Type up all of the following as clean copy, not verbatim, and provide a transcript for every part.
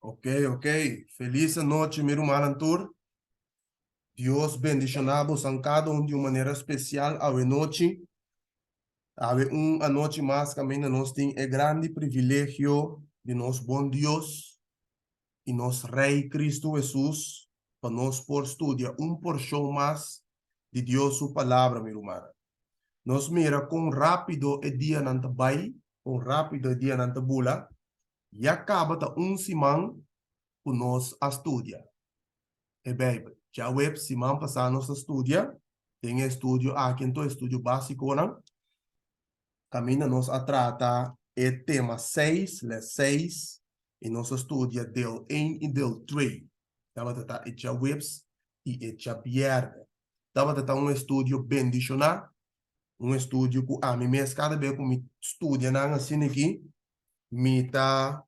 Ok, ok. Felis anochi, mi rumannan tur. Dios bendishoná bosan kada un di un manera spesial awe nochi. Awe un anochi mas kaminda nos tin e grandi privilegio di nos bon Dios i nos Rei Kristu Hesus pa nos por studia un porshon mas di Dios su Palabra, mi rumannan. Nos mira kon rápido e dianan ta bai, kon rápido e dianan ta bula. Ya kaba ta un siman ku nos a studia e Beibel. Djaweps siman pasá nos a studia den e estudio aki, anto e estudio básikonan, kaminda nos a trata e tema seis, les seis, i nos a studia deel ein i deel twee. Tabata ta e djaweps i e djabièrnè. Tabata ta un estudio bendishoná, un estudio ku ami mes kada be ku mi studia nan asina aki, mi ta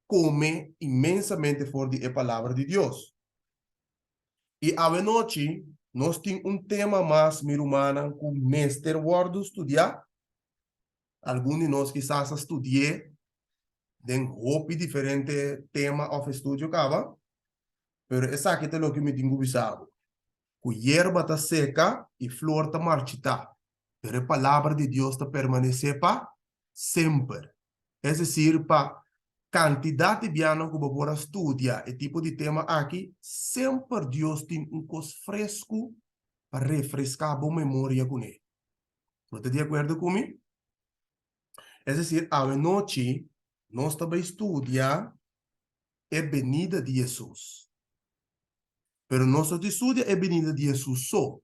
kome inmensamente for di e Palabra di Dios. I awenochi nos tin un tema mas, mi rumannan, ku mester wòrdu studiá. Algun di nos kisas a studi'é den hopi diferente tema òf estudio kaba, pero esaki ta loke mi tin ku bisa bo, ku yerba ta seka i flor ta marchitá, pero e palabra di Dios ta permanesé pa semper. Es desir, pa kantidat di bianan ku bo por a studia e tipo di tema aki, semper Dios tin un kos fresku pa refreská bo memoria kuné. Bo ta di akuerdo ku mi? Es desir, awe nochi nos ta bai studia e benida di Hesus. Pero nos no ta studia e benida di Hesus so,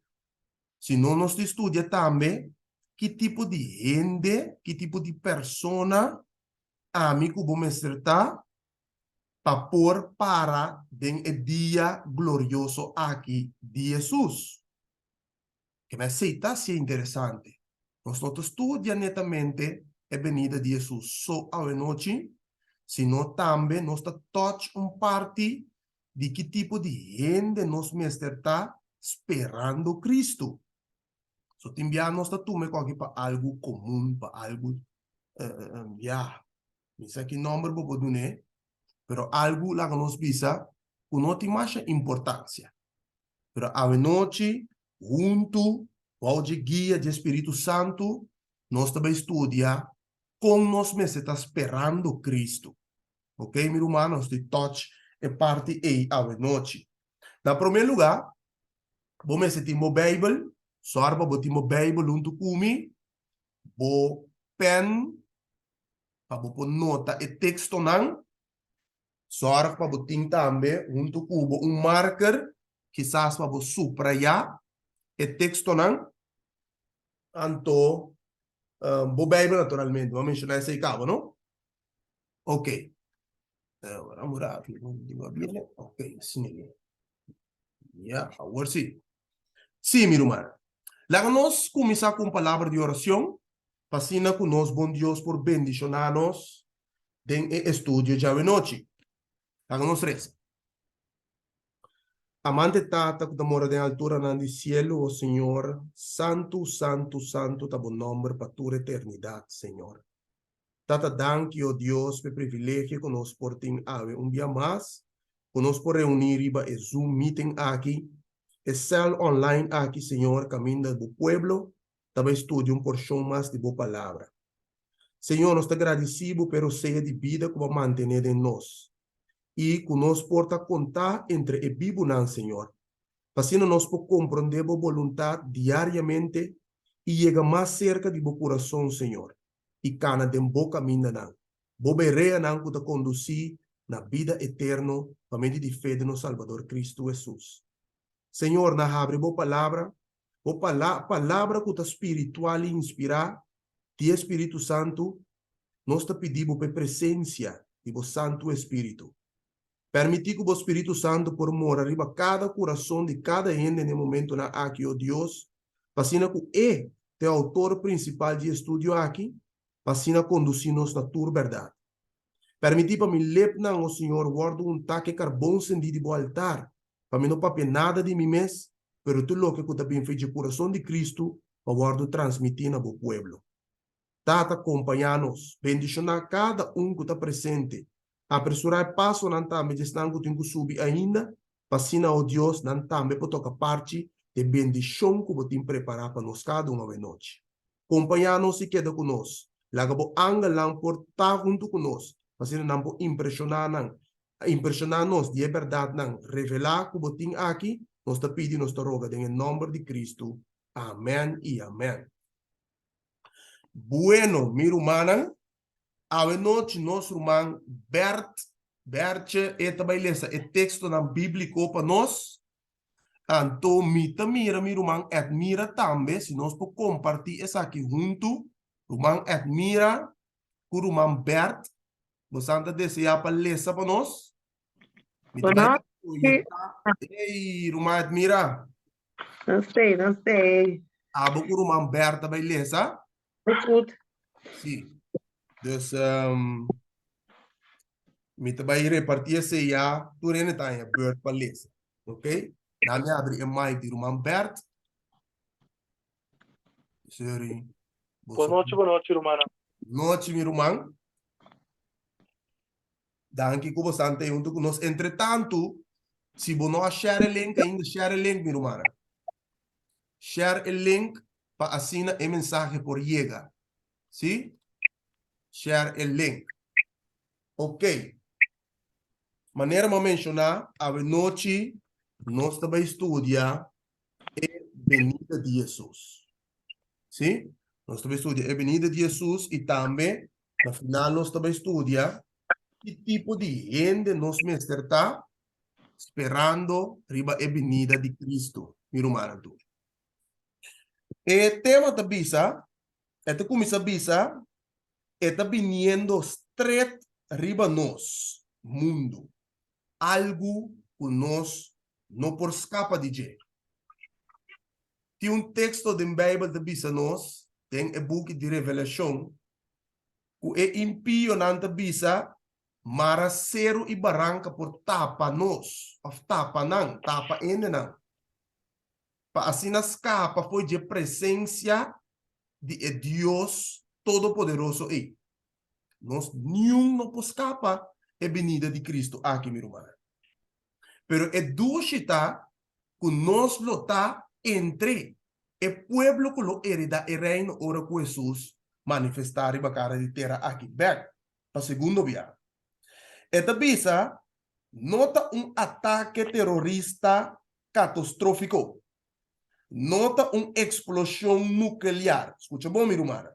sino nos ta studia tambe ki tipo di hende, ki tipo di persona ami ku bo mester ta pa por para den e dia glorioso aki di Hesus. Ke mi esei ta hacié interesante. Nos no ta studia netamente e benida di Hesus so awenochi, sino tambe nos ta touch un parti di ki tipo di hende nos mester ta sperando Cristo. So tin bia nos ta tuma e koki pa algu komun, pa algu, ya, mi sa ki nomber bo por dun'é, pero algu laga nos bisa ku no tin masha importansia. Pero awenochi, huntu, bou dje guia dje Spiritu Santu, nos ta bai studia kon nos mester ta sperando Cristo. Ok, mi ruman, nos tin touch e parti ei awenochi. Na promé lugá, bo mester tin bo Beibel, sòru pa bo tin bo Beibel huntu ku mi, bo pèn pa bo por nota e tekstonan. Sòrg pa bo tin tambe huntu ku bo un marker, kisas pa bo suprayá e tekstonan. Anto, bo Beibel naturalmente, bo a menshoná esei kaba, no? Ok. Ok, asina mi. Ya, awor sí. Sí, mi ruman. Laga nos kuminsá ku un palabra di orashon, pa asina ku nos bon Dios por bendishoná nos den e estudio djawe-nochi. Laga nos resa. Amante Tata ku ta mora den alturanan di sielu, o Señor, santu, santu, santu ta bo nòmber pa tur eternidat, Señor. Tata danki, o Dios, p'e privilegio ku nos por tin awe un bia mas, ku nos por reuní riba e Zoom meeting aki, e sèl online aki, Señor, kaminda bo pueblo ta bai studia un porshon mas di bo Palabra. Señor, nos ta gradisí bo p'e rosea di bida ku bo a mantené den nos, i ku nos por ta kontá entre e bibunan, Señor, pa asina nos por komprondé bo boluntat diariamente i yega mas serka di bo kurason, Señor, i kana den bo kamindanan, bo bereanan ku ta kondusí na bida eterno pa medio di fe den nos Salbador Kristu Hesus. Señor, na habri bo Palabra, bo Palabra ku ta spiritual i inspirá di e Spiritu Santu, nos ta pidi bo p'e presensia di bo Santu Espiritu. Permití ku bo Spiritu Santu por mora riba kada kurason di kada hende n'e momentunan aki, o Dios, pa asina ku E ta e outor prinsipal di e estudio aki, pa asina kondusí nos na tur bèrdat. Permití pa mi lepnan, o Señor, wòrdu un take karbon sendí di bo altar, pa mi no papia nada di mi mes, pero tur loke ku ta bin fe dje kurason di Kristu pa wòrdu transmití na bo pueblo. Tata, kompañá nos. Bendishoná kada un ku ta presente. Apresurá e pasonan tambe di esnan ku tin ku subi ainda, pa asina, o Dios, nan tambe por toka parchi di e bendishon ku bo tin prepará pa nos kada un awenochi. Kompañá nos i keda ku nos. Laga bo angelnan por ta huntu ku nos, pa asina nan por impreshoná nan, impreshoná nos di e bèrdatnan revelá ku bo tin aki. Nos ta pidi, nos ta roga den e nòmber di Kristu. Amèn i amèn. Bueno, mi rumannan, Awe nochi nos ruman Bert, Bertje, e ta bai lesa e tekstonan bíbliko pa nos. Anto mi ta mira mi ruman Edmira tambe, si nos por kompartí esaki huntu. Ruman Edmira ku ruman Bert, bosan ta deseá pa lesa pa nos? Mi ta bai proyektá. Ey, ruman Edmira. No sé, no sé. Abo ku ruman Bert ta bai lesa? Goed. Sí. Dus um, mi ta bai repartí esei ya, tur hende ta haña beurt pa lesa. Ok? Na mi abri e mic di ruman Bert. Sorry. Boa noite, boa noite, rumannan. Nochi, mi ruman. Danki ku bosan ta huntu ku nos. Entretantu, si bo no a share e link ainda, share e link, mi rumannan. Share e link pa asina e mensahe por yega. Sí? Share e link. Ok. Manera mi a menshoná, awenochi nos ta bai studia e benida di Hesus. Sí? Nos ta bai studia e benida di Hesus i tambe na final nos ta bai studia ki tipo di hende nos mester ta sperando riba e benida di Cristo, mi rumannan tur. E tema ta bisa, e ta kuminsá bisa, e ta biniendo stret riba nos mundu, algu ku nos no por skapa di dje. Tin un teksto den Beibel ta bisa nos, den e buki di Revelashon, ku e impionan ta bisa mara seru i baranka por tapa nos, òf tapa nan, tapa hendenan. pa asina skapa fo'i dje presensia di e Dios Todopoderoso ei. Nos niun no por skapa e binida di Kristu aki, mi rumannan. Pero e dushi ta ku nos lo ta entre e pueblo ku lo heredá e Reino ora ku Hesus manifestá riba kara di tera aki bèk pa segundo biaha. E ta bisa, No ta un atake terorista katastrófiko. No ta un eksploshon nuklear. Skucha bon, mi rumannan.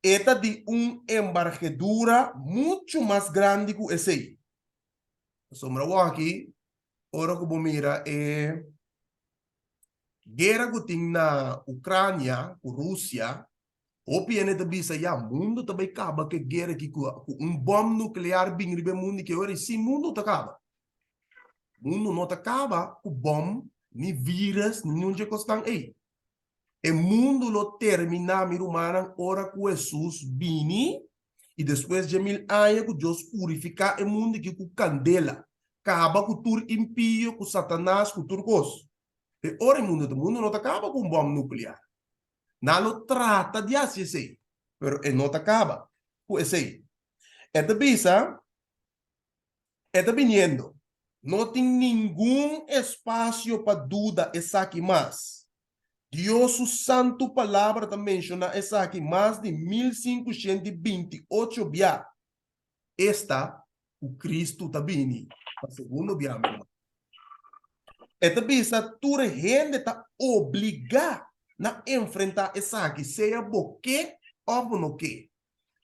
E ta di un embargedura muchu mas grandi ku esei. Pasobra awor aki, ora ku bo mira e guera ku tin na Ukrania ku Rusia, hopi hende ta bisa, ya, mundu ta bai kaba ku e guera aki ku un bòm nuklear bin riba e mundu aki ora i si mundu ta kaba. Mundu no ta kaba ku bòm, ni vírus, ni niun dje kosnan ei. E mundu lo terminá, mi rumannan, ora ku Hesus bini i despues dje mil aña ku Dios purifiká e mundu aki ku kandela, kaba ku tur impio, ku Satanas, ku tur kos. E ora e mundu ta, mundu no ta kaba ku un bòm nuklear. Nan lo trata di hasi esei, pero e no ta kaba ku esei. E ta bisa. E ta biniendo. No tin ningun espasio pa duda esaki mas. Dios su santu Palabra ta menshoná esaki mas di 1528 bia, esta ku Kristu ta bini pa segundo bia, mi ruman. E ta bisa tur hende ta obligá na enfrentá esaki, sea bo ke òf bo no ke,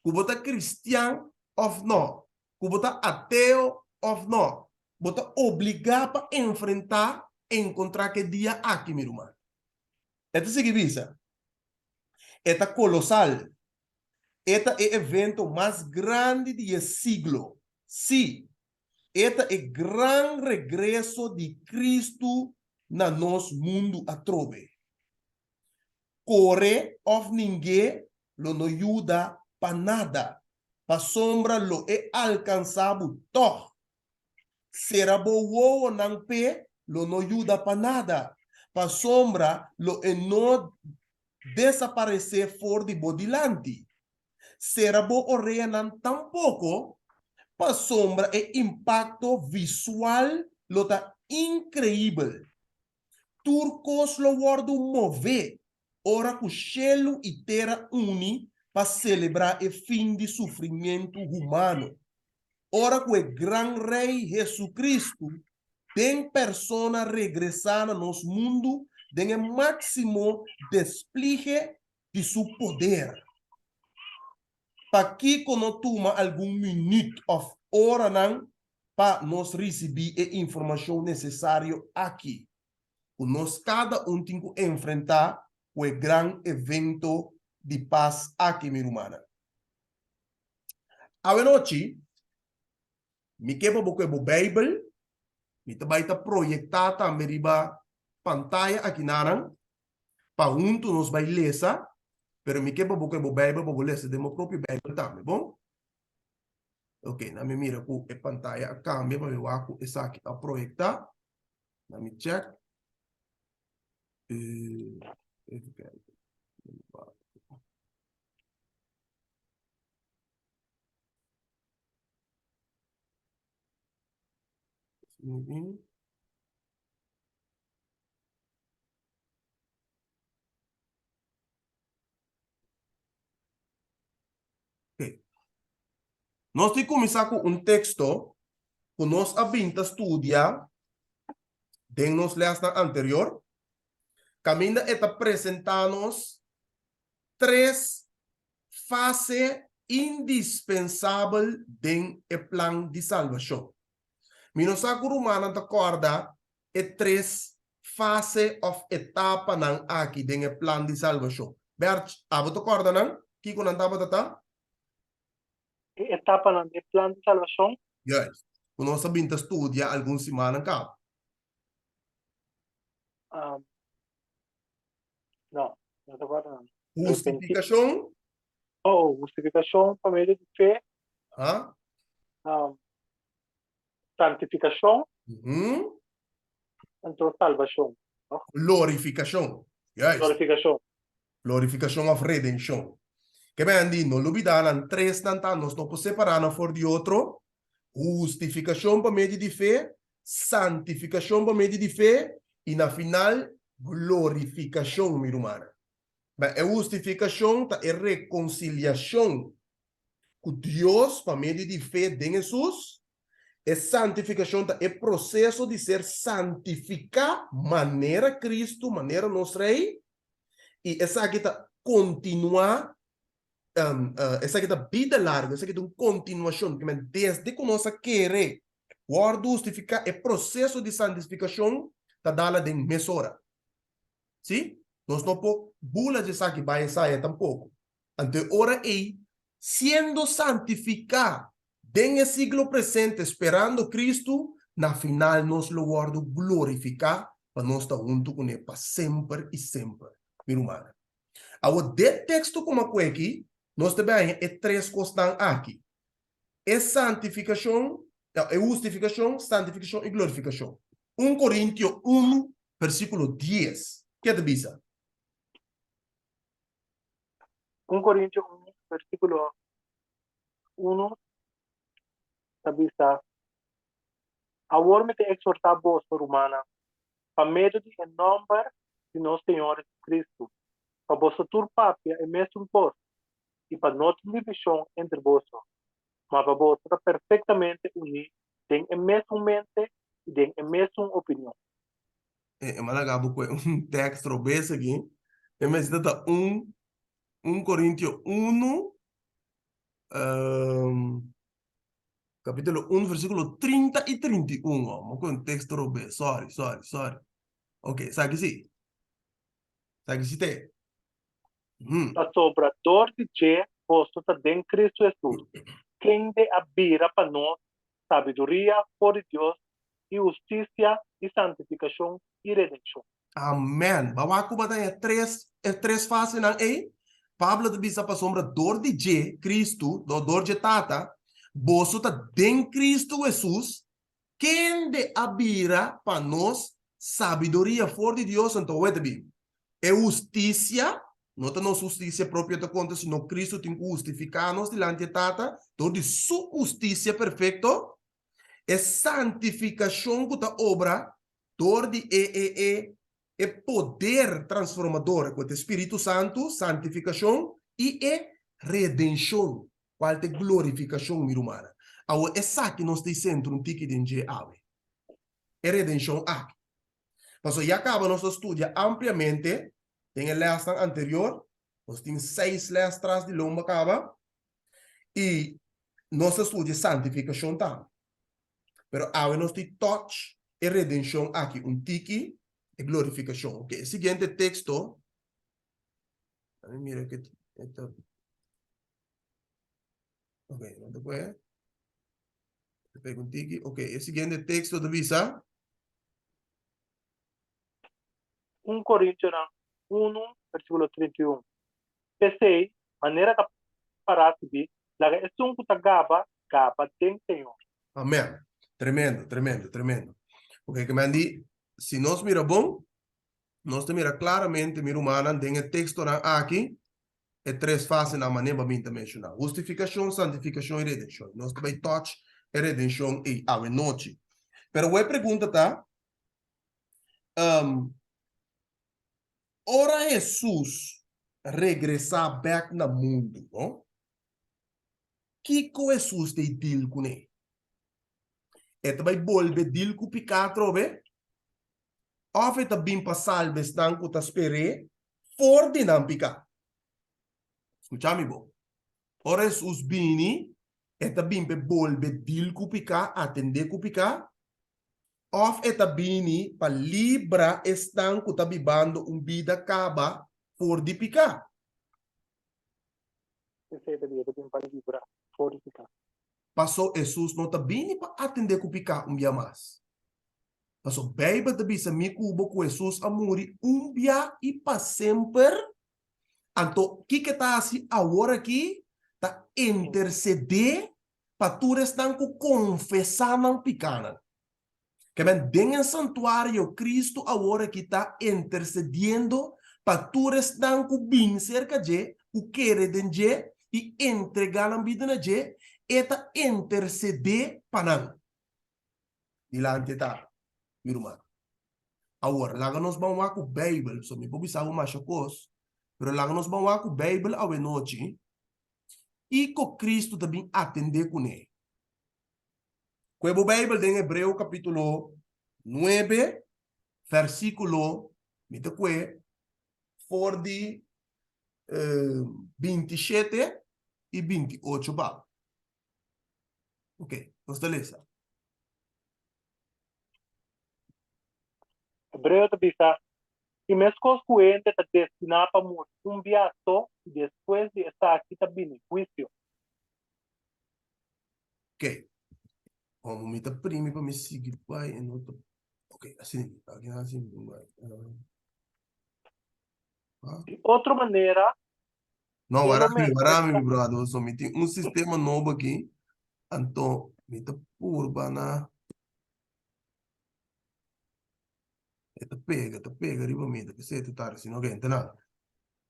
ku bo ta kristian òf nò, ku bo ta ateo òf nò, bo ta obligá pa enfrentá, enkontrá ku e dia aki, mi ruman. E ta sigui bisa, E ta kolosal. E ta e evento mas grandi di e siglo. Sí, e ta e gran regreso di Kristu na nos mundu atrobe. Kore òf ning'é lo no yuda pa nada, pasobra lo e alkansá bo tòg. Sera bo wowonan p'e lo no yuda pa nada, pasobra lo e no desaparesé for di bo dilanti. Sera bo oreanan tampoko. Pasobra e impakto visual lo ta inkreibel. Tur kos lo wòrdu mové ora ku shelu i tera uni pa selebrá e fin di sufrimientu humano. Ora ku e gran Rei Hesukristu den persona regresá na nos mundu den e máksimo desplige di su poder. Pakiko no tuma algun minüt òf oranan pa nos risibí e informashon nesesario aki ku nos kada un tin ku enfrentá ku e gran evento di pas aki, mi rumannan? Awenochi, mi ke pa bo ku e bo Beibel, mi ta bai ta proyektá tambe riba pantaya akinanan, pa huntu nos bai lesa, pero mi ke pa bo kohe bo Bijbel pa bo lesa den bo propio Bijbel tambe, bon? Ok, na mi mira ku e pantaya a kambia pa mi wak ku esaki a proyekta. Na mi check. Uh, even kijken. Mm -hmm. Ok. Nos tin kuminsá ku un teksto ku nos a bin ta studia den nos lèsnan anterior, kaminda e ta presentá nos tres fase indispensabel den e plan di salbashon. Mi no sa ku rumannan ta kòrda e tres fase òf etapanan aki den e plan di salbashon. Bert, abo ta kòrda nan? Kiko nan tabata ta? E etapanan den e plan di salbashon? Juist. Ku nos a bin ta studia algun simannan kaba. No, no ta kòrda nan. Hustifikashon? Oh, hustifikashon pa medio di fe. Ha? Santifikashon. Anto salbashon, no? Glorifikashon. Juist. Glorifikashon. Glorifikashon òf redenshon. Ke men di, no lubidá nan tresnan ta, nos no por separá nan for di otro, hustifikashon pa medio di fe, santifikashon pa medio di fe, i na final, glorifikashon, mi rumannan. Ma e hustifikashon ta e rekonsiliashon ku Dios pa medio di fe den Hesus. E santifikashon ta e proseso di ser santifiká manera Kristu, manera nos Rei, i esaki ta kontinuá, esaki ta bida largu, esaki ta un kontinuashon. Desde ku nos a kere wòrdu hustifiká, e proseso di santifikashon ta dala den mesora. Sí, nos no por bula dje esaki bai esaya tampoko. Anto e ora ei, siendo santifiká den e siglo presente sperando Kristu, na final nos lo wòrdu glorifiká pa nos ta huntu kuné pa semper i semper. Mi rumannan, awor den teksto kuma ku aki, nos ta bin haña e tres kosnan aki, e santifikashon, e hustifikashon, santifikashon i glorifikashon. Un Korintio unu, versíkulo dies, ke ta bisa? Un Korintio unu, versíkulo unu ta bisa, Awor mi ta eksortá boso, rumannan, pa medio di e nòmber di nos Señor Jesucristo, pa boso tur papia e mesun kos, i pa no tin divishon entre boso, ma pa boso ta perfektamente uní den e mesun mente i den e mesun opinion. E mala bo ku un tekst robes aki. E mester ta un un Korintio unu, kapítulo unu, versíkulo trinta i 31. Mi ku un teksto robes. Sorry, sorry, sorry. Ok, esaki si. Esaki si ta e. Pasobra dor di dje boso ta den Cristo Hesus, kende a bira pa nos sabiduria for di Dios i hustisia i santifikashon i redenshon. Amen. Ba wak ku bo ta e tres e tres fasenan ei? Pablo ta bisa pasobra dor di dje, Cristo, no dor dje Tata, boso ta den Cristo Hesus, Kende a bira pa nos sabiduria for di Dios? Anto awor ta bin e hustisia. No ta nos hustisia propio ta konta, sino Kristu tin ku hustifiká nos dilanti e Tata dor di Su hustisia perfekto. E santifikashon ku ta obra dor di e e e e poder transformador ku ta e Spiritu Santu, santifikashon, i e redenshon, kual ta e glorifikashon, mi rumannan. Awor esaki nos ta e sentro un tiki den dje awe, e redenshon aki. Pasobra ya kaba nos a studia ampliamente den e lèsnan anterior, nos tin seis lès tras di lomba kaba, i nos a studia santifikashon tambe. Pero awe nos tin touch e redenshon aki un tiki, e glorifikashon. Ok, e siguiente teksto, mi mira ke e ta, ok, no ta puede. Pega un tiki. Ok, e siguiente teksto ta bisa. 1 Korintionan 1, versíkulo 31. P'esei, manera ta pará skibí, laga esun ku ta gaba, gaba den Señor. Amèn. Tremendo, tremendo, tremendo. Ok, ke men di, si nos mira bon, nos ta mira klaramente, mi rumannan, den e tekstonan aki, e tres fasenan manera bo a bin ta menshoná, hustifikashon, santifikashon i redenshon. Nos ta bai touch e redenshon ei awe nochi. Pero awor e pregunta ta, um, ora Hesus regresá bèk na mundu, no? Kiko Hesus ta deal kuné? E ta bai bolbe deal ku piká atrobe? Òf e ta bin pa salba esnan ku ta sper'é for di nan piká? Skucha mi bon. Ora Hesus bini, e ta bin pa e bolbe dil ku piká, atendé ku piká, òf e ta bini pa libra esnan ku ta bibando un bida kaba for di piká? Esei ta di, e ta bin pa libra for di piká. Pasó Hesus no ta bini pa atendé ku piká un bia mas. Pasobra Beibel ta bisa mi ku bo ku Hesus a muri un bia i pa semper. Anto, kiko e ta hasi awor aki? Ta intersedé pa tur esnan ku konfesá nan pikánan. Ke men, den e santuario, Kristu awor aki ta intersediendo pa tur esnan ku bin serka dje, ku kere den dje i entregá nan bida na dje, e ta intersedé pa nan. Dilanti e Tata, mi ruman. Awor, laga nos ban wak ku Beibel, so mi por bisa bo masha kos, pero laga nos ban wak ku Beibel awenochi, kiko Kristu ta bin atendé kuné. Kue bo Beibel den Hebreo kapítulo nuebe, vèrsikulo, mi ta kue for di 27 i 28 pa. Ok, nos ta lesa. Hebreo ta bisa, I meskos ku hende ta destiná pa muri un bia so i despues di esaki ta bini huisio. Ok, Como mi ta primi pa mi sigui bai e no ta. Ok, asina, aki na asina bai. Di otro manera, No, warami, warami, mi brother. So, mi tin un sistema nobo aki. Anto, mi ta purba na... E ta pega, ta pega riba mi. Ta p'esei ta tarda, si no ke enta nada.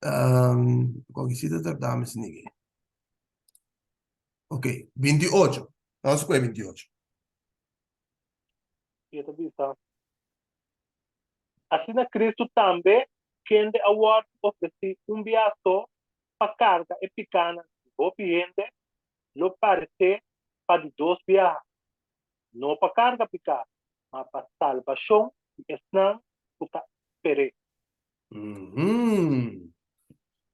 Um, cualkier sitio ta tarda mi snigi. Ok, 28. Vamos cu e 28. E ta bisa, Asina Kristu tambe, kende a wòrdu ofresí un bia so pa karga e pikánan di hopi hende, lo paresé pa di dos biaha, no pa karga piká, ma pa salbashon di esnan ku ta sper'é.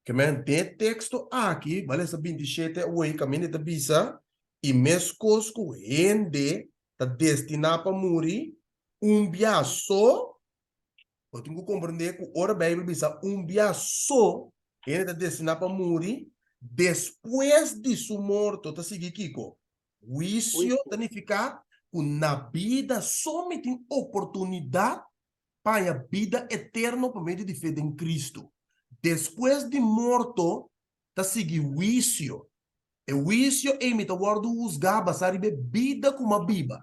Ke men, den e teksto aki, bo a lesa 27 awor, kaminda e ta bisa, I meskos ku hende ta destiná pa muri un bia so, bo tin ku komprendé ku ora Beibel bisa un bia so, hende ta destiná pa muri, despues di su morto ta sigui kiko? Huisio ta nifiká ku na bida so mi tin oportunidat pa haña bida eterno pa medio di fe den Kristu. Despues di morto ta sigui huisio. E huisio ei mi ta wòrdu husgá basá riba e bida ku mi a biba.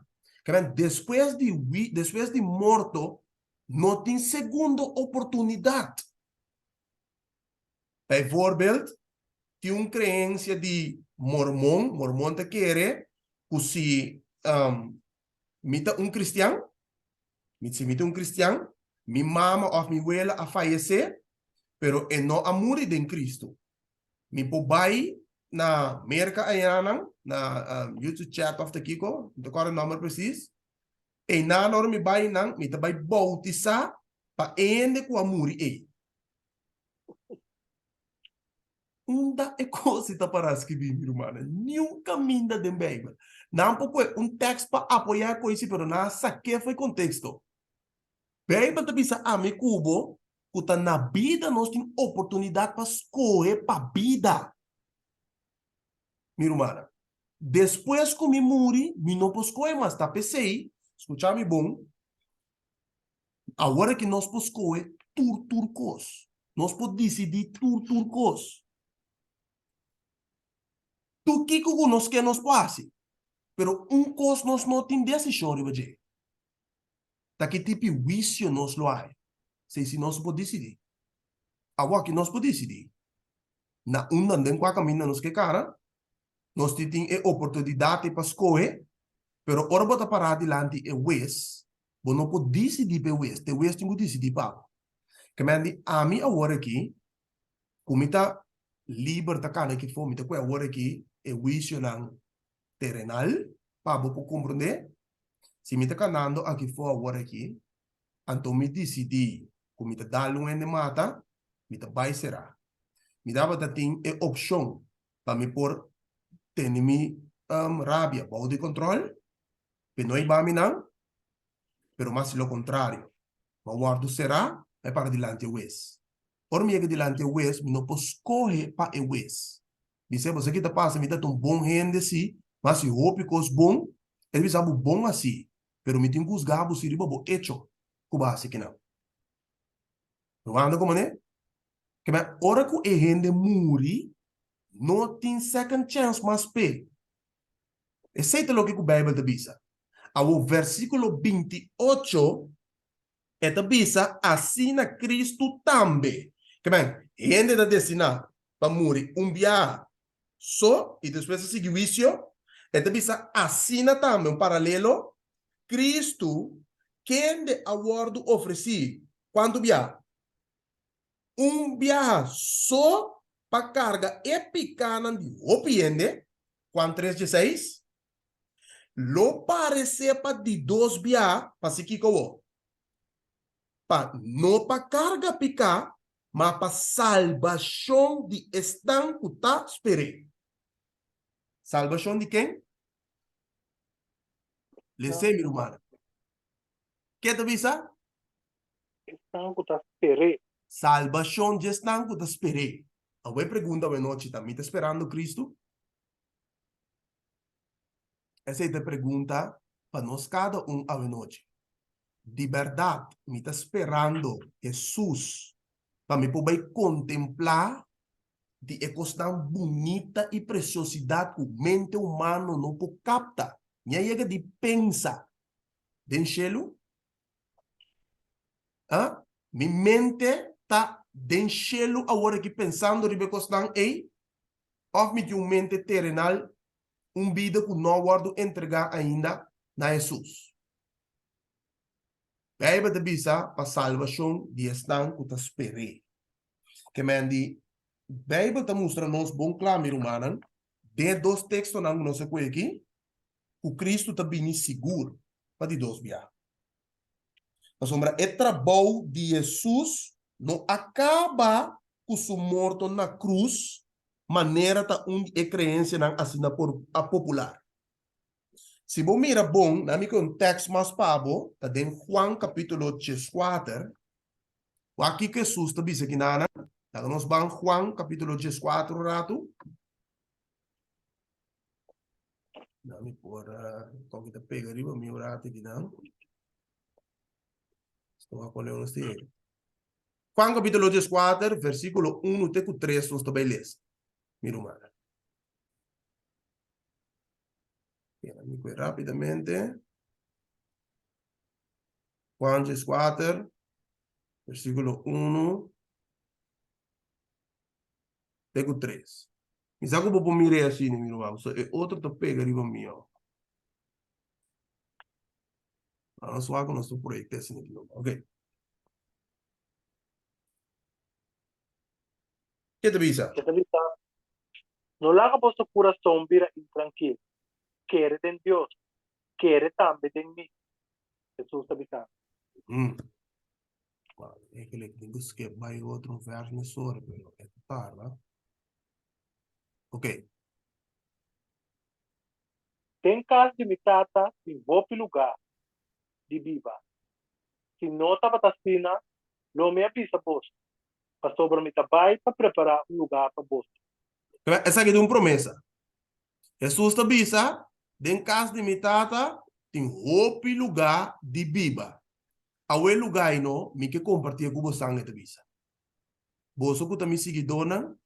Kèmen, despues di despues di morto no tin segundo oportunidat. Bijvoorbeeld, tin un creencia di mormon, mormon ta kere cu si mi ta un cristian, mi si mi ta un cristian, mi mama of mi wela a fayece, pero e no a muri den Cristo. Mi por bai na Merca ayanan, na Utah Chat of ta kiko, no ta corda e nomber precies, einan ora mi bai nan, mi ta bai bautisa pa e hende cu a muri ei. Unda e kos ei ta pará skibí, mi rumannan? Niun kaminda den Beibel. Nan por kohe un tèks pa apoyá e kos ei, pero nan a sak'é for e konteksto. Beibel ta bisa ami ku bo ku ta na bida nos tin oportunidat pa skohe pa bida. Mi rumannan, despues ku mi muri, mi no por skohe mas. Ta p'esei, skucha mi bon, Awor aki nos por skohe tur tur kos. Nos por disidí tur tur kos. Tur kiko ku nos ke nos por hasi. Pero un kos nos no tin desishon riba dje. Ta ki tipi huisio nos lo haña. Esei si nos por disidí. Awor aki nos por disidí na unda den kua kaminda nos ke kara. Nos tin tin e oportunidat ei pa skohe. Pero ora bo ta pará dilanti e hues, Bo no por disidí pa e wes, ta e wes tin ku disidí pa bo. Ke men di ami awor aki, ku mi ta liber ta kana aki afó, mi ta kue awor aki e huisionan terenal pa bo por komprondé. Si mi ta kanando aki afó awor aki, anto mi disidí ku mi ta dal un hende mata, mi ta bai será. Mi tabata tin e opshon pa mi por tene mi rabia bou di kòntròl, Pe no iba mi nan, pero mas lo contrario, ma wordo será, mi para dilanti e hues. Ora mi yega dilanti e hues, mi no por scohe pa e hues. Mi sey bo sa ki ta pasa, mi ta ta un bon hende si, mi haci hopi cos bon, e ta bisa bo bon haci, pero mi tin cu husga bo si riba bo hecho cu bo a haci kinan. Bo wanda como ne? Kibè ora cu e hende muri, no tin second chance mas p'e. Esei ta loke ku Beibel ta bisa. Awor versíkulo 28 e ta bisa asina Kristu tambe. Ke men, hende ta destiná pa muri un biaha so i despues ta sigui huisio. E ta bisa asina tambe, un paralelo, Kristu kende a wòrdu ofresí kuantu biaha? Un biaha so pa karga e pikánan di hopi hende, Juan tres dieseis, lo paresé pa di dos biaha pa si kiko awor? Pa no pa karga piká, ma pa salbashon di esnan ku ta sper'é. Salbashon di ken? Les'é, mi rumannan. Ke ta bisa? Esnan ku ta sper'é. Salbashon dje esnan ku ta sper'é. Awor e pregunta awenochi ta, Mi ta sperando Kristu? Esei ta e pregunta pa nos kada un awenochi. Di bèrdat mi ta sperando Hesus pa mi por bai kontemplá di e kosnan bunita i presiosidat ku mente humano no por kapta? Mi a yega di pensa den shelu? Ah, mi mente ta den shelu awor aki pensando riba e kosnan ei? Òf mi tin un mente terenal, un bida ku no a wòrdu entregá ainda na Hesus? Beibel ta bisa pa salbashon di esnan ku ta sper'é. Ke men di, Beibel ta mustra nos bon kla, mi rumannan, den e dos tekstonan ku nos a kohe aki, ku Kristu ta bini sigur pa di dos biaha. Pasobra e trabou di Hesus no a kaba ku su morto na krus manera ta un di e kreensianan asina por a popular. Si bo mira bon, na mi ku un tèks mas pa bo, ta den Juan kapítulo dieskuater. Wak kiko Hesus ta bisa kinanan. Laga nos ban Juan kapítulo dieskuater un ratu. Dami por kon ki ta pega riba mi un rato aquí dan. Esto a pone un stee. Juan capítulo 14, versículo 1 te ku 3 nos ta bai lesa. Mi rumana. Mira, mi kue rápidamente. Juan 14, versículo 1. Te ku 3. Mi sa ku bo por mir'é asina, mi ruman, so e otro ta pega riba mi awo. Nos wak ku nos ta proyekta asina aki nobo. Ok. Ke ta bisa? Ke ta bisa, No laga boso kurason bira intrankil. Kere den Dios, kere tambe den mi, Hesus ta bisa. Eigenlijk tin ku skip bai otro vers mesora, pero e ta tarda. Ok. Den kas di mi Tata tin hopi lugá di biba. Si no tabata asina, lo mi a bisa boso, pasobra mi ta bai pa prepará un lugá pa boso. Esaki ta un promesa. Hesus ta bisa, Den kas di mi Tata tin hopi lugá di biba. Awe lugá ei no, mi ke kompartié ku bosan, e ta bisa. Boso ku ta mi siguidónan,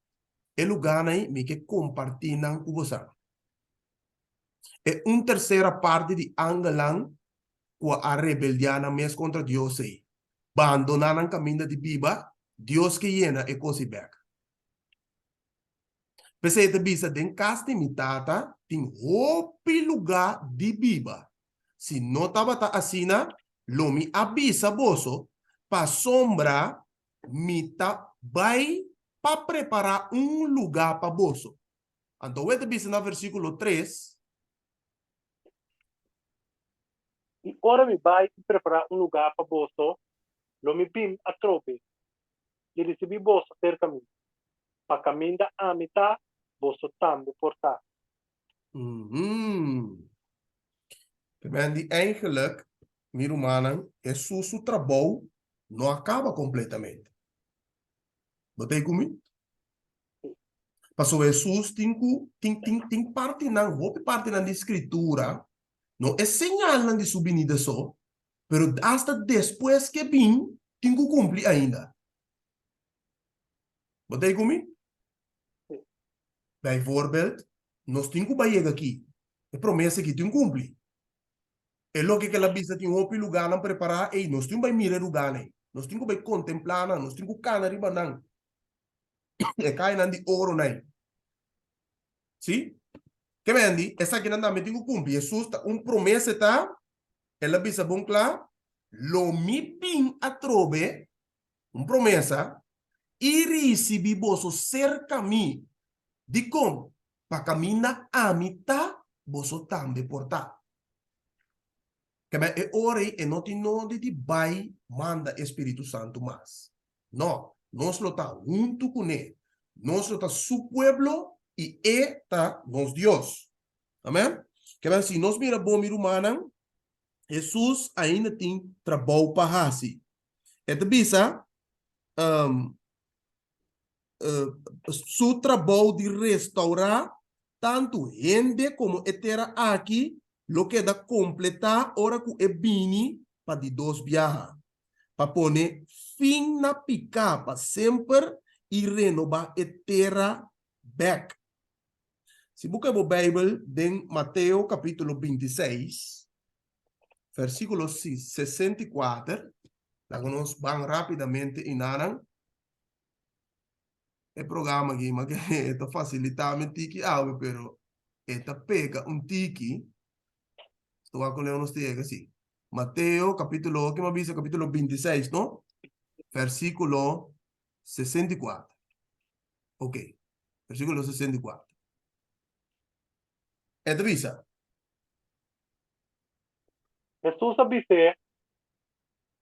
e lugánan ei mi ke kompartí nan ku bosan. E un tersera parti di angelnan ku a rebeldiá nan mes kontra Dios ei, bandoná nan kaminda di biba, Dios ke yena e kos ei bèk. P'esei e ta bisa, Den kas di mi Tata tin hopi lugá di biba. Si no tabata asina, lo mi a bisa boso, pasobra mi ta bai pa prepará un lugá pa boso. Anto e ta bisa na versíkulo 3. I ora mi bai i prepará un lugá pa boso, lo mi bin atrobe i risibí boso serka mi, pa kaminda ami ta, boso tambe por ta. Te di eigenlijk, mi rumannan, Hesus su trabou no a kaba kompletamente. Bo ta ei ku mi? Pasobra Hesus tin ku tin tin tin partinan, hopi partinan di Skritura, no e señalnan di su binida so, pero asta despues ke bin tin ku kumpli ainda. Bo ta ei ku mi? Bijvoorbeeld, nos tin ku bai yega aki. E promesa aki tin kumpli. E loke ke el a bisa tin hopi lugánan prepará, ei, nos tin ku bai mira e lugánan ei. Nos tin ku bai kontemplá nan, nos tin ku kana riba nan. E kayanan di oronan ei. Sí? Ke men di, esakinan tambe tin ku kumpli. Hesus ta un promesa e ta, el a bisa bon kla, Lo mi bin atrobe, un promesa, i risibí boso serka mi. Dikon? Pa kaminda ami ta, boso tambe por ta. Ke men e ora ei e no tin nodi di bai manda e Spiritu Santu mas. No, nos lo ta huntu kuné. Nos lo ta su pueblo i e ta nos Dios. Amen? Ke men si nos mira bon mi rumannan, Hesus ainda tin trabou pa hasi. E ta bisa, su trabou di restaurá tantu hende komo e tera aki lo keda kompletá ora ku e bini pa di dos biaha, pa pone fin na piká pa semper i renobá e tera bèk. Si bo ke bo Beibel den Mateo kapítulo 26, versíkulo 64, laga nos ban rápidamente inanan. E programa aki ma ke e ta fasilitá mi tiki awe, pero e ta pega un tiki. Sto wak kon leu nos ta yega si. Mateo kapítulo, ke mi a bisa kapítulo 26, no? Versíkulo 64. Ok, versíkulo 64. E ta bisa. Hesus a bis'é,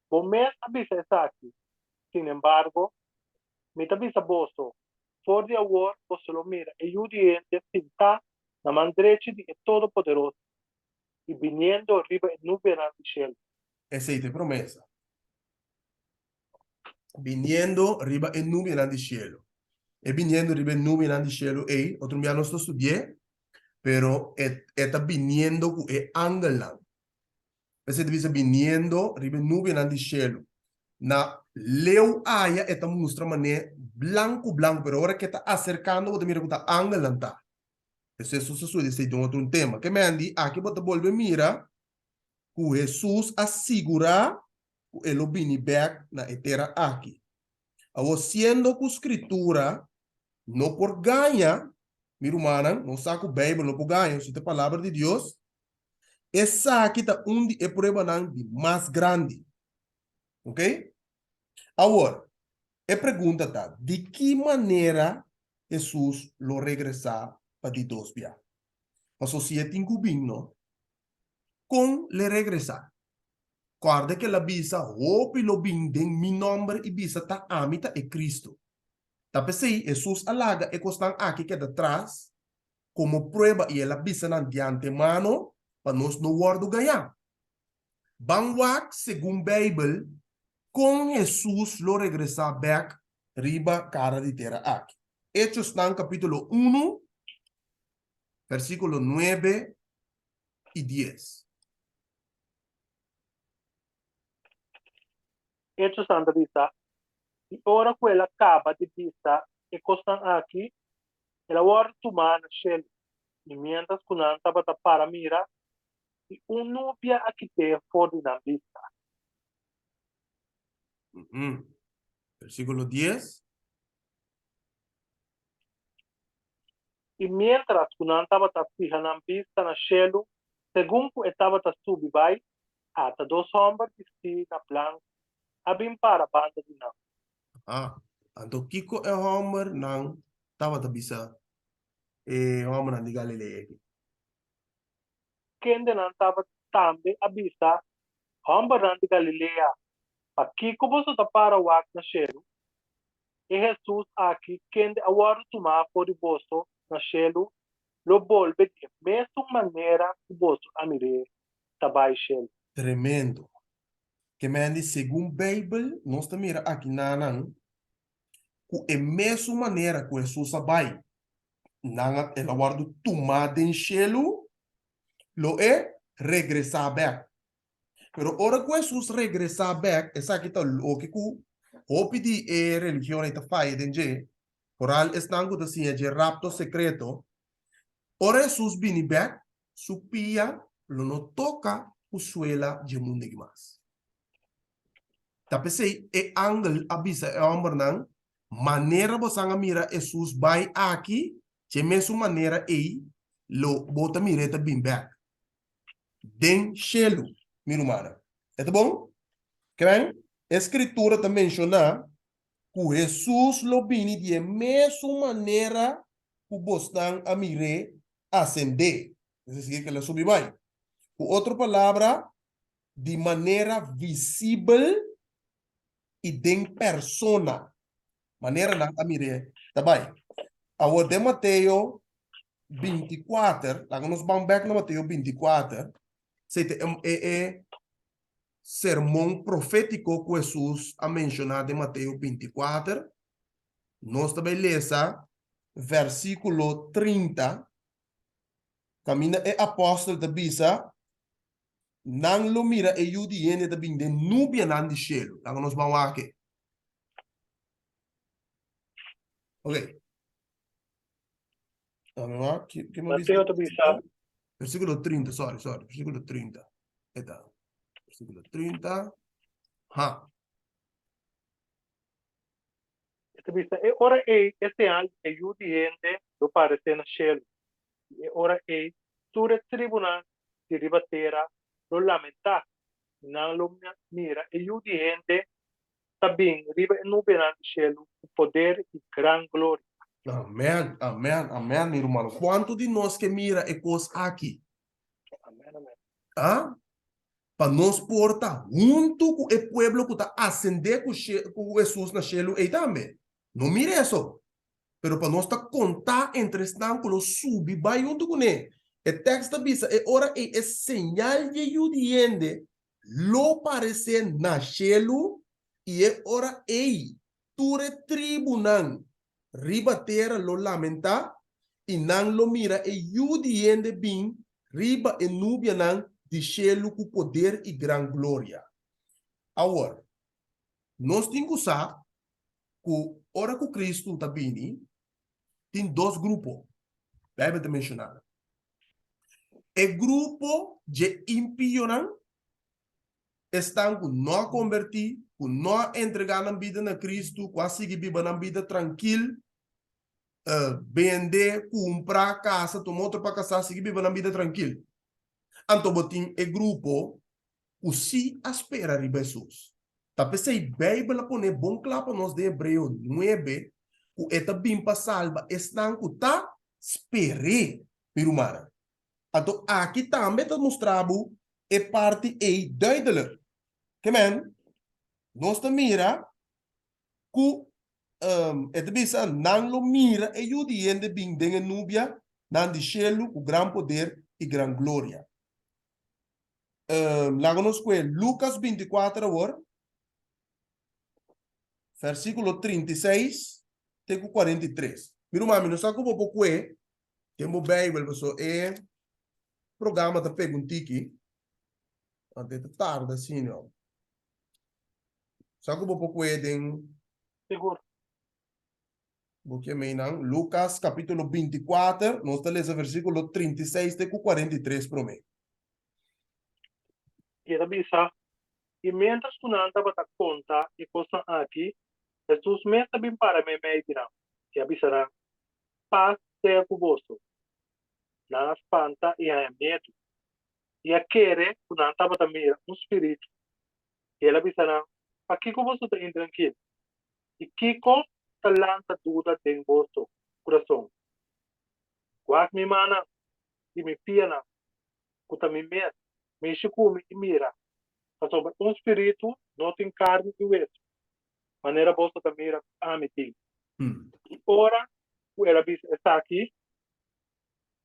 Bo mes a bisa esaki. Sinembargo, mi ta bisa boso, for di awor boso lo mira e Yu di hende sintá na man drechi di e Todopoderoso i biniendo riba e nubianan di shelu. Esei ta e promesa. Biniendo riba e nubianan di shelu. E biniendo riba e nubianan di shelu ei, otro bia nos ta studi'é, pero e e ta biniendo ku e angelnan. P'esei ta bisa biniendo riba e nubianan di shelu. Na leu aya e ta mustra manera blanku blanku, pero ora ku e ta aserkando bo ta mira ku ta angelnan ta. Esei Hesus a studia esei den otro un tema. Ke men di aki bo ta bolbe mira ku Hesus a sigurá ku e lo bini bèk na e tera aki. Awor, siendo ku Skritura. no por gaña, mi rumannan, nos sa ku Beibel no por gaña, si ta e Palabra di Dios, esaki ta un di e pruebanan di mas grandi. Ok? Awor, e pregunta ta, di ki manera Hesus lo regresá pa di dos bia? Paso si e tin ku bin, no? Kon l'e regresá? Kòrda ku el a bisa, Hopi lo bin den mi nòmber i bisa, Ta ami ta e Kristu. Ta p'esei Hesus a laga e kosnan aki keda tras komo prueba i el a bisa nan di antemano pa nos no wòrdu gañá. Ban wak segun Beibel kon Hesus lo regresá bèk riba kara di tera aki. Echosnan kapítulo unu, versíkulo nuebe i dies. Echosnan ta bisa, I ora ku el a kaba di bisa e kosnan aki, el a wòrdu tumá na shelu, i miéntras ku nan tabata para mira, i un nubia a kit'é for di nan bista. Versíkulo dies. I miéntras ku nan tabata fiha nan bista na shelu, segun ku e tabata subi bai, ata dos hòmber bistí na blanku a bin para banda di nan. Aha, anto kiko e hòmbernan tabata bisa e hòmbernan di Galilea aki? Kendenan tabata tambe a bisa, Hòmbernan di Galilea, pakiko boso ta para wak na shelu? E Hesus aki, kende a wòrdu tumá for di boso na shelu, lo bolbe di e mesun manera ku boso a mir'é ta bai shelu. Tremendo! Ke men di segun Beibel nos ta mira aki nanan ku e mesun manera ku Hesus a bai, nan a el a wòrdu tumá den shelu, lo e regresá bèk. Pero ora ku Hesus regresá bèk, esaki ta loke ku hopi di e religionnan ei ta faya den dje, foral esnan ku ta siña dje rapto sekreto. Ora Hesus bini bèk, su pia lo no toka ku suela dje mundu aki mas. Ta p'esei e angel a bisa e hòmbernan, Manera bosan a mira Hesus bai aki, dje mesun manera ei lo bo ta mir'é ta bin bèk. Den shelu, mi rumannan. E ta bon? Kren, e Skritura ta menshoná ku Hesus lo bini di e mesun manera ku bosnan a mir'é asendé, es desir, ku el a subi bai. Ku otro palabra, di manera visibel i den persona, manera nan a mir'é ta bai. Awor den Mateo binti kuater, laga nos ban bèk na Mateo binti kuater, esei ta e e sermon profétiko ku Hesus a menshoná den Mateo binti kuater. Nos ta bai lesa vèrsikulo 30, kaminda e apòstel ta bisa, Nan lo mira e Yu di hende ta bin den nubianan di shelu. Laga nos ban wak e. Ok. Dame wak, ki, ki mi bisa? Mateo ta bisa. Versículo 30, sorry, sorry, versículo 30. Eta. Versículo 30. Ha. E ta bisa, E ora ei e señal di e Yu di hende lo paresé na shelu, i e ora ei tur e tribunan di riba tera lo lamentá, i nan lo mira e Yu di hende ta bin riba e nubenan di shelu ku poder i gran gloria. Amèn, amèn, amèn, mi rumannan. Kuantu di nos ke mira e kos aki? Amèn, amèn. Ah? Pa nos por ta huntu ku e pueblo ku ta asendé ku ku Hesus na shelu ei tambe. No mira eso, pero pa nos ta kontá entre esnan ku lo subi bai huntu kuné. E tèks ta bisa e ora ei e señal di e Yu di hende lo paresé na shelu, i e ora ei tur e tribunan riba tera lo lamentá, i nan lo mira e Yu di hende bin riba e nubianan di shelu ku poder i gran gloria. Awor, nos tin ku sa ku ora ku Kristu ta bini, tin dos grupo Beibel ta menshoná nan. E grupo dje impionan, esnan ku no a kombertí, ku no a entregá nan bida na Kristu, ku a sigui biba nan bida trankil. Bende, kumpra, kasa, tuma otro pa kasá, sigui biba nan bida trankil. Anto bo tin e grupo ku sí a spera riba Hesus. Ta p'esei Beibel a pone bon kla pa nos den Hebreo nuebe ku e ta bin pa salba esnan ku ta sper'é, mi rumannan. Anto aki tambe ta mustra bo e parti ei duidelijk. Ke men, nos ta mira ku e ta bisa, Nan lo mira e Yu di hende bin den e nubia nan di shelu ku gran poder i gran gloria. Laga nos kue Lukas bintikuater awor, versíkulo 36 te ku 43. Mi ruman, mi no sa ku bo por kue den bo Beibel, pasobra e programa ta pega un tiki, anto e ta tarda asina. Sa ku bo por kue den. Sigur. Bo ke mei nan. Lukas kapítulo 24, nos ta lesa versíkulo 36 te ku 43 promé. I e ta bisa, I miéntras ku nan tabata konta e kosnan aki, Hesus mes a bin para meimei di nan i a bisa nan, Pas sea ku boso. Nan a spanta i haña miedu, i a kere ku nan tabata mira un spiritu. I el a bisa nan, Pakiko boso ta intrankil? I kiko ta lanta duda den boso kurason? Wak mi mannan i mi pianan, ku ta mi mes, mishi ku mi i mira, pasobra un spiritu no tin karni i wesu, manera boso ta mira ku ami tin. I ora ku el a bisa esaki,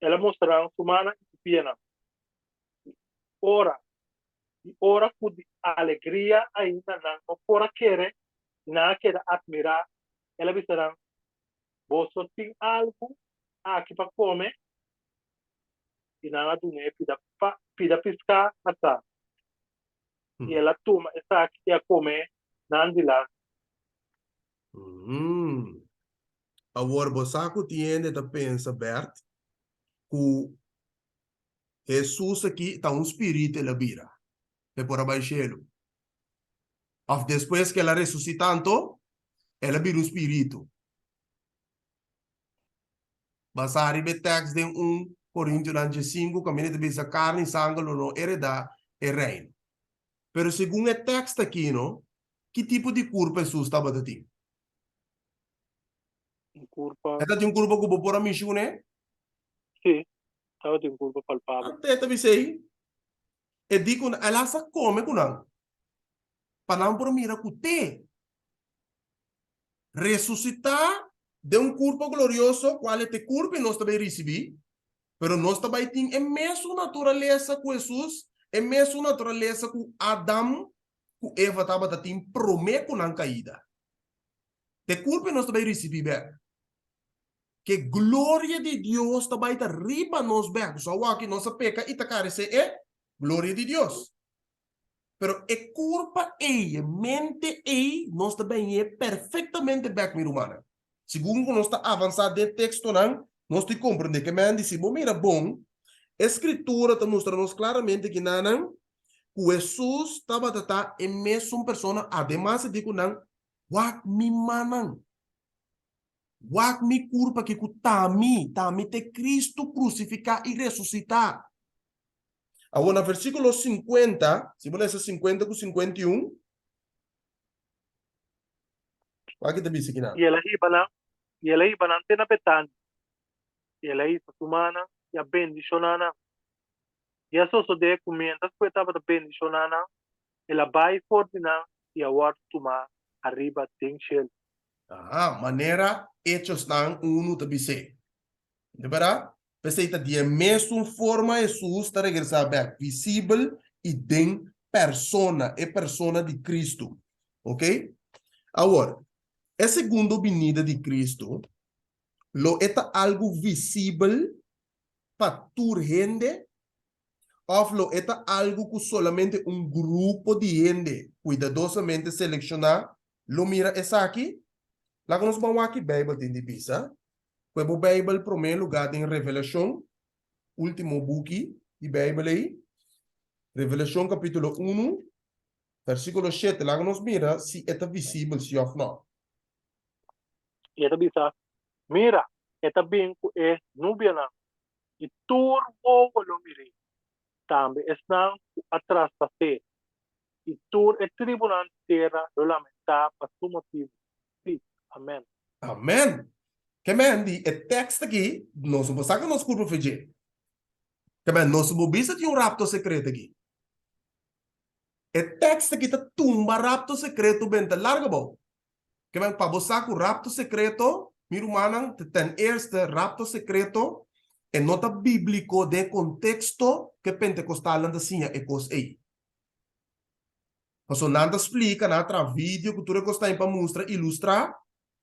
el a mustra nan su mannan i su pianan. I ora I ora ku di alegria ainda nan no por a kere i nan a keda atmirá, el a bisa nan, Boso tin algu aki pa kome? I nan a dun'é pida pida piská asá. I el a tuma esaki i a kome nan dilanti. Awor bo sa ku tin hende ta pensa, Bert, ku Hesus aki ta un spiritu el a bira p'e por a bai shelu. Òf despues ku el a resusitá anto, el a bira un spiritu. Basá riba e tèks den un Korintionan diesinku kaminda ta bisa karni i sanger lo no eredá e reino. Pero segun e tèks aki no, ki tipo di kurpa Hesus tabata tin? Un kurpa. E tabatin un kurpa ku bo por a mishi kuné? Sí. Tabatin un kurpa palpabel. Ante e ta bisa ei, e di ku nan, el hasta kome ku nan, pa nan por mira ku te resusitá den un kurpo glorioso, kual e ta e kurpo i nos ta bai risibí, pero nos ta bai tin e mesun naturalesa ku Hesus, e mesun naturalesa ku Adam ku Eva tabata tin promé ku nan kaida. Ta e kurpo i nos ta bai risibí bèk. Ke gloria di Dios ta bai ta riba nos bek. So awor aki nos a peka i ta karesé e gloria di Dios. Pero e kurpa ei, e mente ei, nos ta beñ'é perfektamente bek, mi rumannan. Segun ku nos ta avansá den tekstonan, nos tin komprendé ke men di si bo mira bon, e Skritura ta mustra nos klaramente kinanan ku Hesus tabata ta e mesun persona, ademas e di ku nan, Wak mi mannan. Wak mi kurpa ki ku ta mi, ta mi ta e Kristu krusifiká i resusitá. Awor na versíkulo sinkuenta, si bo lesa sinkuenta ku 51, wak ki ta bisa kinan. I el a hiba nan, i el a hiba nan te na Betania, i el a hisa su mannan i a bendishoná nan. I a sosodé ku miéntras ku e tabata bendishoná nan, el a bai for di nan i a wòrdu tumá ariba den shelu. Aha, manera Hechosnan unu ta bis'é. Di bèrdat? P'esei ta di e mesun forma Hesus ta regresá bèk, visibel i den persona, e persona di Kristu. Oke? Awor, e segundo binida di Kristu lo e ta algu visibel pa tur hende òf lo e ta algu ku solamente un grupo di hende kuidadosamente selekshoná lo mira esaki? Laga nos ban wak ki Beibel tin di bisa. Kue bo Beibel promé lugá den Revelashon, último buki di Beibel ei. Revelashon kapítulo unu, versíkulo shete. Laga nos mira si e ta visibel sí òf nò. I e ta bisa, Mira! E ta bin ku e nubianan, i tur wowo lo mir'é, tambe esnan ku a traspas'é, i tur e tribunan di tera lo lamentá pa su motibu. Sí, amèn. Amèn! Ke men di e tekst aki, nos no por saka nos kurpa fe dje. Ke men, nos no por bisa tin un rapto sekreto aki. E tekst aki ta tumba rapto sekreto benta larga abou. Ke men, pa bo sa ku rapto sekreto, mi rumannan, te ten eerste, rapto sekreto e no ta bíbliko den e konteksto ku e pentekostalnan ta siña e kos ei. Pasobra nan ta splika, nan a traha video ku tur e kos ta pa mustra, ilustrá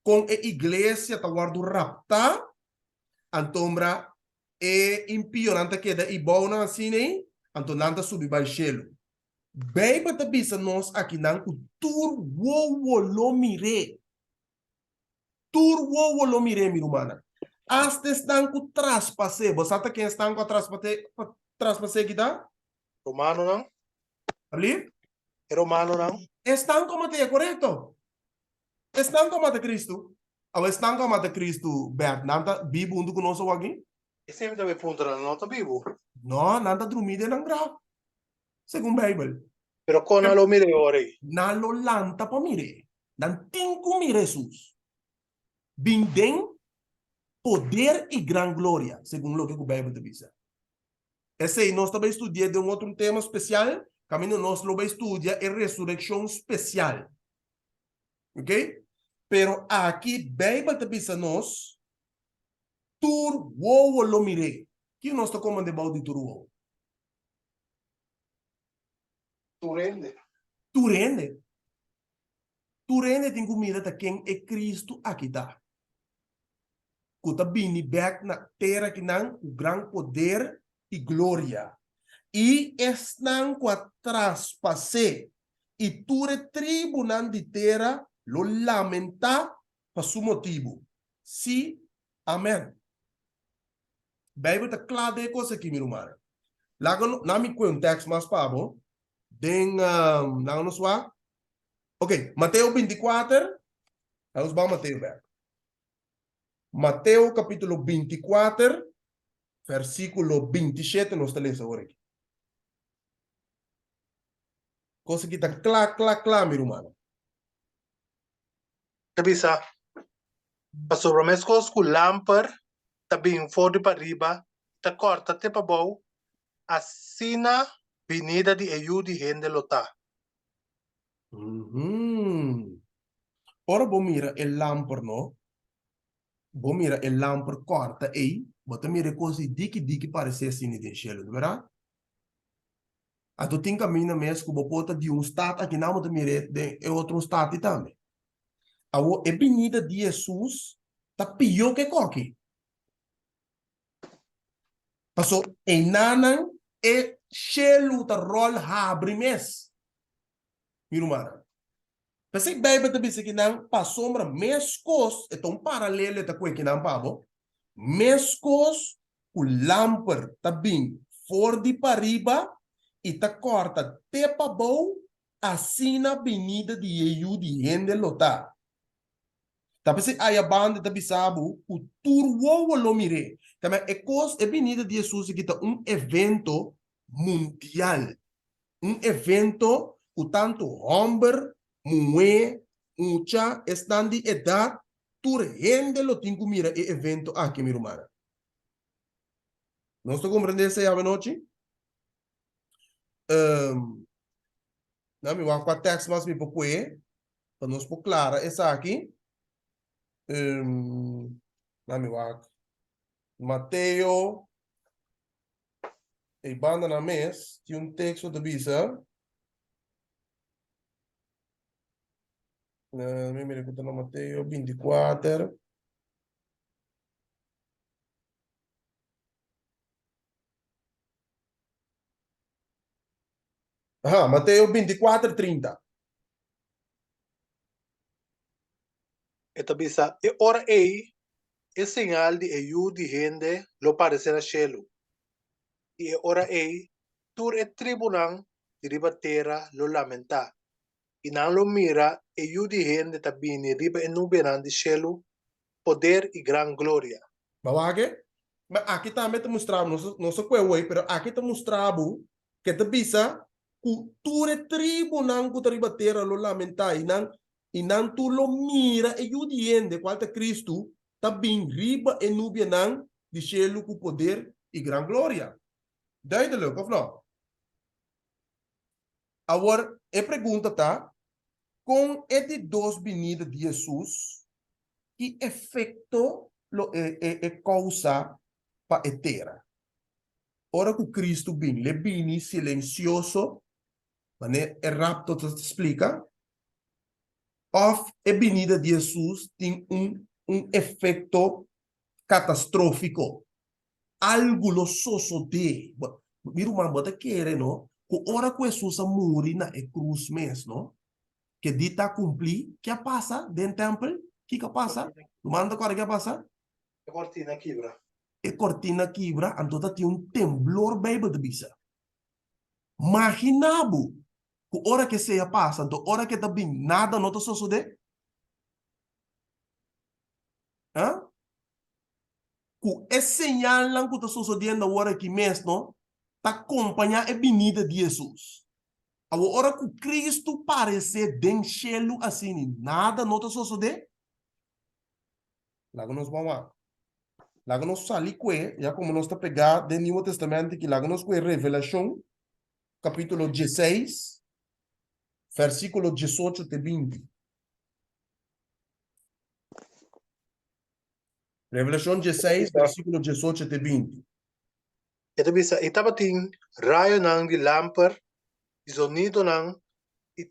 kon e iglesia ta wòrdu raptá, antombra e impionan ta keda ei bou nan asina ei, anto nan ta subi bai shelu. Beibel ta bisa nos akinan ku tur wowo lo mir'é. Tur wowo lo mir'é, mi rumannan. Asta esnan ku traspas'é. Bo sa ta ken esnan ku a traspas'é aki ta? Romanonan. Alblief? E romanonan. Esnan ku a mat'é, korekto. Esnan ku a mata Kristu. Awor esnan ku a mata Kristu, Bert, nan ta bibu huntu ku nos awor aki? Esei mi ta bai puntra, nan no ta bibu? No, nan ta drumí den nan graf, segun Beibel. Pero kon nan lo mir'é ora ei? Nan lo lanta pa mir'é. Nan tin ku mira Hesus bin den poder i gran gloria, segun loke ku Beibel ta bisa. Esei nos ta bai studia den un otro tema spesial, kaminda nos lo bai studia e resurekshon spesial. Ok? Pero aki Beibel ta bisa nos, Tur wowo lo mir'é. Kiko nos ta komand'é bou di tur wowo? Tur hende. Tur hende. Tur hende tin ku mira ta ken e Kristu aki ta, ku ta bini bèk na tera akinan ku gran poder i gloria. I esnan ku a traspas'é i tur e tribunan di tera lo lamentá pa su motibu. Sí, amèn. Beibel ta kla den e kos aki, mi rumannan. Laga no, na mi kue un tèks mas pa bo. Den, laga nos wak. Ok, Mateo 24, laga nos ban Mateo bek. Mateo kapítulo 24, versíkulo 27 nos ta lesa awor aki. Kos aki ta kla, kla, kla, mi rumannan. Ta bisa, Pasobra meskos ku lamper ta bin for di pariba i ta kòrta te pabou, asina binida di e Yu di hende lo ta. Ora bo mira e lamper no, bo mira e lamper kòrta ei, bo ta mira e kos di diki diki paresé asina den shelu, no bèrdat? Anto tin kaminda mes ku bo por ta di un stat akinan bo ta mir'é den e otro stat ei tambe. Awor e binida di Hesus ta pió ku e koki. Paso einanan e shelu ta ròl habri mes, mi rumannan. P'esei Beibel ta bisa kinan pasobra meskos, e ta un paralelo e ta kue kinan pa bo, meskos ku lamper ta bin for di pariba i ta kòrta te pabou, asina binida di e Yu di hende lo ta. Ta p'esei aya banda ta bisa bo ku tur wowo lo mir'é. Tambe e kos, e binida di Hesus aki ta un evento mundial. Un evento ku tantu hòmber, muhé, mucha, esnan di edat, tur hende lo tin ku mira e evento aki, mi rumannan. Nos ta komprendé esei awenochi? Um, na mi wak kua tèks mas mi por kue pa nos por klara esaki. Um, na mi wak Mateo Ei banda nan mes tin un teksto ta bisa, mi mira ku ta na Mateo 24. Aha, Mateo 24, 30. E ta bisa, E ora ei e señal di e Yu di hende lo paresé na shelu, i e ora ei tur e tribunan di riba tera lo lamentá, i nan lo mira e Yu di hende ta bini riba e nubianan di shelu, poder i gran gloria. Bo a wak e? Ma aki tambe ta mustra bo, nos nos a kue wei, pero aki ta mustra bo ke ta bisa ku tur e tribunan ku ta riba tera lo lamentá i nan i nan tur lo mira e Yu di hende, kual ta Kristu, ta bin riba e nubianan di shelu ku poder i gran gloria. Duidelijk, òf no? Awor, e pregunta ta, Kon e di dos binida di Hesus, ki efekto lo e e kousa pa e tera? Ora ku Kristu bin, l'e bini silensioso, manera e rapto ta splika? Òf e binida di Hesus tin un un efekto katastrófiko? Algu lo sosodé. Mi ruman, bo ta kere, no, ku ora ku Hesus a muri na e krus mes, no, ke di ta kumplí, ke a pasa den tèmpel? Kiko a pasa? Ruman ta kòrda ke a pasa? E kortina a kibra. E kortina a kibra, anto ta tin un temblor, Beibel ta bisa. Maginá bo ku ora ke esei a pasa, anto ora ke ta bin, nada no ta sosodé? Ha? Ku e señalnan ku ta sosodiendo awor aki mes no ta kompañá e binida di Hesus. Awor ora ku Kristu paresé den shelu asini nada no ta sosodé? Laga nos ban wak. Laga nos sali kue, ya komo nos ta pegá den Nieuwe Testament aki, laga nos kue Revelashon kapítulo dieseis, vèrsikulo diesocho te binti. Revelashon dieseis, versíkulo diesocho te binti. E ta bisa, I tabatin rayonan di lamper, i zonidonan, i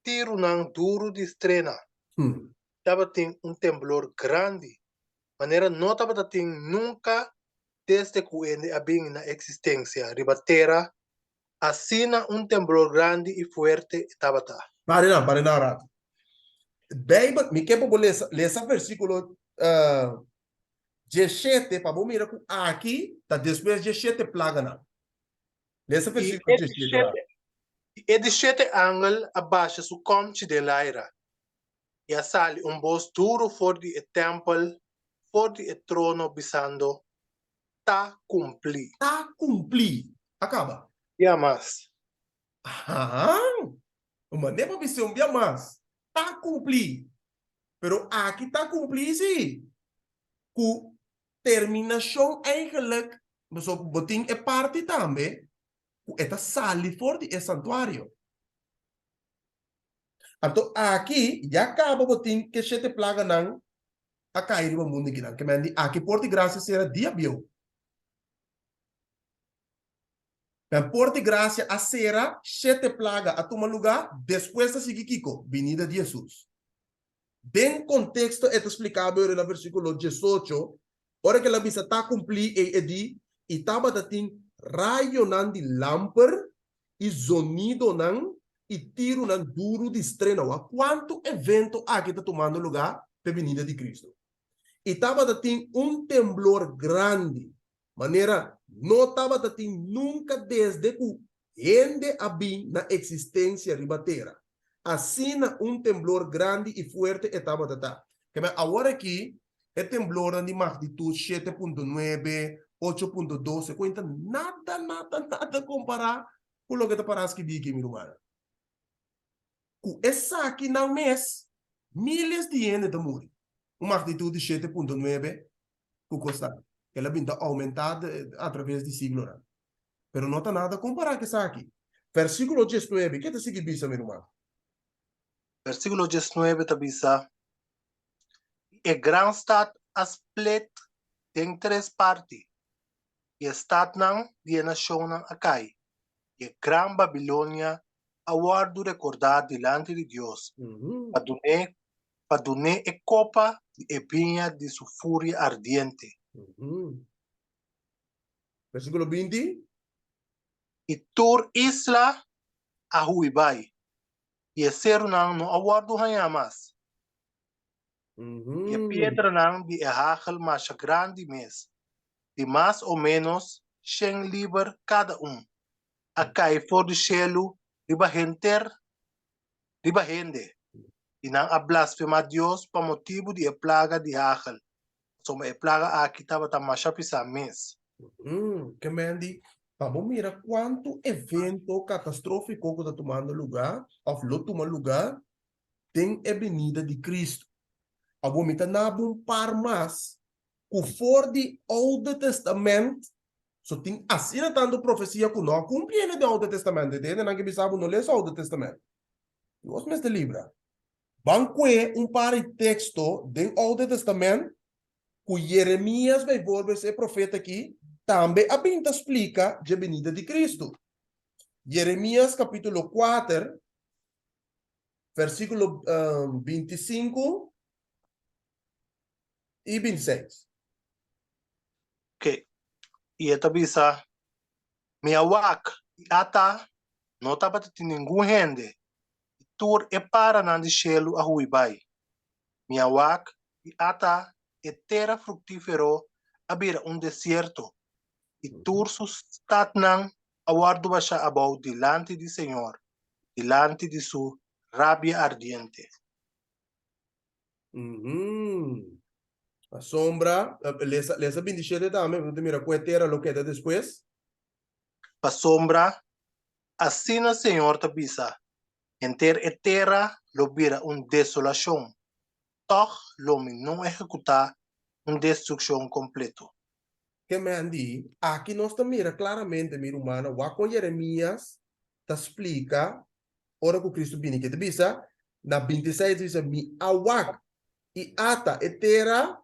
tirunan duru di strena. Tabatin un temblor grandi, manera no tabata tin nunka desde ku hende a bini na eksistensia riba tera, asina un temblor grandi i fuerte e tabata. Pare nan, pare nan un ratu. Bijbel, mi ke pa bo lesa, lesa versíkulo diesshete pa bo mira ku aki ta despues dje shete plaganan. Lesa I versíkulo e di diesshete wak. shete, i e di shete angel a basha su kòmchi den laira, i a sali un bos duru for di e tèmpel, for di e trono, bisando, Ta kumplí! Ta kumplí! A kaba. Bia mas. Ahan! Un manera pa bis'é un bia mas, ta kumplí. Pero aki ta kumplí sí, ku terminashon eigenlijk, pasobra bo tin e parti tambe ku e ta sali for di e santuario. Anto aki ya kaba bo tin ke shete plaganan a kai riba mundu kinan. Ke men di aki por di grasia sera dia bieu. Men por di grasia a sera, shete plaga a tuma lugá, despues ta sigui kiko? Binida di Hesus. Den konteksto e ta spliká bo na versíkulo diesocho, ora ku el a bisa ta kumplí ei e di, I tabata tin rayonan di lamper i zonidonan i tirunan duru di strena. Wak kuantu evento aki ta tumando lugá p'e binida di Kristu. I tabata tin un temblor grandi, manera no tabata tin nunka desde ku hende a bin na eksistensia riba tera. Asina un temblor grandi i fuerte e tabata ta. Keme awor aki e temblornan di magnitut shete punto nuebe, ocho punto dos e kuenta nada, nada, nada kompará ku loke ta pará skibí aki, mi rumannan. Ku esakinan mes, miles di hende ta muri. Un magnitut di shete punto nuebe ku kosta. El a bin ta oumentá atraves di siglonan. Pero no ta nada kompará ku esaki. Versíkulo diesnuebe, ke ta sigui bisa, mi ruman? Versíkulo diesnuebe ta bisa, I e gran stat a split den tres parti, i e statnan di e nashonnan a kai, i e gran Babilonia a wòrdu rekordá dilanti di Dios, pa dun'é pa dun'é e kopa di e biña di su furia ardiente. Versíkulo binti. I tur isla a hui bai, i e serunan no a wòrdu hañá mas. I e piedranan di e hagel masha grandi mes, di mas o ménos shen liber kada un, a kai for di shelu riba henter riba hende, i nan a blasfemá Dios pa motibu di e plaga di hagel, Pasobra e plaga aki tabata masha pisá mes. Ke men di, pa bo mira kuantu evento katastrófiko ku ta tumando lugá òf lo tuma lugá den e binida di Kristu. Awor mi ta na bo un par mas ku for di Oude Testament so tin asina tantu profesia ku no a kumpli hende den Oude Testament. E hendenan ke bisa bo no lesa Oude Testament. Dios mester libra. Ban kue un par di teksto den Oude Testament ku Jeremias bijvoorbeeld e profeta aki tambe a bin ta splika dje binida di Kristu. Jeremias kapitulo kuater versíkulo 25 i 26. Oké, i e ta bisa, Mi a wak, i ata, no tabata tin ningun hende, i tur e paranan di shelu a hui bai. Mi a wak, i ata, e tera fruktífero a bira un desierto, i tur su statnan a wòrdu bashá abou dilanti di señor, dilanti di su rabia ardiente. Pasobra, lesa, lesa 27 tambe, bo ta mira ku e tera lo keda despues. Pasobra, asina Señor ta bisa, Henter e tera lo bira un desolashon, tòg lo mi no ehekutá un destrukshon kompleto. Ke men di, aki nos ta mira klaramente, mi rumannan, wak kon Jeremias ta splika ora ku Kristu bini. Ke ta bisa na 26 ta bisa, Mi a wak, i ata e tera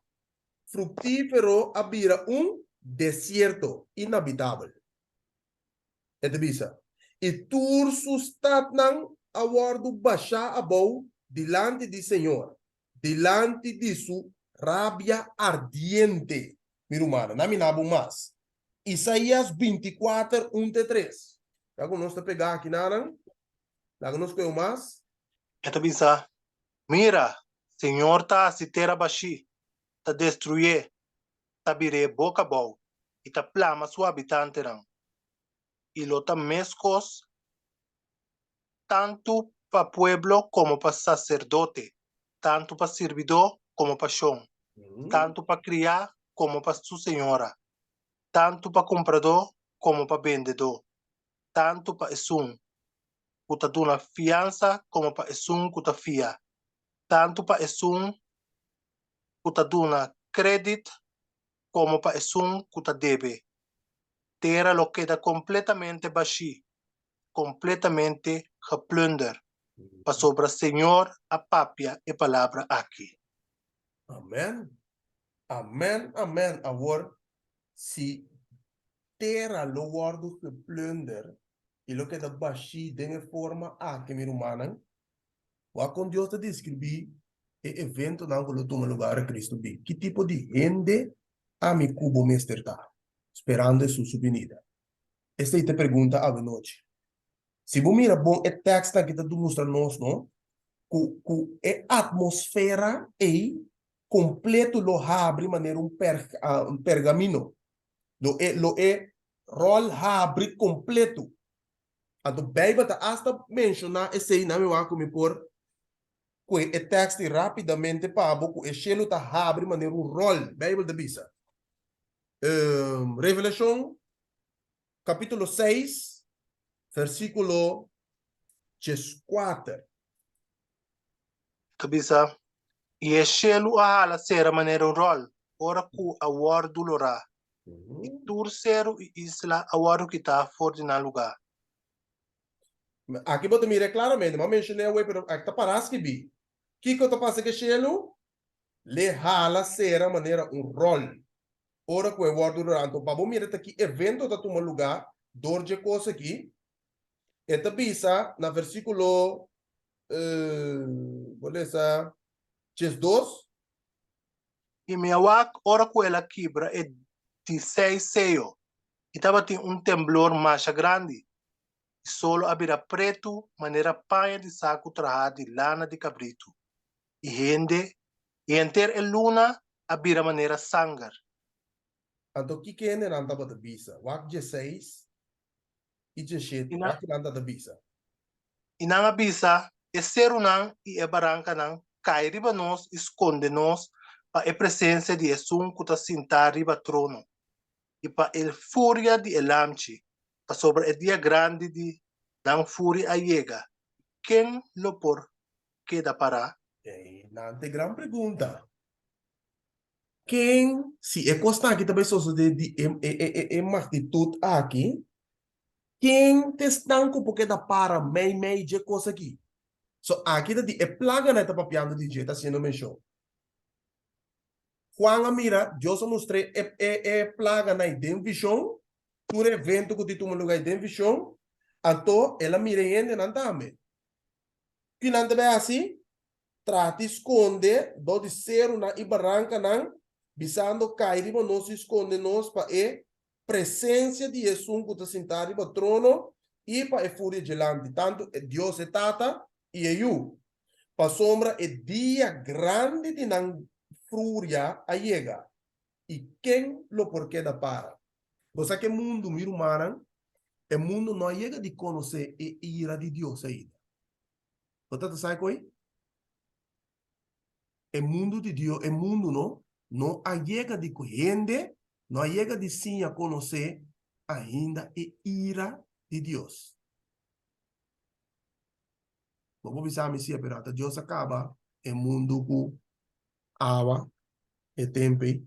fruktífero a bira un desierto inabitabel. E ta bisa, I tur su statnan a wòrdu bashá abou dilanti di Señor, dilanti di su rabia ardiente. Mi rumannan, na mina bo mas. Isaías 24, 1 te 3. Ya ku nos ta pegá aki nanan, laga nos kohe un mas. E ta bisa, Mira, Señor ta hasi tera bashí, ta destruyé, ta bir'é boka abou i ta plama su habitantenan, i lo ta meskos tantu pa pueblo komo pa saserdote, tantu pa sirbidó komo pa shon, tantu pa kriá komo pa su señora, tantu pa kumpradó komo pa bendedó, tantu pa esun ku ta duna fiansa komo pa esun ku ta fia, tantu pa esun ku ta duna kredit komo pa esun ku ta debe. Tera lo keda kompletamente bashí, kompletamente geplunder, pasobra Señor a papia e palabra aki. Amen. Amen, amen. Awor, si tera lo wòrdu geplunder i lo keda bashí den e forma aki, mi rumannan, wak kon Dios ta deskribí e eventonan ku lo tuma lugar ora Kristu bin. Ki tipo di hende ami ku bo mester ta, sperando Hesus su binida? Esei ta e pregunta awenochi. Si bo mira bon e tèkstnan ki ta mustra nos no, ku ku e atmosfera ei kompleto lo habri manera un per un pergamino. Lo e lo e ròl habri kompleto. Anto Beibel ta asta menshoná esei, nan mi wak ku mi por kue e tèkst ei rápidamente pa bo ku e shelu ta habri manera un ròl, Beibel ta bisa. Revelashon kapítulo 6, versíkulo 14. Ta bisa, I e shelu a hala sera manera un ròl, ora ku a wòrdu lorá, i tur seru i isla a wòrdu kitá for di nan lugá. Aki bo ta mira klaramente, mi a menshoné awor, pero aki ta pará skibí. Kiko ta pasa ku e shelu? L'e hala sera manera un ròl, ora ku e wòrdu lorá. Anto, pa bo mira ta ki evento ta tuma lugá dor dje kos aki, e ta bisa na versíkulo, bo lesa 12. I mi a wak ora ku el a kibra e di seis seyo, i tabatin un temblor masha grandi, i solo a bira pretu manera paña di saku trahá di lana di kabritu, i hende, i henter e luna a bira manera sanger. Anto kiko hendenan tabata bisa? Wak 16 i 17, I nan, wak kinan tabata bisa? I nan a bisa, E serunan i e barankanan kai riba nos i skonde nos. Pa e presensia di Esun ku ta sintá riba trono, i pa e furia di e Lamchi, pasobra e dia grandi di nan furia a yega, ken lo por keda pará? Ei, nan ta e gran pregunta. Ken, si e kosnan aki ta bai sosodé di e e e e magnitut aki, ken ta esnan ku por keda para meimei dje kos aki? So aki ta di e plaganan e ta papiando di dje, ta hasiendo menshon. Juan a mira, Dios a mustr'é e e e plaganan ei den vishon, tur e evento ku tin tuma lugá ei den vishon, anto el a mira e hendenan tambe. Ki nan ta bai hasi? Trata di skonde dor di serunan i barankanan, bisando, Kai riba nos i skonde nos pa e presensia di Esun ku ta sintá riba trono i pa e furia djelanti, tantu e Dios e Tata i e Yu, pasobra e dia grandi di nan furia a yega, i ken lo por keda para? Bo sa ku e mundu, mi rumannan, e mundu no a yega di konosé e ira di Dios ainda. Bo ta ta sa koe? E mundu di Dios, e mundu no, no a yega di ku hende no a yega di siña konosé ainda e ira di Dios. Bo por bisa mi siya, pero ata Dios a kaba e mundu ku awa e tempu ei.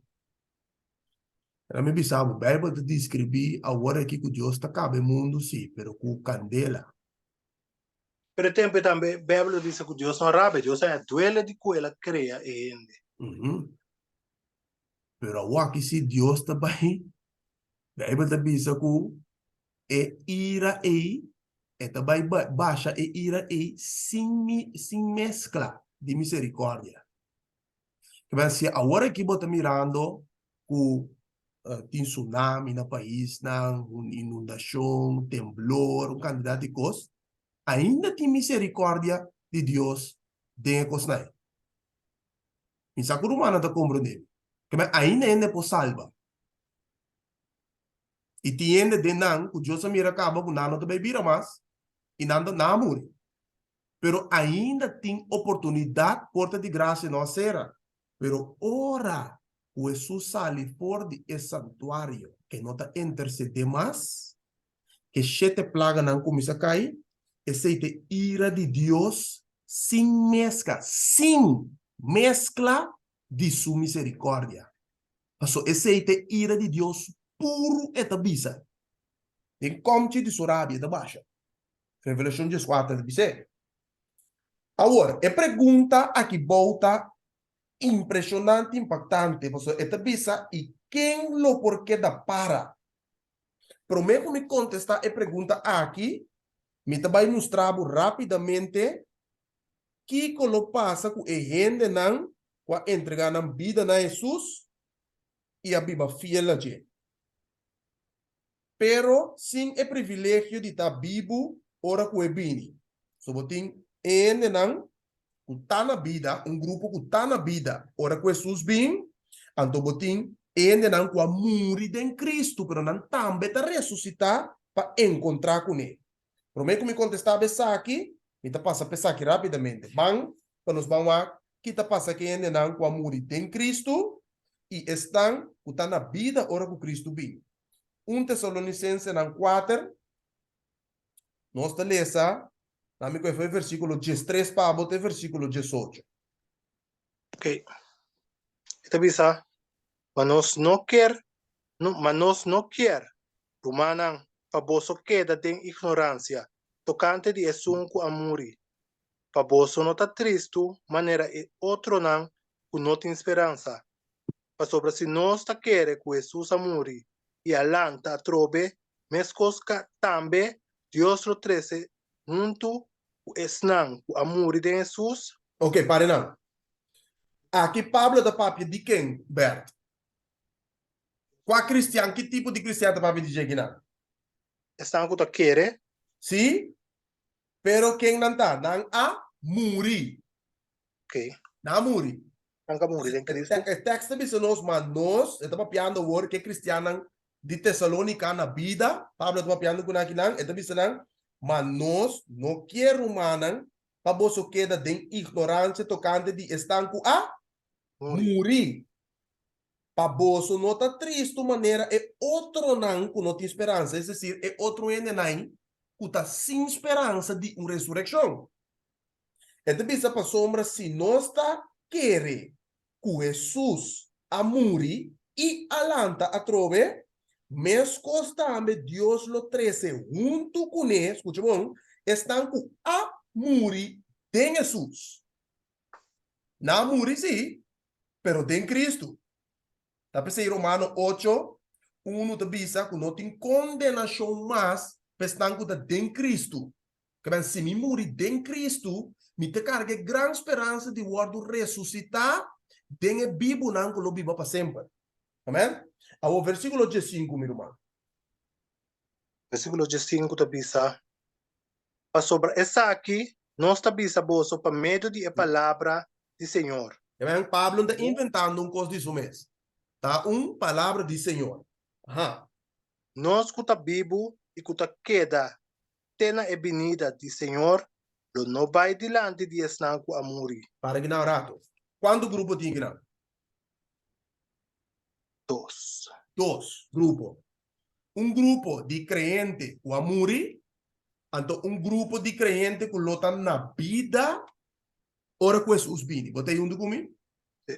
Pero mi bisa bo, Beibel ta deskribí awor aki ku Dios ta kaba e mundu, sí, pero ku kandela. Pero e tempu ei tambe Beibel ta bisa ku Dios no a rabia, Dios a duele di ku el a krea e hende. Pero awor aki si Dios ta bai, Beibel ta bisa ku e ira ei, e ta bai basha e ira ei sin sin meskla di miserikòrdia. Kiba si awor aki bo ta mirando ku tin tsunami na paisnan, un inundashon, temblor, un kantidat di kos, ainda tin miserikòrdia di Dios den e kosnan ei. Mi sa ku rumannan ta komprondé mi. Kiba ainda hende por salba. I tin hende den nan ku Dios a mira kaba ku nan no ta bai bira mas i nan ta nan a muri. Pero ainda tin oportunidat, porta di grasia no a sera. Pero ora ku Hesus sali for di e santuario, e no ta intersedé mas, e shete plaganan kuminsá kai, esei ta e ira di Dios sin meskla, sin meskla di su miserikòrdia. Pasobra esei ta e ira di Dios puru, e ta bisa. Den kòmchi di su rabia e ta basha. Revelashon dieskuater ta bis'é. Awor, e pregunta aki bou ta impreshonante, impaktante, pasobra e ta bisa, I ken lo por keda para? Promé ku mi kontestá e pregunta aki, mi ta bai mustra bo rápidamente kiko lo pasa ku e hendenan ku a entregá nan bida na Hesus i a biba fiel na dje. Pero sin e privilegio di ta bibu ora ku e bini. So bo tin e hendenan ku ta na bida, un grupo ku ta na bida ora ku Hesus bin, anto bo tin e hendenan ku a muri den Kristu, pero nan tambe ta resusitá pa enkontrá kuné. Promé ku mi kontestá bo esaki, mi ta pasa pa esaki rápidamente. Ban pa nos ban wak ki ta pasa ku e hendenan ku a muri den Kristu i esnan ku ta na bida ora ku Kristu bin. Un Tesalonisensenan kuater, nos ta lesa, na mi ku e for e versíkulo diestres pa abo te versíkulo diesocho. Ok. E ta bisa, Ma nos no kier, no, ma nos no kier, rumannan, pa boso keda den ignoransia tokante di esun ku a muri, pa boso no ta tristu manera e otronan ku no tin speransa. Pasobra si nos ta kere ku Hesus a muri i a lanta atrobe, meskos ka tambe Dios lo trese huntu ku esnan ku a muri den Hesus. Ok, pare nan. Aki Pablo ta papia di ken, Bert? Kua kristian, ki tipo di kristian ta papia di dje kinan? Esnan ku ta kere. Sí, pero ken nan ta? Nan a muri. Ok. Nan a muri. Nan ka muri den Kristu. E tekst ta bisa nos, ma nos, e ta papiando awor ku e kristiannan di Tesalónika na bida, Pablo ta papiando ku nan akinan, e ta bisa nan, ma nos no kier, rumannan, pa boso keda den ignoransia tokante di esnan ku a. Muri. Pa boso no ta tristu manera e otronan ku no tin speransa, es desir, e otro hendenan ku ta sin speransa di un resurekshon. E ta bisa pasobra si nos ta kere ku Hesus a muri i a lanta atrobe, meskos tambe Dios lo trese huntu kuné, skucha bon, esnan ku a muri den Hesus. Nan a muri sí, pero den Kristu. Ta p'esei Romano ocho, unu ta bisa ku no tin kondenashon mas pa esnan ku ta den Kristu. Kebèn, si mi muri den Kristu, mi ta karga e gran speransa di wòrdu resusitá den e bibunan ku lo biba pa semper. Amèn? Awor, versíkulo diesinku, mi ruman. Versíkulo diesinku ta bisa, Pasobra esaki nos ta bisa boso pa medio di e palabra di Señor. Amen. Pablo no ta inventando un kos di su mes. Ta un palabra di Señor. Aha. Nos ku ta bibu i ku ta keda te na e binida di Señor lo no bai dilanti di esnan ku a muri. Para kinan un rato. Kuantu grupo tin kinan? Dos. Dos grupo. Un grupo di kreyente ku a muri, anto un grupo di kreyente ku lo ta na bida ora ku Hesus bini. Bo ta ei huntu ku mi? Sí.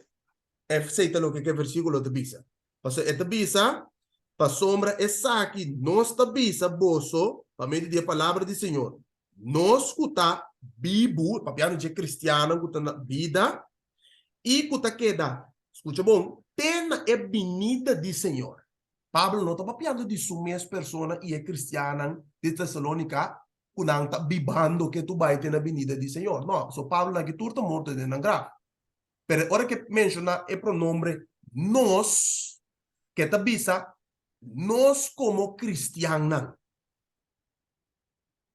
Esei ta loke ku e versíkulo ta bisa. Pasobra e ta bisa, Pasobra esaki nos ta bisa boso pa medio di e palabra di Señor, nos ku ta bibu, papiando dje kristiannan ku ta na bida i ku ta keda, skucha bon, te na e binida di Señor. Pablo no ta papiando di su mes persona i e kristiannan di Tesalónika ku nan ta bibando ke tu bai te na binida di Señor. No, pasobra Pablo nan ki tur ta morto den nan graf. Pero ora ke menshoná e pronombre nos, ke ta bisa nos komo kristiannan.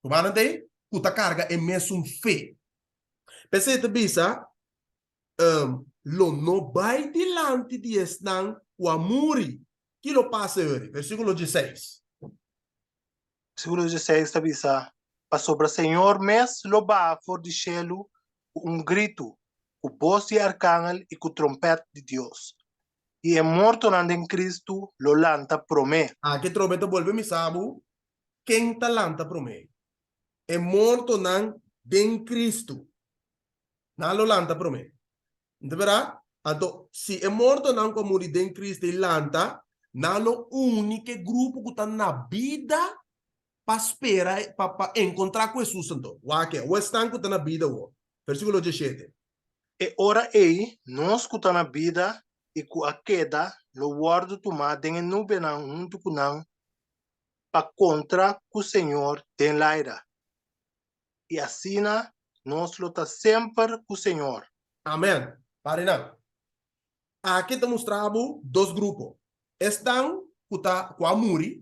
Rumannan ta ei ku ta karga e mesun fe. P'esei ta bisa, Lo no bai dilanti di esnan ku a muri. Ki lo pasa eri? Versíkulo dieseis. Versíkulo dieseis ta bisa, Pasobra Señor mes lo baha for di shelu ku un gritu, ku bos di arkangel i ku trompèt di Dios, i e mortonan den Kristu lo lanta promé. Aki trobe ta bolbe misa bo ken ta lanta promé, e mortonan den Kristu. Nan lo lanta promé. N ta bira? Anto, si e mortonan ku a muri den Cristo ei lanta, nan lo uni ku e grupo ku ta na bida pa spera, pa pa enkontrá ku Hesus anto. Wak awor esnan ku ta na bida awor. Versíkulo diesshete. E ora ei nos ku ta na bida i ku a keda lo wòrdu tumá den e nubenan huntu ku nan pa kontra ku Señor den laira. i asina nos lo ta semper ku Señor. Amen. Parinan. Aki ta mustra bo dos grupo. Esnan ku ta ku a muri,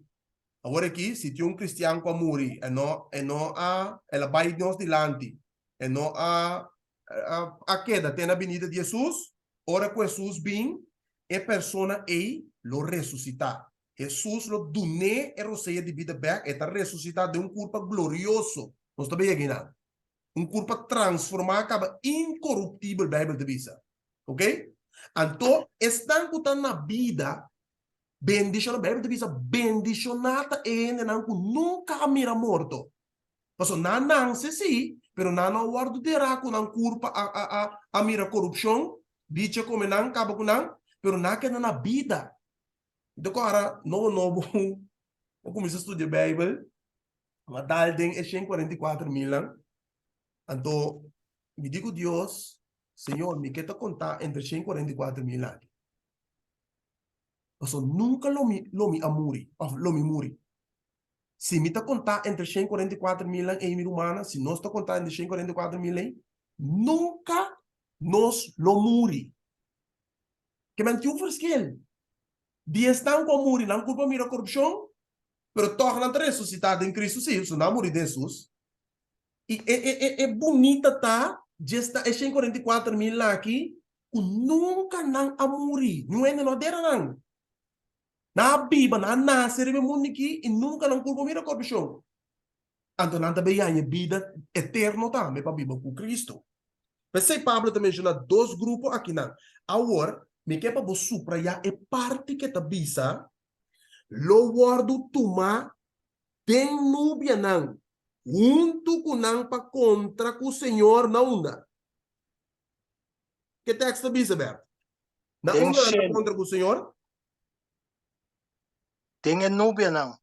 awor aki si tin un kristian ku a muri e no e no a el a bai nos dilanti, e no a a keda te na binida di Hesus, ora ku Hesus bin e persona ei lo resusitá. Hesus lo dun'é e rosea di bida bèk, e ta resusitá den un kurpa glorioso. Nos ta bia kinan. Un kurpa transformá kaba inkoruptibel, Beibel ta bisa. Oke? Anto, esnan ku ta na bida, bendishoná, Beibel ta bisa, bendishoná ta e hendenan ku nunka a mira morto. Pasobra nan nanse sí, pero nan no a wòrdu derá ku nan kurpa a a a a mira korupshon, bichi a kome nan, kaba ku nan, pero nan a keda na bida. Mi ta kòrda nobo nobo mi a kuminsá studia Beibel, mi a dal den e shen kuarenta i kuater milnan. Anto mi di ku Dios, Señor, mi ke ta kontá entre shen kuarenta i kuater mil aki. Pasobra nunka lo mi lo mi a muri òf lo mi muri. Si mi ta kontá entre shen kuarenta i kuater milnan ei, mi rumannan, si nos ta kontá entre shen kuarenta i kuater mil ei, nunka nos lo muri. Ke men tin un verschil. Di esnan ku a muri, nan kulpa mira korupshon, pero tòg nan ta resusitá den Kristu, sí, pasobra nan a muri den Hesus. I e e e e bunita ta dje esta e 144 mil aki ku nunka nan a muri, niun hende no a dera nan. Nan a biba, nan a nase riba e mundu aki i nunka nan kulpa mira korupshon. Anto nan ta bay haña bida eterno tambe pa biba ku Kristu. P'esei Pablo ta menshoná dos grupo akinan. Awor, mi ke pa bo suprayá e parti ke ta bisa, Lo wòrdu tumá den nubianan huntu ku nan pa kontra ku Señor na unda? Ke tèks ta bisa, Bert? Na Den unda nan ta shelu. kontra ku Señor? Den e nubianan.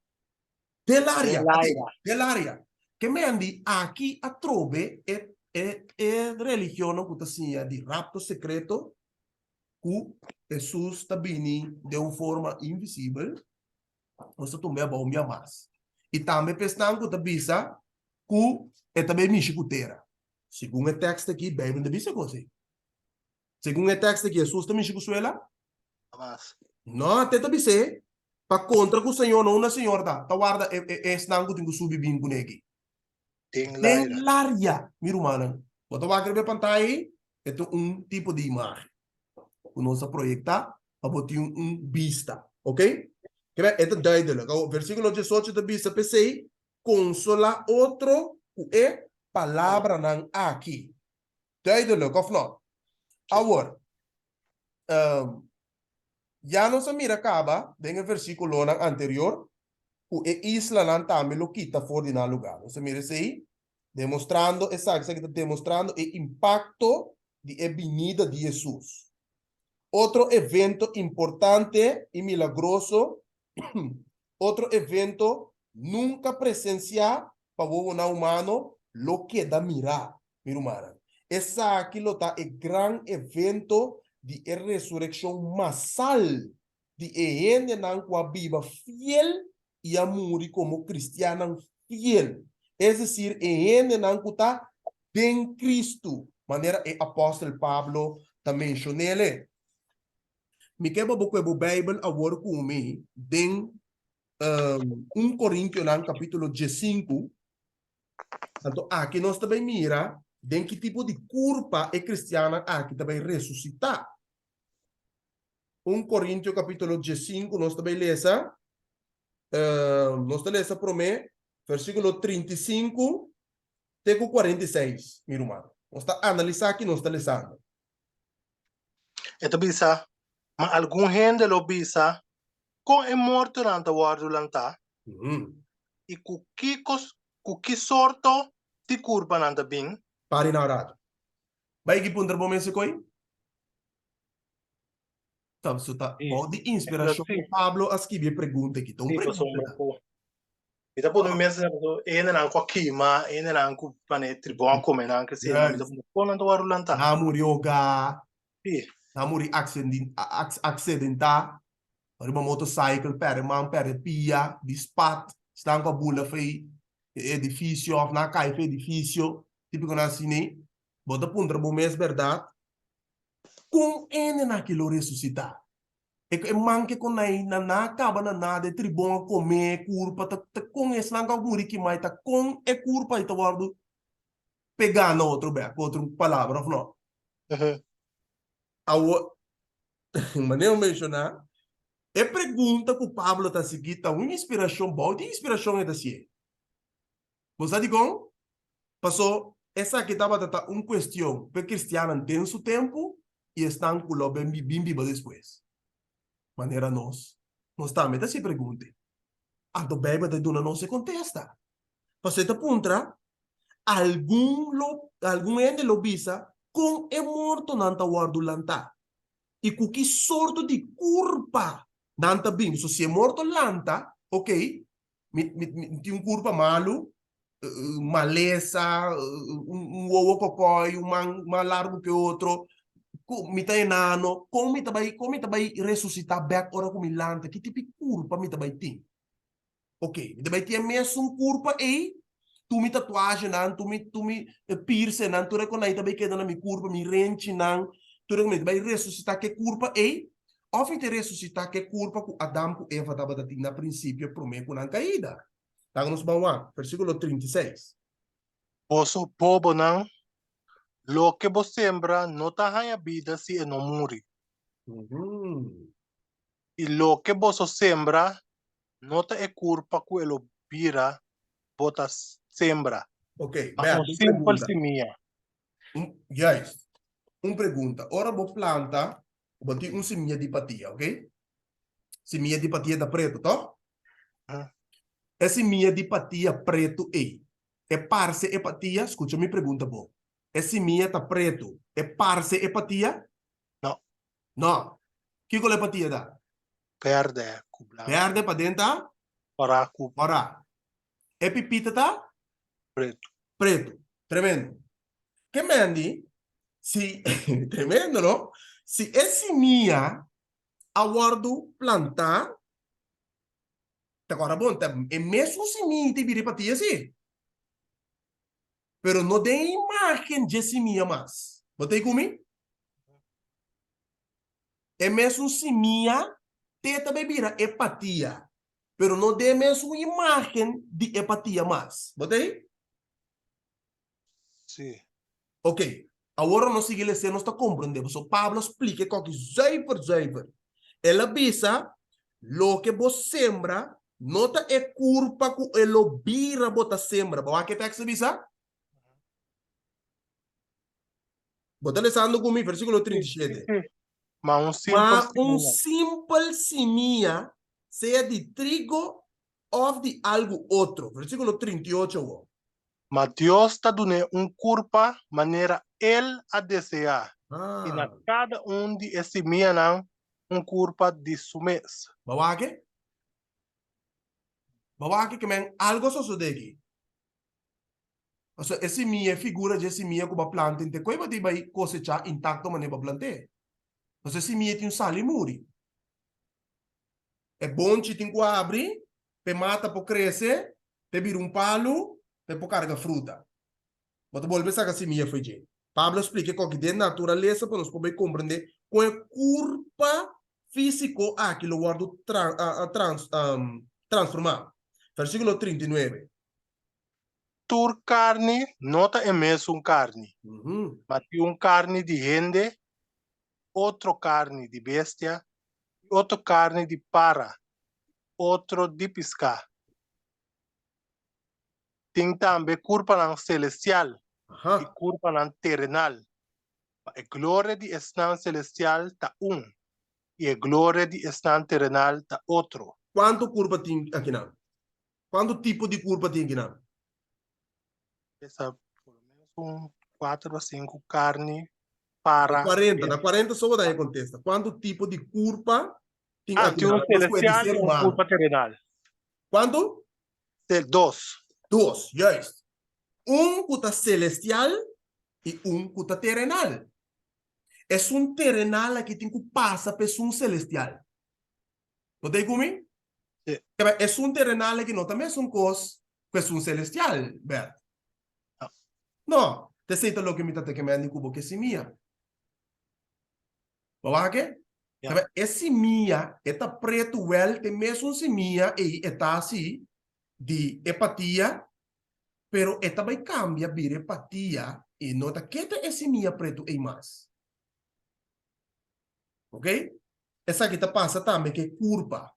Den laria. Den laira. Den laria. Ke men di aki atrobe e e e religionnan ku ta siña di rapto sekreto ku Hesus ta bini den un forma invisibel, nos ta tum'é abou un bia mas. I tambe pa esnan ku ta bisa ku e ta bai mishi ku tera. Segun e tekst aki, Beibel no ta bisa kos ei. Segun e tekst aki, Hesus ta mishi ku suela? Hamas. No, te ta bis'é, pa kontra ku Señor, no unda Señor ta, ta warda e, e, esnan ku tin ku subi bin kuné aki. Den Den laira. laria, mi rumannan. Bo ta wak riba e pantaya ei? E ta un tipo di imágen ku nos a proyektá pa bo tin un bista, ok? Kibè, e ta duidelijk. Awor, versíkulo 18 ta bisa, P'esei, konsolá otro ku e palabranan aki. Duidelijk, òf no? Awor, ya nos a mira kaba den e versíkulonan anterior ku e islanan tambe lo kita for di nan lugá. Nos a mira esei demostrando esaki, esaki ta demostrando e impakto di e binida di Hesus. Otro evento importante i milagroso Otro evento nunka presensiá pa wowonan humano lo keda mirá, mi rumannan. Esaki lo ta e gran evento di e resurekshon masal di e hendenan ku a biba fiel i a muri komo kristiannan fiel, es desir, e hendenan ku ta den Kristu, manera e apòstel Pablo ta menshon'é. Mi ke pa bo kue bo Bijbel awor ku mi den 1 Korintionan kapítulo 15. Anto aki nos ta bai mira den ki tipo di kurpa e kristiannan aki ta bai resusitá. 1 Korintio kapítulo 15 nos ta bai lesa, nos ta lesa promé versíkulo 35 te ku 46, mi ruman. Nos ta analisá ki nos ta lesando. E ta bisa, Ma algun hende lo bisa, Kon e mortonan ta wòrdu lantá? I ku kiko, ku ki sorto di kurpa nan ta bin? Pari na rato. Bai ki puntra bo mes e koi? Ta, so ta bou di inspirashon ku Pablo a skibi e pregunta aki. Ta un pregunta. Mi ta pone mi mes pasobra e hendenan ku a kima, e hendenan ku mane tribon a kome nan, ke sena, mi ta puntra kon nan ta wòrdu lantá? Nan a muri hogá, Sí. nan a muri aksidentá riba motorcycle, pèrdè man, pèrdè pia, di spat, esnan ku a bula fei e edifisio òf nan a kai fei edifisio, típikonan asina. Bo ta puntra bo mes bèrdat, kon hendenan aki lo resusitá? E e man ke kon nai na na a kaba na nada, e tribon a kome e kurpa, ta ta kon esnan ku a muri kimai, ta kon e kurpa ei ta wòrdu pegá na otro bèk, ku otro palabra, òf no? Awor, manera mi menshoná, e pregunta ku Pablo ta sigui ta un inspirashon, bou di inspirashon e ta hasié. Bo sa dikon? Pasó esaki tabata ta un kuestion pa e kristiannan den su tempu i esnan ku lo bin biba despues. Manera nos, nos tambe ta hasi pregunta. Anto Beibel ta duna nos e kontesta. Pasó e ta puntra, Algun lo, algun hende lo bisa kon e mortonan ta wòrdu lantá i ku ki sorto di kurpa nan ta bin. So si e morto lanta, okey, mi, mi, mi tin un kurpa malu, malesa, un wowo kokoi, un man mas largu ke otro, ku mi ta enano, kon mi ta bai, kon mi ta bai resusitá bèk ora ku mi lanta? Ki tipo di kurpa mi ta bai tin? Ok, mi ta bai tin e mesun kurpa ei, tur mi tatuajenan, tur mi, tur mi piercingnan, tur e konai ta bai keda na mi kurpa, mi renchinan, tur e konai, mi ta bai resusitá ku e kurpa ei? Òf mi ta resusitá ku e kurpa ku Adam ku Eva tabata tin na prinsipio promé ku nan kaida? Laga nos ban wak, versíkulo 36. Boso bobonan, loke bo sembra no ta haña bida si e no muri. I loke boso sembra no ta e kurpa ku e lo bira bo ta sembra, Ok, ma Bert, un un simpel pregunta. simia. Un, juist. Un pregunta. Ora bo planta, bo tin un simia di patia, ok? Simia di patia ta pretu, toch? E simia di patia pretu ei, e parse e patia? Skucha mi pregunta bo. E simia ta pretu, e parse e patia? No. No. Kiko lo e patia ta? Berde ku blanku. Berde paden ta? Kòrá ku. Kòrá. E pipita ta? Pretu. Pretu. Tremendo. Ke mendi, si, tremendo no? Si e simia a wòrdu plantá, ta kòrda bon, ta e mesun simia ta bira e patia si. Pero no den e imágen dje simia mas. Bo ta ei ku mi? E mesun simia te ta bai bira e patia, pero no den e mesun imágen di e patia mas. Bo ta ei? Sí. Ok, awor nos sigui lese nos ta komprendé, pasobra Pablo a splika e koki zuiver zuiver. El a bisa, Loke bo sembra no ta e kurpa ku e lo bira bo ta sembra. Bo wak e teksto bisa? Bo ta lesando ku mi, versíkulo 37. Ma un simpel Ma un simia. simpel simia, sea di trigo òf di algu otro. Versíkulo 38 awor. Ma Dios ta dun'é un kurpa manera El a deseá, i na kada un di e simianan un kurpa di su mes. Bo wak e? Bo wak ke men algu a sosodé aki. Pasobra e simia, e figura dje simia ku bo a planta inte koe bo tin bai kosechá intakto manera bo a plant'é. Pasobra e simia tin un sali muri. E bonchi tin ku abri p'e mata por krese, p'e bira un palu, p'e por karga fruta. Bo ta bolbe saka simia fo'i dje. Pablo a splika e koki den naturalesa pa nos por bai komprendé kon e kurpa físiko aki lo wòrdu transformá. Versíkulo 39. Tur karni no ta e mesun karni, ma tin un karni di hende, otro karni di bestia, i otro karni di para, i otro di piská. Tin tambe kurpanan selestial i kurpanan terenal, ma e gloria di esnan selestial ta un, i e gloria di esnan terenal ta otro. Kuantu kurpa tin akinan? Kuantu tipo di kurpa tin akinan? Esa por lo menos un kuater o sinku karni para. Na kuarenta, na kuarenta so bo ta haña kontesta. Kuantu tipo di kurpa tin Ah, tin akinan? un Nos puede celestial ser i un humano. kurpa terenal. Kuantu? Te dos. Dos, juist. Un ku ta celestial i un ku ta terenal. Esun terenal aki tin ku pasa pa esun celestial. Bo ta ei ku mi? Sí. Kaba esun terenal aki no ta mesun kos ku esun celestial, Bert. No. No, t'esei ta loke mi ta tekemendi ku bo ke simia. Bo wak ke? Ja. Kaba e simia e ta pretu wèl t'e mesun simia ei e ta hasi di e patia, pero e ta bai kambia bira e patia i no ta keda e simia pretu ei mas. Ok? Esaki ta pasa tambe ku e kurpa.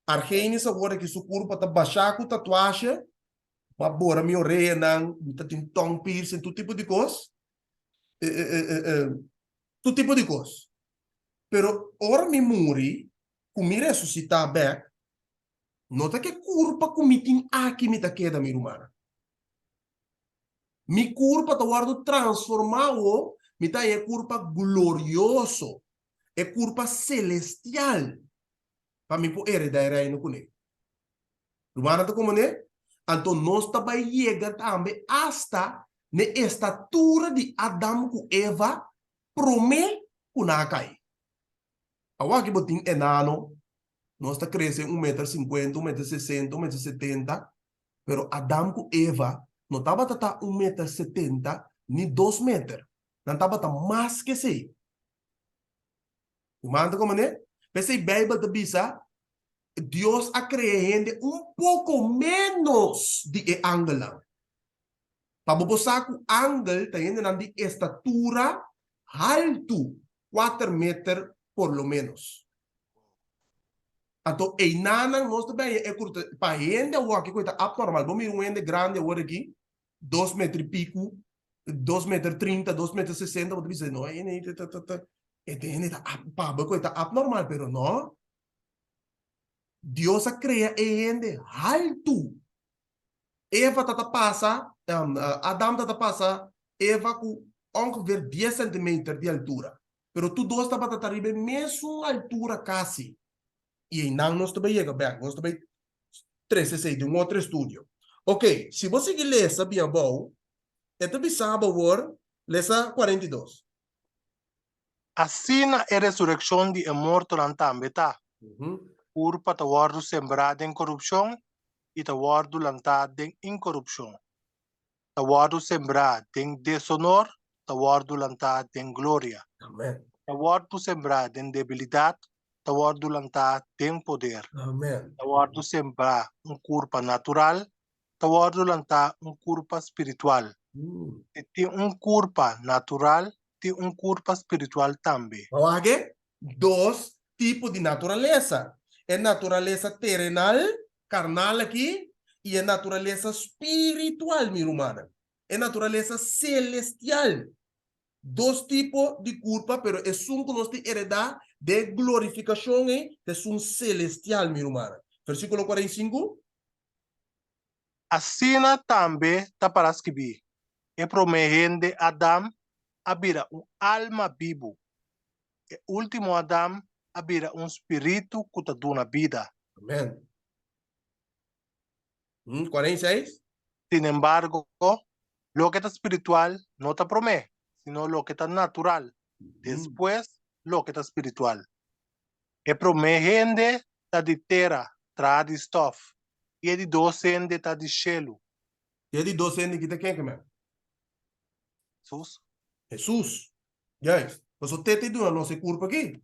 Argenis awor aki su kurpa ta bashá ku tatuashe, m'a bora mi oreanan, mi ta tin tong piercing, tur tipo di kos. Tur tipo di kos. Pero ora mi muri, ku mi resusitá bèk, no ta ku e kurpa ku mi tin aki mi ta keda, mi rumannan. Mi kurpa ta wòrdu transformá awor, mi ta haña e kurpa glorioso, e kurpa selestial, pa mi por heredá e Reino kuné. Rumannan ta komprendé? Anto nos ta bai yega tambe asta n'e estatura di Adam ku Eva promé ku nan a kai. Awor aki bo tin enano, nos ta krese un meter sinkuenta, un meter sesenta, un meter setenta, Pero Adam ku Eva no tabata ta un meter setenta ni dos meter. Nan tabata mas ku esei. Bo manda komo ne? P'esei Beibel ta bisa, Dios a krea hende un poko ménos di e angelnan. Pa bo por sa ku angel ta hendenan di estatura haltu, kuater meter por lo ménos. Anto einanan nos ta benya e kurta pa hende awor aki ku e ta abnormal. Bo mira un hende grandi awor aki, dos meter i piku, Dos meter 30, dos meter 60, bo ta bisa, no, e hende ta, ta, ta, e hende ta pa bo ku e ta abnormal, pero no. Dios a krea e hende haltu. Eva ta ta pasa, Adam ta ta pasa Eva ku ongeveer dies centimeter di altura. Pero tur dos tabata ta riba e mesun altura kasi. I einan nos ta bai yega bek, nos ta bai trese esei den un otro estudio. Ok, si bo sigui lesa bien abou, e ta bisa bo awor, lesa 42. Asina e resurekshon di e mortonan tambe ta. Kurpa ta wòrdu sembrá den korupshon i ta wòrdu lantá den inkorupshon. Ta wòrdu sembrá den desonor, ta wòrdu lantá den gloria. Amen. Ta wòrdu sembrá den debilidat, ta wòrdu lantá den poder. Amen. Ta wòrdu sembrá un kurpa natural, ta wòrdu lantá un kurpa spiritual. Si tin un kurpa natural, tin un kurpa spiritual tambe. Wak e dos tipo di naturalesa, e naturalesa terenal, karnal aki, i e naturalesa spiritual, mi rumannan, e naturalesa selestial. Dos tipo di kurpa, pero esun ku nos tin eredá den e glorifikashon ei ta esun selestial, mi rumannan. Versíkulo 45. Asina tambe ta para skibí, E promé hende, Adam, a bira un alma bibu. E último Adam a bira un spiritu ku ta duna bida. Amèn. 46. Sinembargo, loke ta spiritual no ta promé, sino loke ta natural, despues loke ta spiritual. E promé hende ta di tera, traha di stòf, i e di dos hende ta di shelu. E di dos hende ki ta ken kimen? Hesus. Hesus. Juist. Pasobra te ta duna nos e kurpa aki.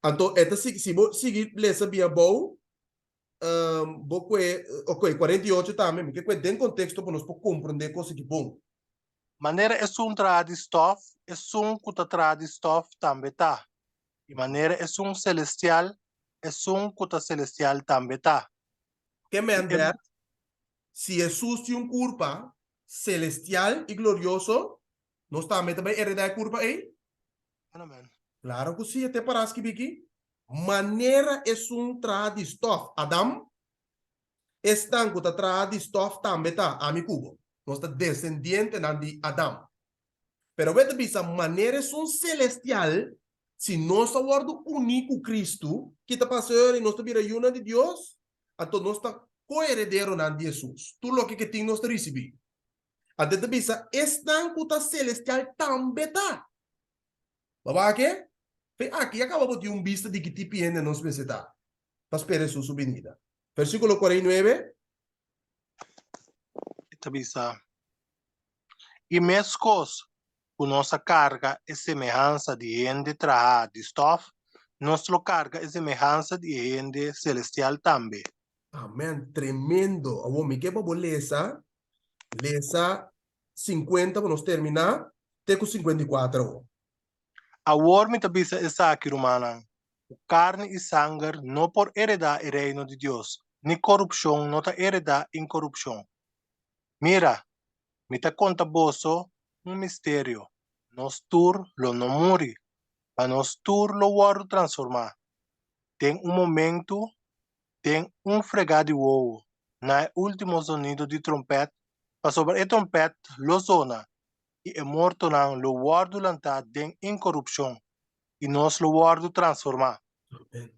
Anto e ta sigui, si bo sigui lesa bia abou, bo kue, oke, 48 tambe, mi ke kue den konteksto pa nos por komprondé kos aki bon. Manera esun traha di stòf, esun ku ta traha di stòf tambe ta. I manera esun selestial, esun ku ta selestial tambe ta. Ke men bèrt, si Hesus tin un kurpa selestial i glorioso, nos tambe ta bai eredá e kurpa ei? Amen. Klaro ku sí, e te pará skibí aki. Manera esun traha di stòf, Adam, esnan ku ta traha di stòf tambe ta, ami ku bo. Nos ta desendientenan di Adam. Pero bo ta bisa manera esun selestial, si nos a wòrdu uní ku Kristu, ki ta pasa ora nos ta bira yunan di Dios? Anto nos ta koherederonan di Hesus. Tur loke ke tin nos ta risibí. Anto e ta bisa, esnan ku ta selestial tambe ta. Bo wak e? Fe aki ya kaba bo tin un bista di ki tipi hende nos mester ta pa spera Hesus su binida. Versíkulo 49. E ta bisa, I meskos ku nos a karga e semehansa di hende trahá di stòf, nos lo karga e semehansa di e hende selestial tambe. Amen, tremendo. Awor mi ke pa bo lesa, lesa 50 pa nos terminá te ku 54 awor. Awor mi ta bisa esaki, rumannan, ku karni i sanger no por eredá e reino di Dios, ni korupshon no ta eredá inkorupshon. Mira, mi ta konta boso un misterio, nos tur lo no muri, ma nos tur lo wòrdu transformá, den un momentu, den un fregá di wowo, na e último zonido di trompèt, pasobra e trompèt lo zona, i e mortonan lo wòrdu lantá den inkorupshon, i nos lo wòrdu transformá.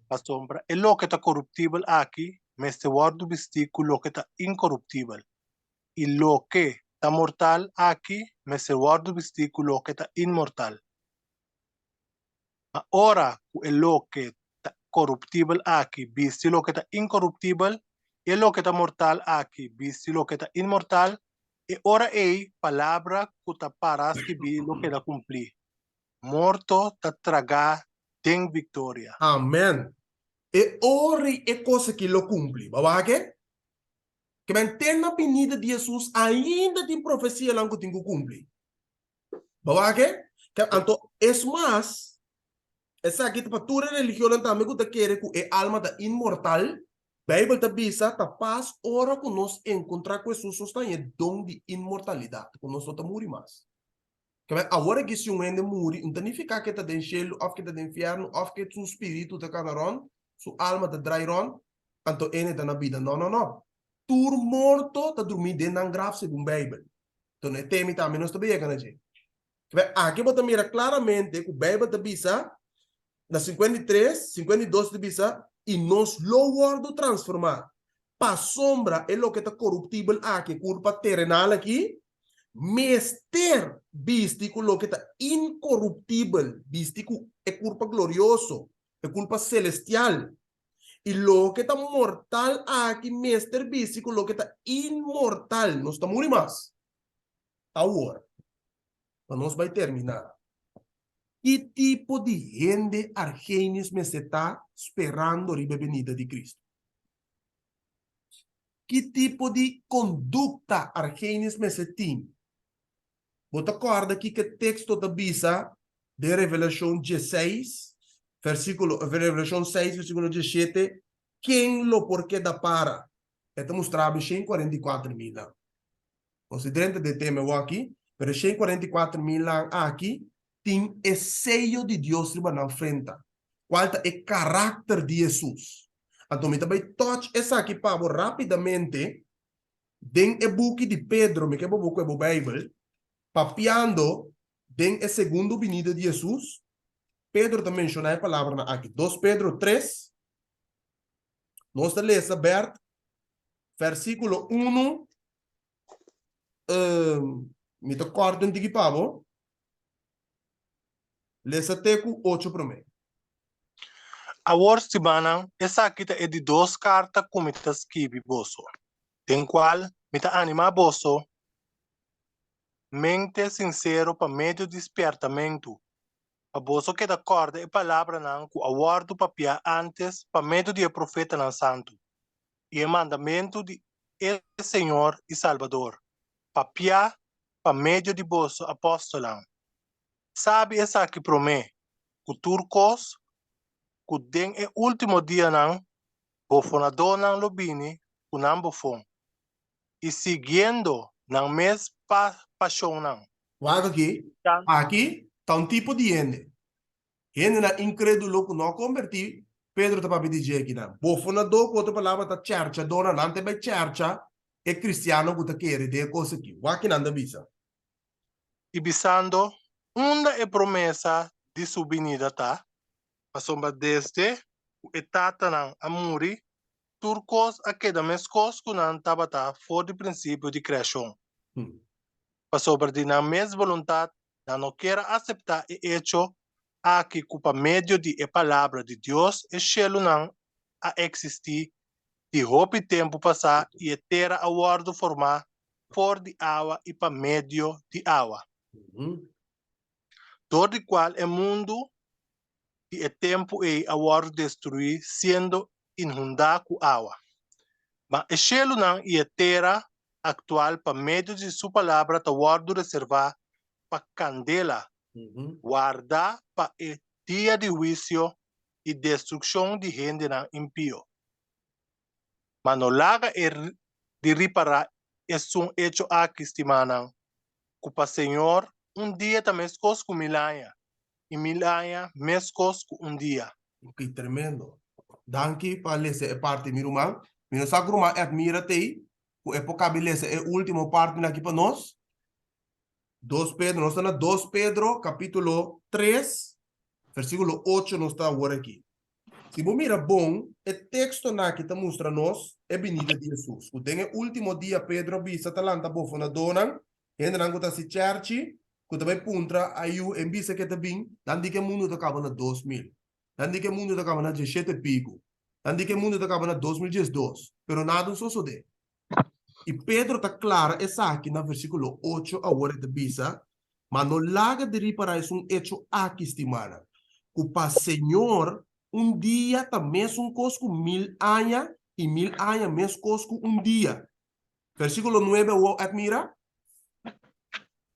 Pasobra e loke ta koruptibel aki mester wòrdu bistí ku loke ta inkoruptibel, i loke ta mortal aki mester wòrdu bistí ku loke ta inmortal. Ma ora ku e loke ta koruptibel aki bisti loke ta inkoruptibel, i e loke ta mortal aki bisti loke ta inmortal, e ora ei palabra ku ta para skibí lo keda kumplí, Morto ta tragá den viktoria. Amen. E ora ei e kos aki lo kumpli. Bo a wak e? Ke men te na binida di Hesus ainda tin profesianan ku tin ku kumpli. Bo a wak e? Ke anto es mas, esaki ta pa tur e religionnan tambe ku ta kere ku e alma ta inmortal. Beibel ta bisa ta pas ora ku nos enkontrá ku Hesus nos ta haña e don di inmortalidat, ku nos no ta muri mas. Kebé awor aki si un hende muri, no ta nifiká ku e ta den shelu òf ku e ta den fièrnu òf ku su spiritu ta kana rònt, su alma ta drai rònt, anto ene ta na bida. Nò, nò, nò. Tur morto ta drumí den nan graf segun Beibel. Enton e temi tambe nos ta bin yega na dje. Kebé aki bo ta mira klaramente ku Beibel ta bisa na 53, 52 ta bisa, I nos lo wòrdu transformá, pasobra e loke ta koruptibel aki, e kurpa terenal aki, mester bisti ku loke ta inkoruptibel, bisti ku e kurpa glorioso, e kurpa selestial. I loke ta mortal aki mester bisti ku loke ta inmortal. Nos ta muri mas. Awor, pa nos bai terminá, ki tipo di hende Argenius mester ta sperando riba e benida di Cristo? Ki tipo di kondukta Argenius mester tin? Bo ta kòrda kiko e teksto ta bisa den Revelashon dieseis, versíkulo, Revelashon seis, versíkulo diesshete, Ken lo por keda para? E ta mustra bo 144.000 nan. Nos di drenta den tema awor aki, pero e 144.000 nan aki tin e seyo di Dios riba nan frenta, kual ta e karakter di Hesus. Anto mi ta bai touch esaki pa bo rápidamente den e buki di Pedro, mi ke bo buka e bo Bijbel, papiando den e segundo binida di Hesus, Pedro ta menshoná e palabranan aki. Dos Pedro tres, nos ta lesa Bert, versíkulo unu, mi ta kòrta un tiki pa bo, lesa te ku ocho promé. Awor, stimanan, esaki ta e di dos karta ku mi ta skibi boso, den kual mi ta animá boso mente sinsero pa medio di spièrtamentu, pa boso keda kòrda e palabranan ku a wòrdu papiá ántes pa medio di e profetanan santu, i e mandamentu di e Señor i Salbador, papiá pa medio di boso apòstelnan. Sabi esaki promé, ku tur kos ku den e último dianan bofonadónan lo bini ku nan bofon, i siguiendo nan mes pashonnan. Wak aki, aki ta un tipo di hende, hendenan inkrédulo ku no a kombertí, Pedro ta papia di dje akinan. Bofonadó, ku otro palabra ta chèrchadónan, nan ta bai chèrcha e kristiano ku ta kere den e kos aki. Wak kinan ta bisa. I bisando, Unda e promesa di su binida ta? Pasobra desde ku e tatanan a muri, tur kos a keda meskos ku nan tabata for di prinsipio di kreashon. Pasobra di nan mes boluntat nan no kier a aseptá e echo aki ku pa medio di e palabra di Dios e shelunan a eksistí di hopi tempu pasá i e tera a wòrdu formá for di awa i pa medio di awa, dor di kual e mundu di e tempu ei a wòrdu destruí siendo inhundá ku awa. Ma e shelunan i e tera aktual pa medio di su palabra ta wòrdu reservá pa kandela, wardá pa e dia di huisio i destrukshon di hendenan impio. Ma no laga e di ripará esun echo aki, stimánan, ku pa Señor un dia ta meskos ku mil aña, i mil aña meskos ku un dia. Ok, tremendo. Danki pa lesa e parti, mi ruman. Mi no sa ku ruman Edmira t'ei, ku e por kabi lesa e último partinan aki pa nos. Dos Pedro, nos ta na Dos Pedro kapítulo tres, versíkulo ocho nos ta awor aki. Si bo mira bon, e tekstonan aki ta mustra nos e binida di Hesus, ku den e último dia Pedro a bisa ta lanta bofonadónan, hendenan ku ta hasi chèrchi, ku ta bai puntra ayu en bisa ke ta bin, nan di ke mundu ta kaba na 2000, nan di ke mundu ta kaba na diesshete piku, nan di ke mundu ta kaba na 2012, pero nada un sosodé. I Pedro ta klara esaki na versíkulo ocho awor e ta bisa, Ma no laga di ripará esun echo aki, stimánan, ku pa Señor un dia ta mesun kos ku mil aña i mil aña meskos ku un dia. Versíkulo nuebe awor Edmira.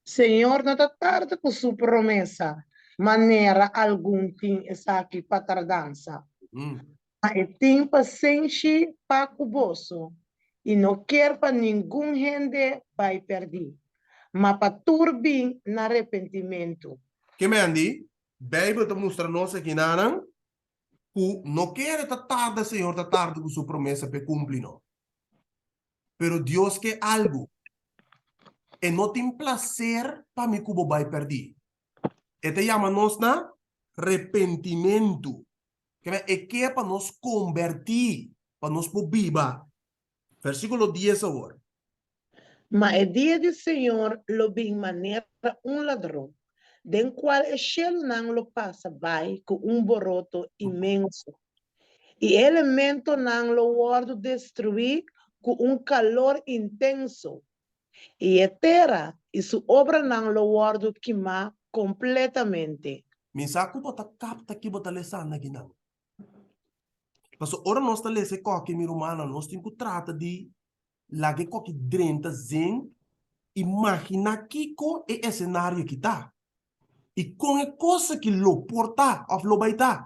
Señor no ta tarda ku su promesa, manera algun tin esaki pa tardansa. Ma e tin pasenshi pa ku boso, i no kier pa ningun hende bai pèrdí, ma pa tur bin na repentimentu. Ke mendi, Beibel ta mustra nos akinanan ku no kere ta tarda Señor ta tarda ku su promesa p'e kumpli no. Pero Dios ke algu. E no tin plaser pa mi ku bo bai pèrdí. E ta yama nos na repentimentu. Keda e ke pa nos kombertí, pa nos por biba. Versíkulo dies awor. Ma e dia di Señor lo bin manera un ladron, den kual e shelunan lo pasa bai ku un boroto inmenso, i e elementonan lo wòrdu destruí ku un kalor intenso, i e tera i su obranan lo wòrdu kimá kompletamente. Mi sa ku bo ta kapta ki bo ta lesando akinan. Pasobra ora nos ta lesa e kòki, mi rumannan, nos tin ku trata di laga e kòki drenta zen i maginá kiko e esenario aki ta i kon e kos aki lo por ta òf lo bai ta.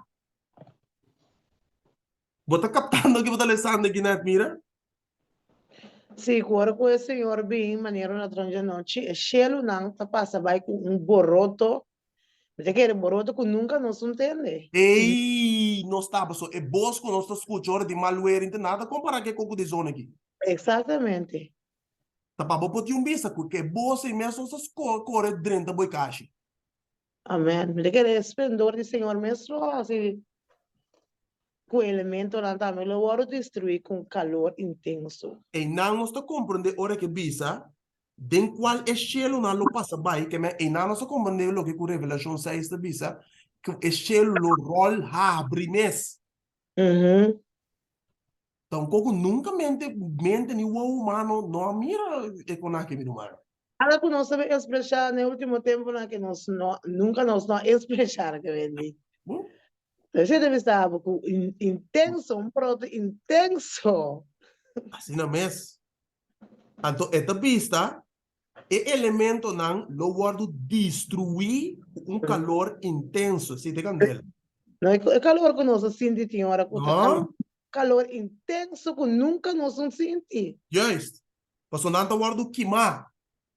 Bo ta kaptando ki bo ta lesando akinan, Admira? Sí, ku ora ku e Señor bin manera un ladron djanochi, e shelunan ta pasa bai ku un boroto, mi ta kere boroto ku nunka nos un tende. Ey, nos ta, pasobra e bos ku nos ta skucha ora di mal wer inta nada kompará ku e koko di zona aki. Eksaktamente. Ta pa bo por tin un bista ku e bos ei mes nos ta kore drenta bo e kashi. Amen. Mi ta kere e splendor di Señor mes lo hasi ku elementonan tambe lo wòrdu destruí ku un kalor intenso. Einan nos ta komprendé ora ke bisa, Den kual e shelunan lo pasa bai, ke men einan nos ta komprendé loke ku Revelashon seis ta bisa, ku e shelu lo ròl habri mes. Ta un kos ku nunka mente mente ni wowo humano no a mira e kon aki, mi ruman. Nada ku nos sabe ekspresá na e último tempunan ke nos no nunka nos no a ekspresá ke bendí. Esei ta bisa bo ku intenso, un proto intenso. Asina mes. Anto e ta bista E elementonan lo wòrdu destruí ku un kalor intenso. Esei ta e kandela. No, e kalor ku nos a sinti tin ora ku ta kalor, kalor intenso ku nunka nos no sinti. Juist. Pasobra nan ta wòrdu kimá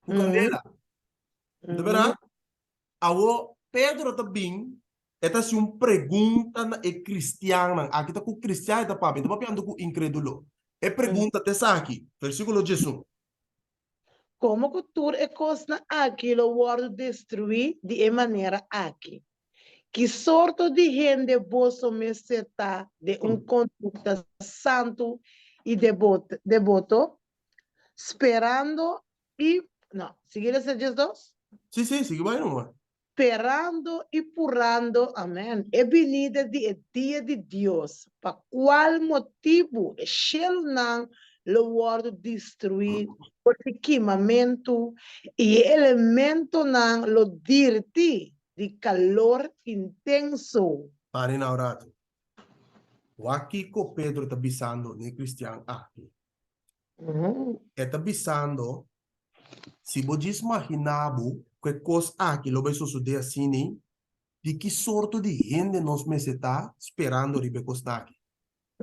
ku kandela. Ta bèrdat? Awor, Pedro ta bin, e ta hasi un pregunta na e kristiannan. Aki ta ku kristian e ta papia, e ta papiando ku inkredulo. E pregunta ta esaki, versíkulo diesun. Komo ku tur e kosnan aki lo wòrdu destruí di e manera aki, ki sorto di hende boso mester ta den un kondukta santu i deboto, sperando i, no, sigui lesa diesdos? Sí, sí, sigui bai nomás. Sperando i purando, amen, e binida di e dia di Dios, pa kual motibu e shelunan lo wòrdu destruí for di kimamentu i e elementonan lo dirti di kalor intenso. Pani na un ratu. Wak kiko Pedro ta bisando n'e kristian aki. E ta bisando, Si bo djis maginá bo ku e kos aki lo bai sosodé asini, di ki sorto di hende nos mester ta sperando riba e kosnan aki?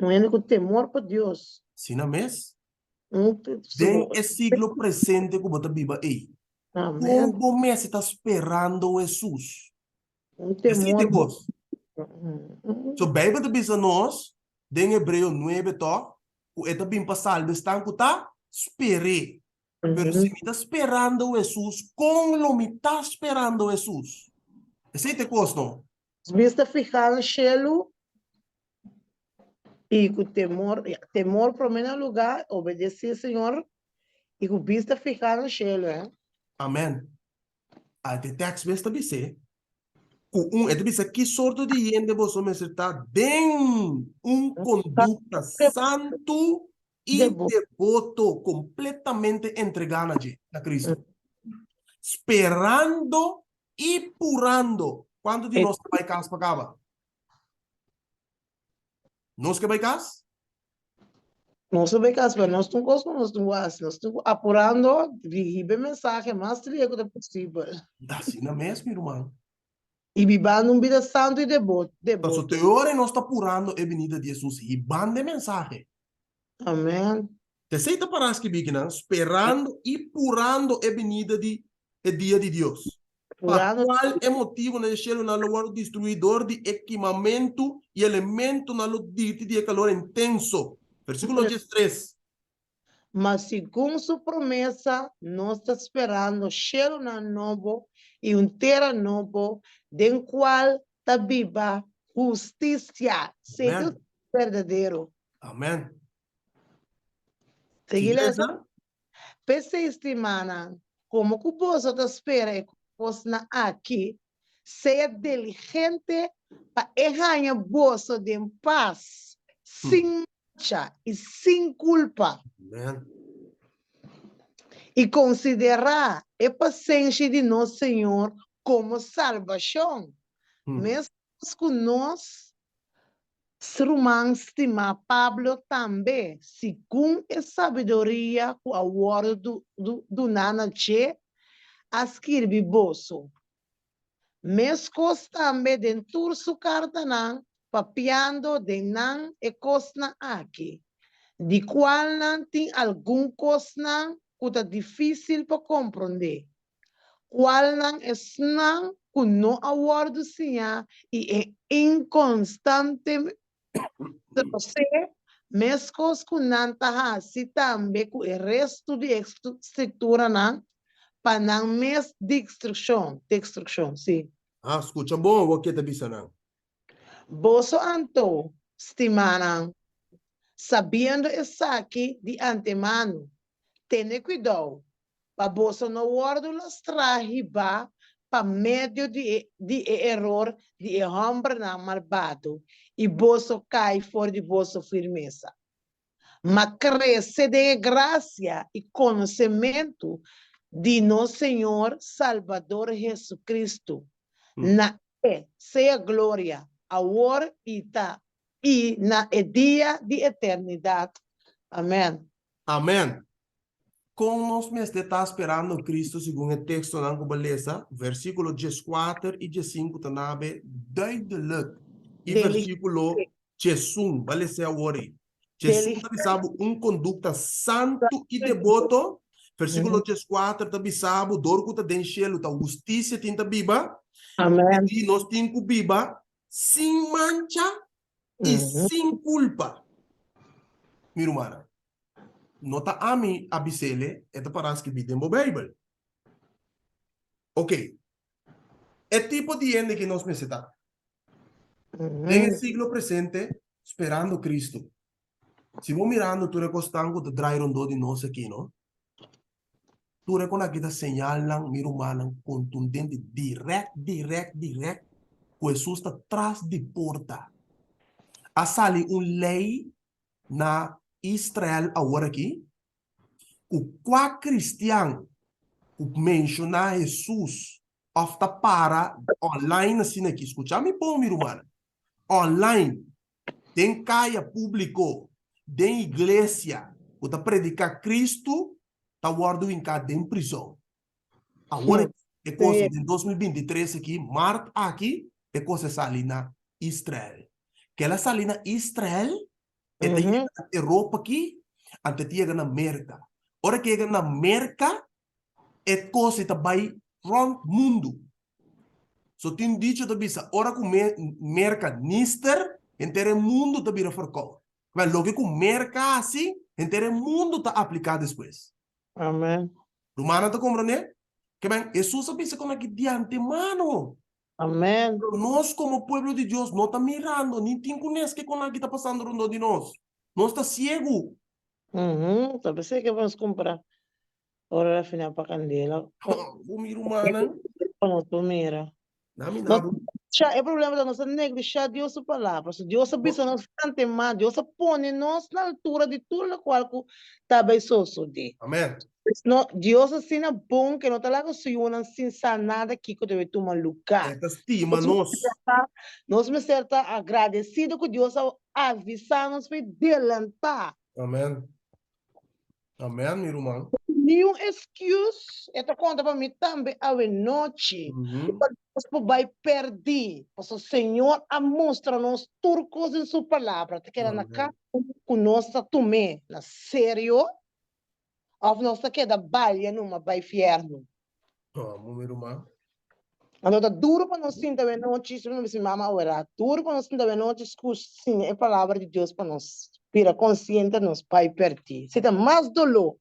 Un hende ku temor pa Dios. Asina mes, den e siglo presente ku bo ta biba ei, kon bo mester ta sperando Hesus? Un temor. Esei ta e kos. So Beibel ta bisa nos den Hebreo nuebe tòg ku e ta bin pa salba esnan ku ta sper'é. Pero si mi ta sperando Hesus, kon lo mi ta sperando Hesus? Esei ta e kos no. Bista fihá na shelu i ku temor, ya, temor promé na lugá, obedesé Señor i ku bista fihá na shelu, eh. Amèn. Ate tèks mes ta bis'é ku un, e ta bisa ki sorto di hende boso mester ta den un kondukta santu i deboto, kompletamente entregá na dje, na Kristu, sperando i purando. Kuantu di nos ta bai kas pa kaba? Nos ke bai kas? Nos ta bai kas, pero nos tin kos ku nos tin ku hasi. Nos tin ku apurando di hiba e mensahe mas lihe ku ta posibel. Asina mes, mi ruman. I bibando un bida santu i deboto. Paso te ora nos ta purando e binida di Hesus hibando e mensahe. Amen. T'esei ta pará skibí kinan, sperando i purando e binida di e dia di Dios. Pa kual e motibunan e shelunan lo wòrdu destruí dor di e kimamentu i elementonan lo dirti di e kalor intenso. Versíkulo diestres. Ma segun su promesa nos ta sperando shelunan nobo i un tera nobo den kual ta biba hustisia. Sigui Amen. berdadero. Amen. Sigui lesa. P'esei, stimanan, komo ku boso ta spera e kosnan aki, sea diligente pa e haña boso den pas, sin mancha i sin kulpa. Amen. I konsiderá e pasenshi di nos Señor komo salbashon, meskos ku nos ruman stimá Pablo tambe, segun e sabiduria ku a wòrdu duná na dje, a skirbi boso. Meskos tambe den tur su kartanan, papiando den nan e kosnan aki, di kualnan tin algun kosnan ku ta difísil pa komprondé, kualnan esnan ku no a wòrdu siñá i e inkonstante trosé, meskos ku nan ta hasi tambe ku e restu di e Skrituranan, pa nan mes dikstrukshon, destrukshon, sí. A skucha bon awor ke ta bisa nan. Boso anto, stimanan, sabiendo esaki di antemano, tene kuidou pa boso no wòrdu lastrá hibá pa medio di e di e eror di e hòmbernan malbado i boso kai for di boso firmesa. Ma krese den e grasia i konosementu di nos Señor Salbador Jesucristo. Na E sea gloria, awor i ta i na e dia di eternidat. Amèn. Amèn. Kon nos mester ta sperando Cristo segun e tekstonan ku bo lesa? Versíkulo dieskuater i diesinku ta nabe duidelijk. I versíkulo diesun, bo a les'é awor ei. Diesun ta bisa bo un kondukta santu i deboto. Versíkulo dieskuater ta bisa bo dor ku ta den shelu ta hustisia tin ta biba. Amen. I nos tin ku biba sin mancha i sin kulpa. Mi rumannan. No ta ami a bis'ele, e ta pará skibí den bo Beibel. Oké, e tipo di hende ki nos mester ta den e siglo presente sperando Cristo. Si bo mirando tur e kosnan ku ta drai rondó di nos aki, no? Tur e kon aki ta señalnan, mi rumannan, kontundente, dirèkt, dirèkt, dirèkt, ku Hesus ta tras di porta. A sali un lei na Israel awor aki ku kua kristian ku menshoná Hesus òf ta para online asina aki, skucha mi bon mi rumannan, online, den kaya públiko, den iglesia ku ta prediká Kristu ta wòrdu hinká den prizòn. Awor e kos den dos mil binti tres aki, mart aki, e kos a sali na Israel. Kel a sali na Israel, e ta yega na Europa aki, anto e ta yega na Merka. Ora ke yega na Merka, e kos ei ta bai rònt mundu. So tin dicho ta bisa, ora ku Merka nister, henter e mundu ta bira ferkou. Wel, loke ku Merka hasi, henter e mundu ta apliká despues. Amen. Rumannan ta komprendé? Ke men, Hesus a bisa kon aki di antemano. Amen. Pero nos komo pueblo di Dios no ta mirando ni tin kunes ke kon aki ta pasando rondó di nos. Nos ta siegu. Mhm, ta p'esei ke nos kumpra ora rafiná pa kandela. Bo mi rumannan. Pa nos por mira. Na mi na bo. E problema ta nos ta neglishá Dios su palabra. So Dios a bisa nos di antemano, Dios a pone nos na altura di tur lokual ku ta bai sosodé. Amen. No, Dios asina bon ke no ta laga su yunan sin sa nada kiko debe tuma lugá. E ta stima nos. Nos mester ta agradesido ku Dios a avisá nos pa e delantá. Amen. Amen, mi ruman. niun excuse, e ta konta pa mi tambe awe nochi, pa nos por bai pèrdí, pasobra Señor a mustra nos tur kos den Su Palabra, ta keda na kada un ku nos ta tum'é na serio òf nos ta keda balia numa bai fièrnu. Amo mi ruman. Anto ta duru pa nos sinta awe nochi, siempre mi bisa mi mama awera, duru pa nos sinta awe nochi skucha siña e palabra di Dios pa nos bira konsiente nos bai pèrdí. Si ta mas doló.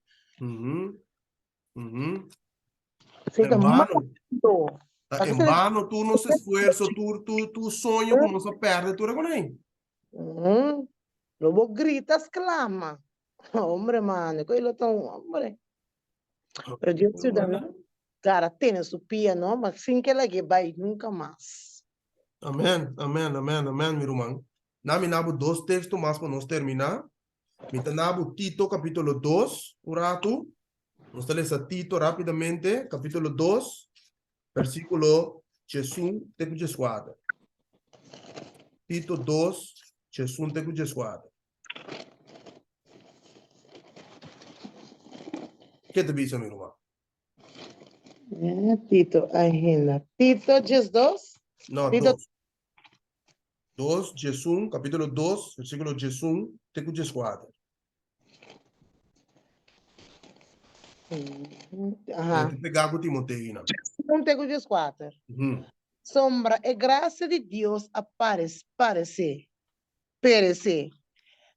Si ta mas doló. Ta en bano tur nos esfuerso, tur tur tur soño ku nos a pèrdè tur e kon ei. Lo bo grita sklama. Hombre mano, ku e lo ta un hombre. Pero Dios yuda nos gara tene su pia no, ma sin ke lag'é bai nunka mas. Amen, amen, amen, amen mi ruman. Na mi na bo dos teksto mas pa nos terminá. Mi ta na bo Tito kapítulo dos un ratu. Nos ta lesa Tito rápidamente, kapítulo dos, versíkulo diesun te ku dieskuater. Tito dos, diesun te ku dieskuater. Ke ta bisa mi ruman? Eh, Tito ainda. Tito 12? No, Tito dos. Dos, 11, capítulo 2, versículo 11 te ku 14. Aha. Te pegá ku Timoteo na. Un te ku 14. Sombra e gracia di Dios a parece. Peresé.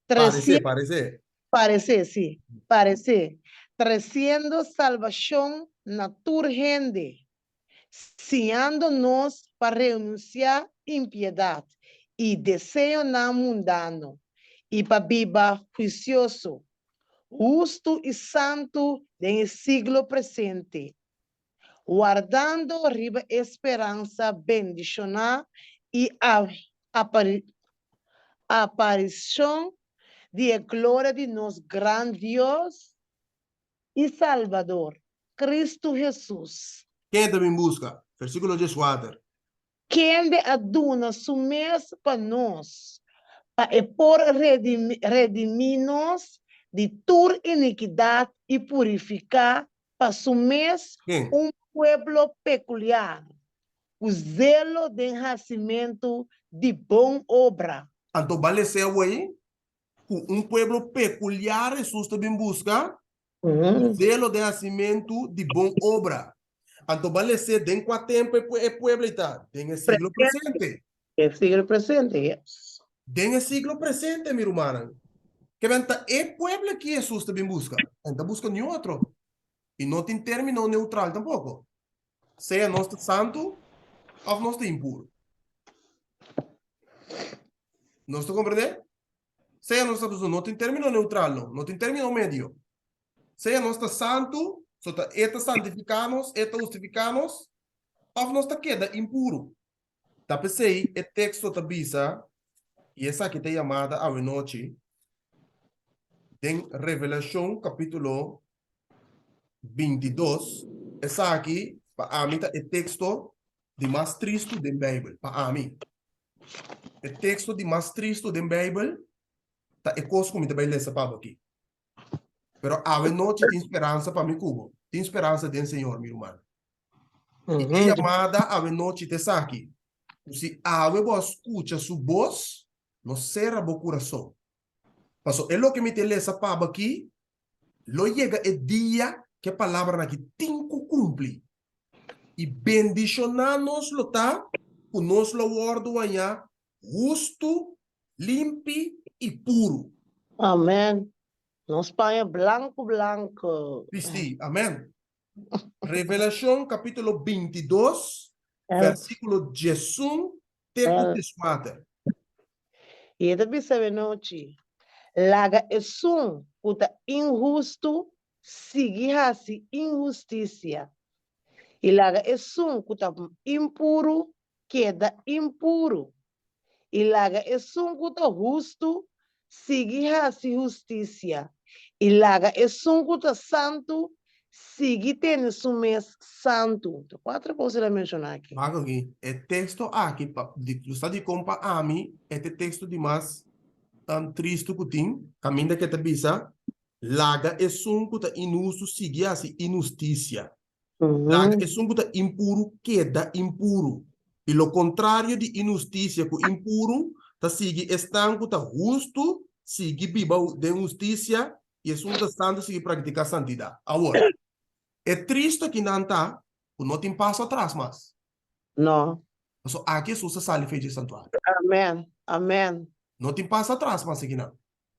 Paresé, paresé. Paresé, sí. Paresé. Tresiendo salbashon na tur hende, siñando nos pa renunsiá impiedat i deseonan mundano i pa biba huisioso, hustu i santu den e siglo presente. wardando riba e speransa bendishoná i aparishon di e gloria di nos gran Dios i Salbador, Kristu Hesus. Ken ta bin buska? Versíkulo dieskuater. Kende a duna su mes pa nos, pa e por redimí nos di tur inikidat i purifiká pa su mes un pueblo pekuliar, ku zelo den hasimentu di bon obra. Anto bal esei awei ku un pueblo pekuliar Hesus ta bin buska, Ku zelo den hasimentu di bon obra. Anto bo a les'é den kua tempu e pueblo ei ta? Den e siglo presente. E siglo presente, yes. Den e siglo presente, mi rumannan. Ke men ta e pueblo aki Hesus ta bin buska. E no ta buska niun otro. I no tin término neutral tampoko. Sea nos ta santu òf nos ta impuru. Nos ta komprendé? Sea nos ta no tin término neutral no, no tin término medio. Sea nos ta santu, so ta E ta santifiká nos, E ta hustifiká nos, òf nos ta keda impuru. Ta p'esei e teksto ta bisa, i esaki ta yamada awenochi, den Revelashon kapítulo 22, esaki pa ami ta e teksto di mas tristu den Beibel, pa ami. E teksto di mas tristu den Beibel ta e kos ku mi ta bai lesa pa bo aki. Pero awe nochi tin speransa pa mi ku bo. Tin speransa den Señor, mi ruman. I e yamada awe nochi ta esaki, ku si awe bo a skucha Su bos, no sera bo kurason. Pasobra e loke mi ta lesa pa bo aki, lo yega e dia ku e palabranan aki tin ku kumpli. I bendishoná nos lo ta ku nos lo wòrdu hañá hustu, limpi i puru. Amèn. Nos paña blanku blanku. Bistí. Amèn. Revelashon kapítulo 22, versíkulo 11 te ku 14. I e ta bisa awenochi, Laga esun ku ta inhustu sigui hasi inhustisia, i laga esun ku ta impuru keda impuru, i laga esun ku ta hustu sigui hasi hustisia, i laga esun ku ta santu sigui tene su mes santu. Ta kuater kos el a menshoná aki. Wak aki, e teksto aki, pa, di, lo sa dikon pa ami e ta e teksto di mas tristu ku tin, kaminda ku e ta bisa. Laga esun ku ta inhustu sigui hasi inhustisia. Laga esun ku ta impuru keda impuru. I lo kontrario di inhustisia ku impuru ta sigui esnan ku ta hustu sigui biba den hustisia i esun ku ta santu sigui praktiká santidat. Awor, e tristu akinan ta ku no tin paso atras mas. No. Pasobra aki Hesus a sali for dje santuario. Amen. Amen. No tin paso atras mas akinan.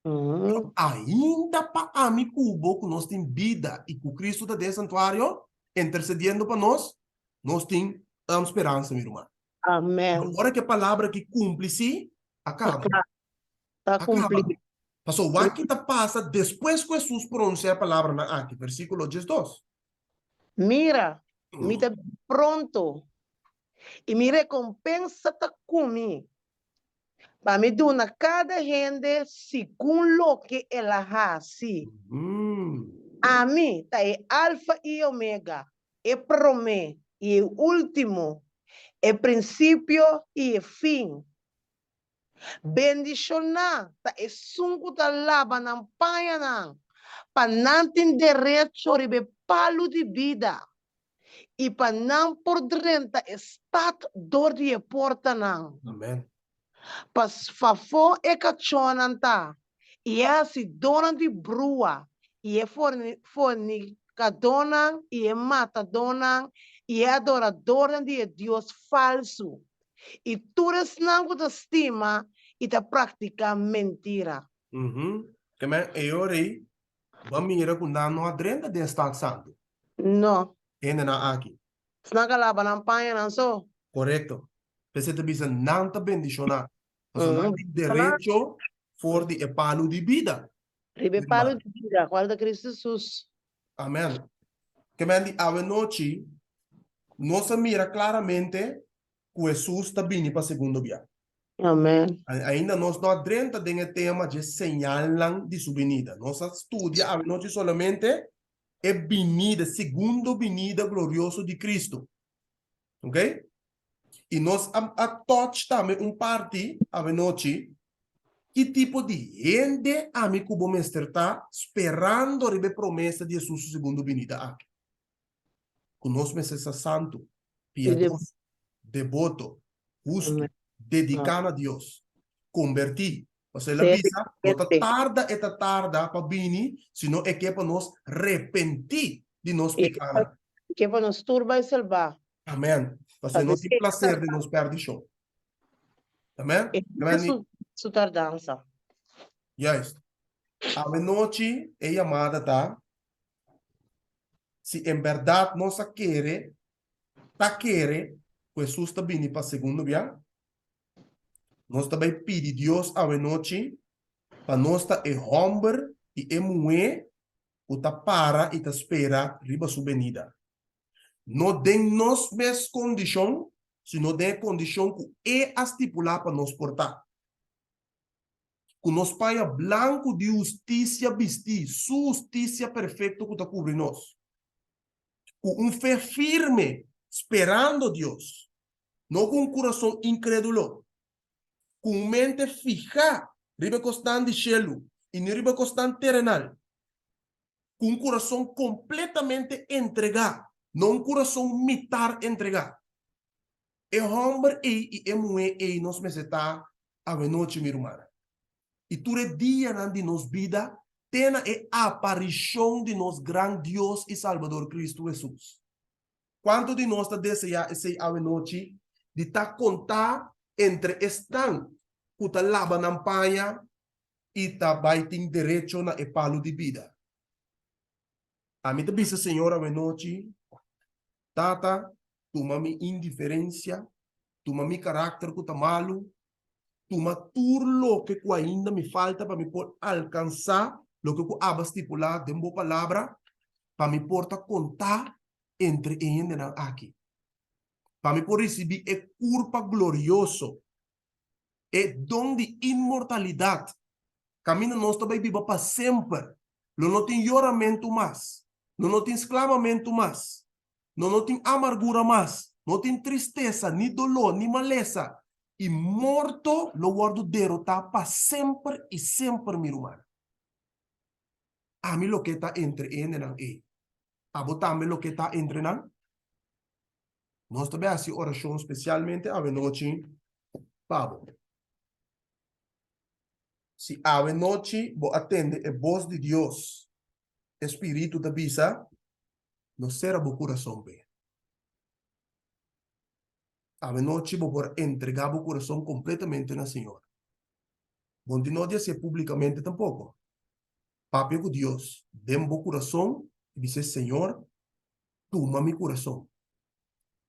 Pero ainda pa ami ku bo ku nos tin bida i ku Kristu ta den e santuario intersediendo pa nos, nos tin speransa, mi ruman. Amen. Pero ora ku e palabra aki kumpli si, a kaba. Ta kumpli. Pasobra wak ki ta pasa despues ku Hesus pronunsia e palabranan aki, versíkulo diesdos. Mira, mi ta bini pronto, i mi rekompensa ta ku mi, Pa mi duna kada hende segun loke el a hasi. Ami ta e Alfa i Omega, e promé i e último, e prinsipio i e fin. Bendishoná ta esun ku ta laba nan pañanan, pa nan tin derecho riba e palu di bida i pa nan por drenta e stat dor di e portanan. Amen. Pa fafó e kachónan ta, i e hasidónan di brua, i e fornikadónan, i e matadónan, i e adoradornan di e dios falsu, i tur esnan ku ta stima i ta praktiká mentira. Amen. E ora ei, Bo a mira ku nan no a drenta den stat santu. No. Hendenan aki. Esnan ka laba nan pañanan so. Korekto. P'esei ta bisa nan ta bendishoná, pasobra nan tin derecho for di e palu di bida. Riba e palu di bida, kual ta Kristu Hesus. Amen. Ke men di awenochi nos a mira klaramente ku Hesus ta bini pa segundo bia. Amen. Ainda nos no a drenta den e tema dje señalnan di su binida. Nos a studia awenochi solamente e binida, segundo binida glorioso di Cristo. Ok? I nos a, a touch tambe un parti awenochi ki tipo di hende ami ku bo mester ta sperando riba e promesa di Hesus su segundo binida aki. Ku nos mester sa santu, piadoso, deboto, hustu, dediká na Dios, kombertí. Pasobra el a bisa, no ta tarda e ta tarda pa bini, sino e ke pa nos repentí di nos pikánan. E ke pa nos tur bai salbá. Amèn. Pasobra e no tin plaser den nos pèrdishon. Amèn. E su tardansa. Juist. Awenochi e yamada ta Si en bèrdat nos a kere, ta kere, ku Hesus ta bini pa segundo bia, nos ta bai pidi Dios awenochi pa nos ta e hòmber i e muhé ku ta para i ta spera riba su benida. No den nos mes kondishon, sino den e kondishon ku E a stipulá pa nos por ta. Ku nos paña blanku di hustisia bistí, su hustisia perfekto ku ta kubri nos. Ku un fe firme, sperando Dios, no ku un kurason inkrédulo. Ku un mente fihá riba e kosnan di shelu i no riba e kosnan terenal. Ku un kurason kompletamente entregá, no un kurason mitar entregá. E hòmber ei i e muhé ei nos mester ta awenochi, mi rumannan. I tur e dianan di nos bida te na e aparishon di nos gran Dios i Salbador Kristu Hesus. Kuantu di nos ta deseá esei awenochi, di ta kontá entre esnan ku ta laba nan paña i ta bai tin derecho na e palu di bida? Ami ta bisa Señor awenochi, Tata, tuma mi indiferensia, tuma mi karakter ku ta malu, tuma tur loke ku ainda mi falta pa mi por alkansá loke ku aba stipulá den bo Palabra, pa mi por ta kontá entre e hendenan aki, pa mi por risibí e kurpa glorioso E don di inmortalidat, kaminda nos ta bai biba pa semper. Lo no tin yoramentu mas, lo no tin sklamamentu mas, lo no tin amargura mas, no tin tristesa, ni doló, ni malesa, i morto lo wòrdu derotá pa semper i semper, mi rumannan. Ami lo ke ta entre e hendenan ei. Abo tambe lo ke ta entre nan? Nos ta bai hasi orashon spesialmente awenochi pa bo. Si awenochi bo a tende e bos di Dios, e Spiritu ta bisa, no sera bo kurason p'e. Awenochi bo por entregá bo kurason kompletamente na Señor. Bo no tin no di hasié públikamente tampoko. Papia ku Dios den bo kurason i bis'é, Señor, tuma mi kurason.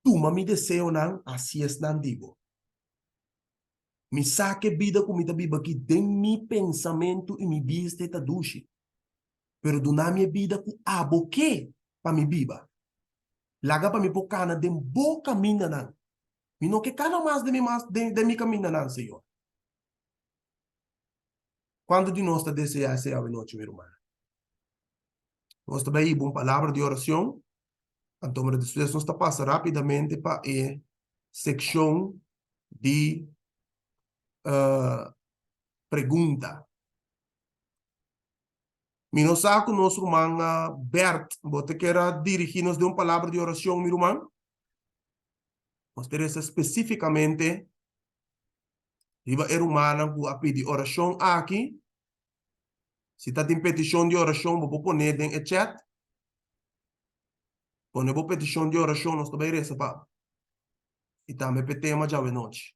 Tuma mi deseonan, hasi esnan di bo. Mi sa ku e bida ku mi ta biba aki den mi pensamentu i mi bista e ta dushi. Pero duna mi e bida ku abo ke pa mi biba. Laga pa mi por kana den bo kamindanan. Mi no ke kana mas den mi mas den mi kamindanan, Señor. Kuantu di nos ta deseá esei awenochi, mi rumannan? Nos ta bai hiba un palabra di oracion, anto mira despues nos ta pasa rapidamente pa e seccion di pregunta. Mi no sa cu nos ruman Bert, bo ta kier a dirigi nos den un palabra di oracion, mi ruman? Nos ta reza specificamente riba e rumannan cu a pidi oracion aki. Si ta tin peticion di oracion bo por pone den e chat. Pone bo peticion di oracion nos ta bay reza pa bo. Y tambe p'e tema djawe nochi.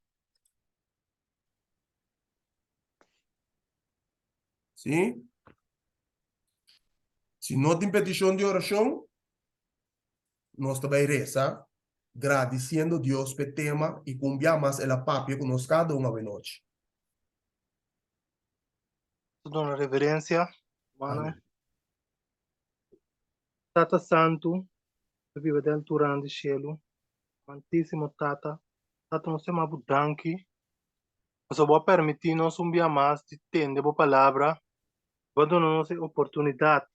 Si? Si no tin peticion di oracion nos ta bay reza gradiciendo Dios p'e tema y cu un bia mas el a papia cu nos cada un awe nochi. Ta duna reverencia, hermano. Tata Santu, ta biba den alturan di shelu, Amantísimo Tata, Tata nos ta yama bo danki, pasobra bo a permití nos un bia mas di tende bo palabra, bo a duna nos e oportunidat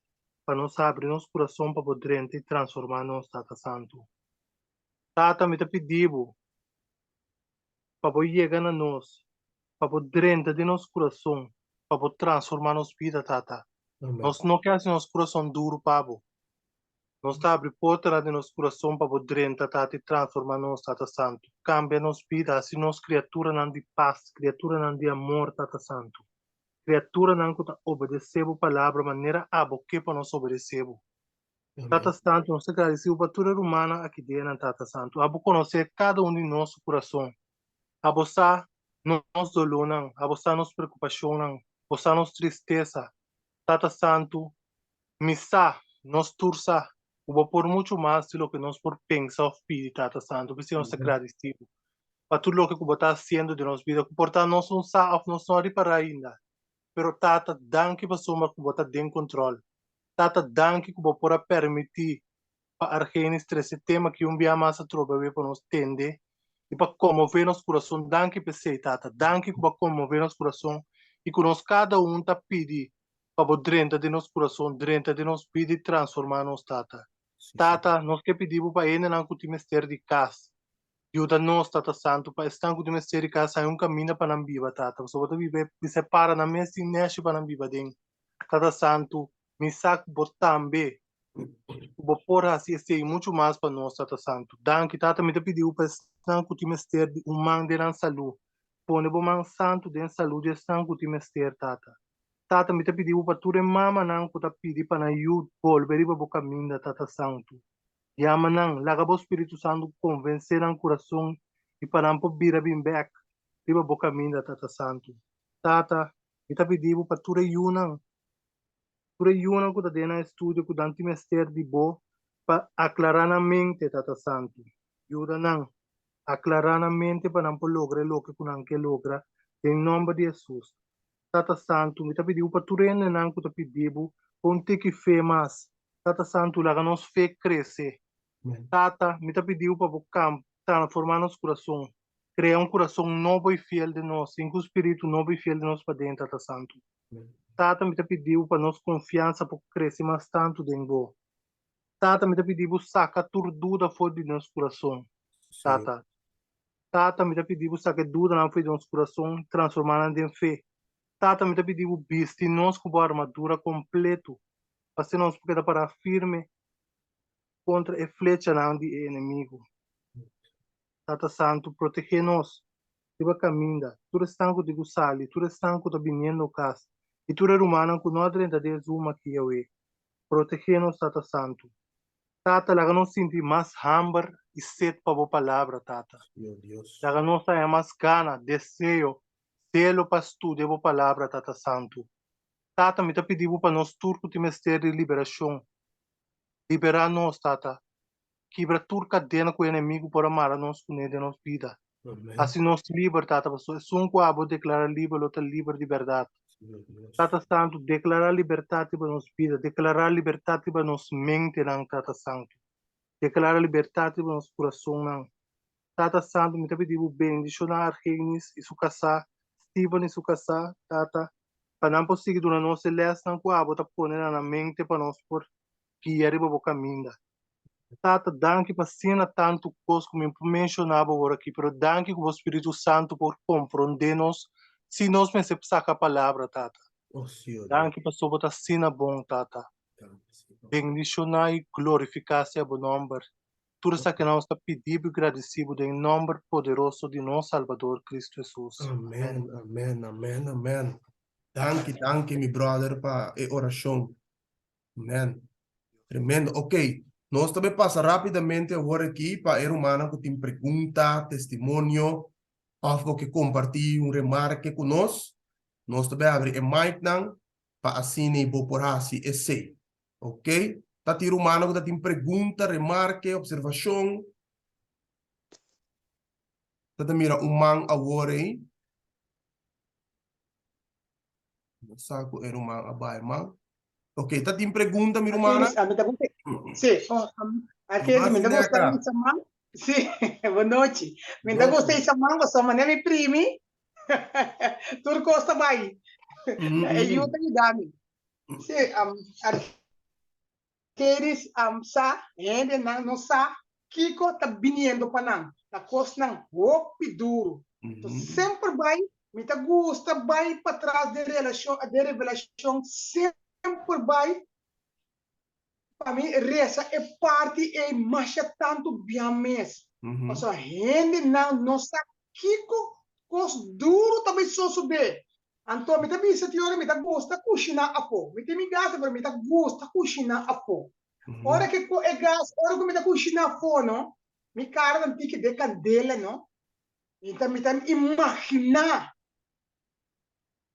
pa nos habri nos kurason pa bo drenta i transformá nos, Tata Santu. Tata, mi ta pidi bo pa bo yega na nos, pa bo drenta den nos kurason, pa bo transformá nos bida, Tata. Nos no ke hasi nos kurason duru pa bo. Nos ta habri portanan di nos kurason pa bo drenta, Tata, i transformá nos, Tata Santu. Kambia nos bida, hasi nos kriaturanan di pas, kriaturanan di amor, Tata Santu. Kriaturanan ku ta obedesé bo palabra manera abo ke pa nos obedesé bo. Tata Santu, nos ta gradisí bo pa tur e rumannan aki den, Tata Santu. Abo konosé kada un di nos su kurason. Abo sa nos dolónan, abo sa nos preokupashonnan, bo sa nos tristesa. Tata Santu, mi sa, nos tur sa, ku bo por muchu mas di loke nos por pensa òf pidi, Tata Santu. P'esei nos ta gradisí bo pa tur loke ku bo ta hasiendo den nos bida, ku por ta nos no sa òf nos no a ripará ainda. Pero Tata, danki pasobra ku bo ta den kontròl. Tata, danki ku bo por a permití pa Argenis trese tema ki un bia mas atrobe awe pa nos tende i pa konmové nos kurason. Danki p'esei, Tata. Danki ku bo a konmové nos kurason i ku nos kada un ta pidi pa bo drenta den nos kurason, drenta den nos bida i transformá nos, Tata. Tata, nos ke pidi bo pa hendenan ku tin mester di kas. Yuda nos, Tata Santu, pa esnan ku tin mester di kas haña un kaminda pa nan biba, Tata, pasobra bo ta biba e separa nan mes tin nèshi pa nan biba aden. Tata Santu, mi sa ku bo tambe ku bo por hasi esei muchu mas pa nos, Tata Santu. Danki, Tata, mi ta pidi bo pa esnan ku tin mester di un man den nan salú. Pone bo man santu den salú di esnan ku tin mester, Tata. Tata, mi ta pidi bo pa tur e mamanan ku ta pidi pa nan yu bolbe riba bo kaminda, Tata Santu. Yama nan, laga bo Spiritu Santu konvensé nan kurason i pa nan por bira bin bèk riba bo kaminda, Tata Santu. Tata, mi ta pidi bo pa tur e yunan, tur e yunan ku ta den nan estudio ku nan tin mester di bo pa aklará nan mente, Tata Santu. Yuda nan aklará nan mente pa nan por logra e loke ku nan ke logra, den nòmber di Hesus. Tata Santu, mi ta pidi bo pa tur hendenan ku ta pidi bo pa un tiki fe mas. Tata Santu, laga nos fe krese. Tata, mi ta pidi bo pa bo transformá nos kurason. Krea un kurason nobo i fiel den nos, i ku spiritu nobo i fiel den nos paden, Tata Santu. Tata, mi ta pidi bo pa nos konfiansa por krese mas tantu den bo. Tata, mi ta pidi bo saka tur duda for di nos kurason, Tata. Tata, mi ta pidi bo saka e dudanan for di nos kurason, transformá nan den fe. Tata, mi ta pidi bo bisti nos ku bo armadura kompletu. Pa asina nos por keda pará firme kontra e flechanan di e enemigu. Tata Santu, protegé nos riba kaminda, tur esnan ku tin ku sali, tur esnan ku ta biniendo kas, i tur e rumannan ku no a drenta den e Zoom aki awe. Protegé nos, Tata Santu. Tata, laga nos sinti mas hamber i set pa Bo Palabra, Tata. Laga nos haña mas gana, deseo, selo pa studia Bo Palabra, Tata Santu. Tata, mi ta pidi Bo pa nos tur ku tin mester di liberashon. Liberá nos, Tata. Kibra tur kadena ku e enemigu por a mara nos kuné den nos bida. Hasi nos liber, Tata, pasobra esun ku abo deklará liber lo ta liber di bèrdat. Tata Santu, deklará libertat riba nos bida, deklará libertat riba nos mentenan, Tata Santu. Deklará libertat riba nos kurasonnan. Tata Santu, mi ta pidi bo bendishoná Argenis i su kasá, Steven i su kasá, Tata, pa nan por sigui duna nos e lèsnan ku abo ta pone na nan mente pa nos por guia riba bo kaminda. Tata, danki pa asina tantu kos ku mi por menshoná bo awor aki, pero danki ku bo Spiritu Santu por komprondé nos si nos mester saka palabra, Tata. Danki pasobra bo ta asina bon, Tata. Bendishoná i glorifiká sea bo nòmber. Tur esaki nos ta pidi bo i gradisí bo den nòmber poderoso di nos Salbador Kristu Hesus. Amen, amen, amen, amen. Danki, danki mi brother pa e orashon. Amen. Tremendo. Ok, nos ta bay pasa rapidamente awor aki pa e rumannan ku tin pregunta, testimonio, òf bo ke kompartí un remarke ku nos. Nos ta bay abri e micnan pa asina bo por hasi esei. Ok, ta tin rumannan ku ta tin pregunta, remarke, observashon? Ta ta mira un man awor ei. No sa ku e ruman a bai man. Ok, ta tin pregunta mi rumana? Argenis, a mi ta gusta. Sí, oh, Argenis, mi ta gusta isa man. Sí, bon nochi. Mi ta gusta isa man, pasobra manera mi primi, tur kos ta bai. E yu ta yuda mi. Sí, Argenis, sa, hendenan no sa kiko ta biniendo pa nan. Ta kosnan hopi duru. Semper bai Mi ta gusta bai patras den relashon, den revelashon semper bai pa mi resa e parti ei masha tantu bian mes. Pasobra hendenan no sa kiko kos duru ta bai sosodé. Anto mi ta bisa tin ora mi ta gusta kushiná afó. Mi tin mi gas pero mi ta gusta kushiná afó. Ora ke ku e gas, ora ku mi ta kushiná afó no, mi kara ta un tiki den kandela no. Mi ta mi ta imaginá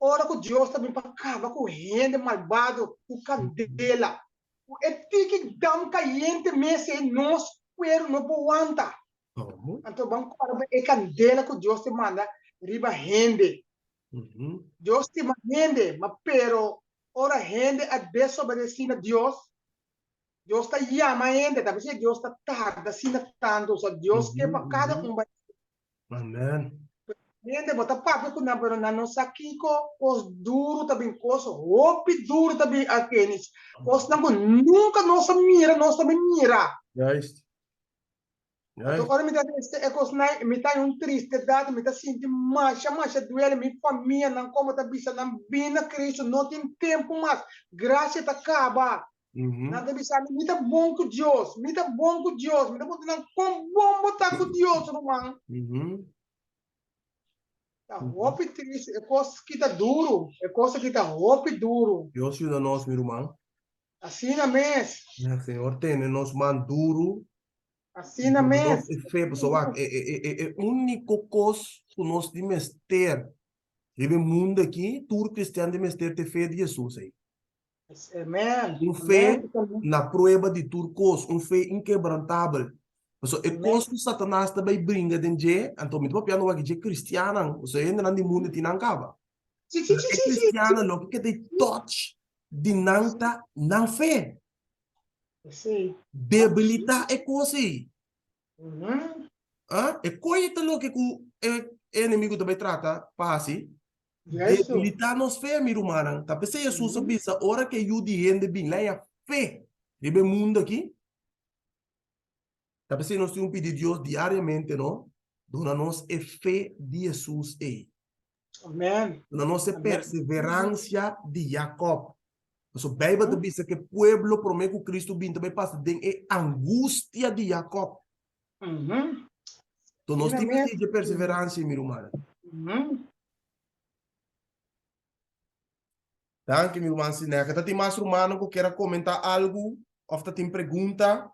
ora ku Dios ta bin pa kaba ku hende malbado ku kandela, ku e tiki dam kayente mes ei nos kueru no por wanta. Anto ban kòrda pa e kandela ku Dios ta manda riba hende. Dios stima hende, ma pero ora hende a desobedesí na Dios, Dios ta yama hende, ta p'esei Dios ta tarda asina tantu, osea Dios ke pa kada un bai. Amen. Hende bo ta papia ku nan pero nan no sa kiko, kos duru ta bin, kos hopi duru ta bin Argenis, kosnan ku nunka nos a mira, nos ta bin mira. Juist. Anto ora mi ta resta e kosnan, mi ta haña un tristedat, mi ta sinti masha masha duele, mi famianan komo ta bisa nan bin na Cristo, no tin tempu mas, grasia ta kaba. Nan ta bisa mi, mi ta bon ku Dios, mi ta bon ku Dios, mi ta puntra nan, kon bon bo ta ku Dios, ruman? Ta hopi triste, e kos ki ta duru, e kos aki ta hopi duru. Dios yuda nos, mi ruman. Asina mes. Señor tene nos man duru. Asina mes. Nos e fe, pasobra wak, e, e, e, e úniko kos ku nos di mester riba e mundu aki, tur kristian di mester ta e fe di Hesus ei. Amen. Un fe na prueba di tur kos, un fe inkebrantabel. Pasobra e kos ku Satanas ta bai bringa den dje, anto mi ta papiando wak dje kristiannan, pasobra e hendenan di mundu tin nan kaba. Sí, sí, Pero sí, e sí, sí. kristiannan loke ke ta e touch di nan ta nan fe. Sí. Debilitá e kos ei. Mhm. Ah, e koe ta loke ku e enemigu ta bai trata pa hasi. Juisto. Debilitá nos fe, mi rumannan. Ta p'esei Hesus a bisa, ora ku e Yu di hende bin, lo haña fe riba e mundu aki. Ta p'esei nos tin ku pidi Dios diariamente, no? Duna nos e fe di Hesus ei. Amen. Duna nos e Amen. perseveransia di Jakòb. Pasobra Beibel ta bisa ku e pueblo promé ku Kristu bin ta bai pasa den e angustia di Jakòb. Enton nos tin mester dje perseveransia, mi rumannan. Danki, mi ruman Sineka. Ta tin mas rumannan ku kier a komentá algu òf ta tin pregunta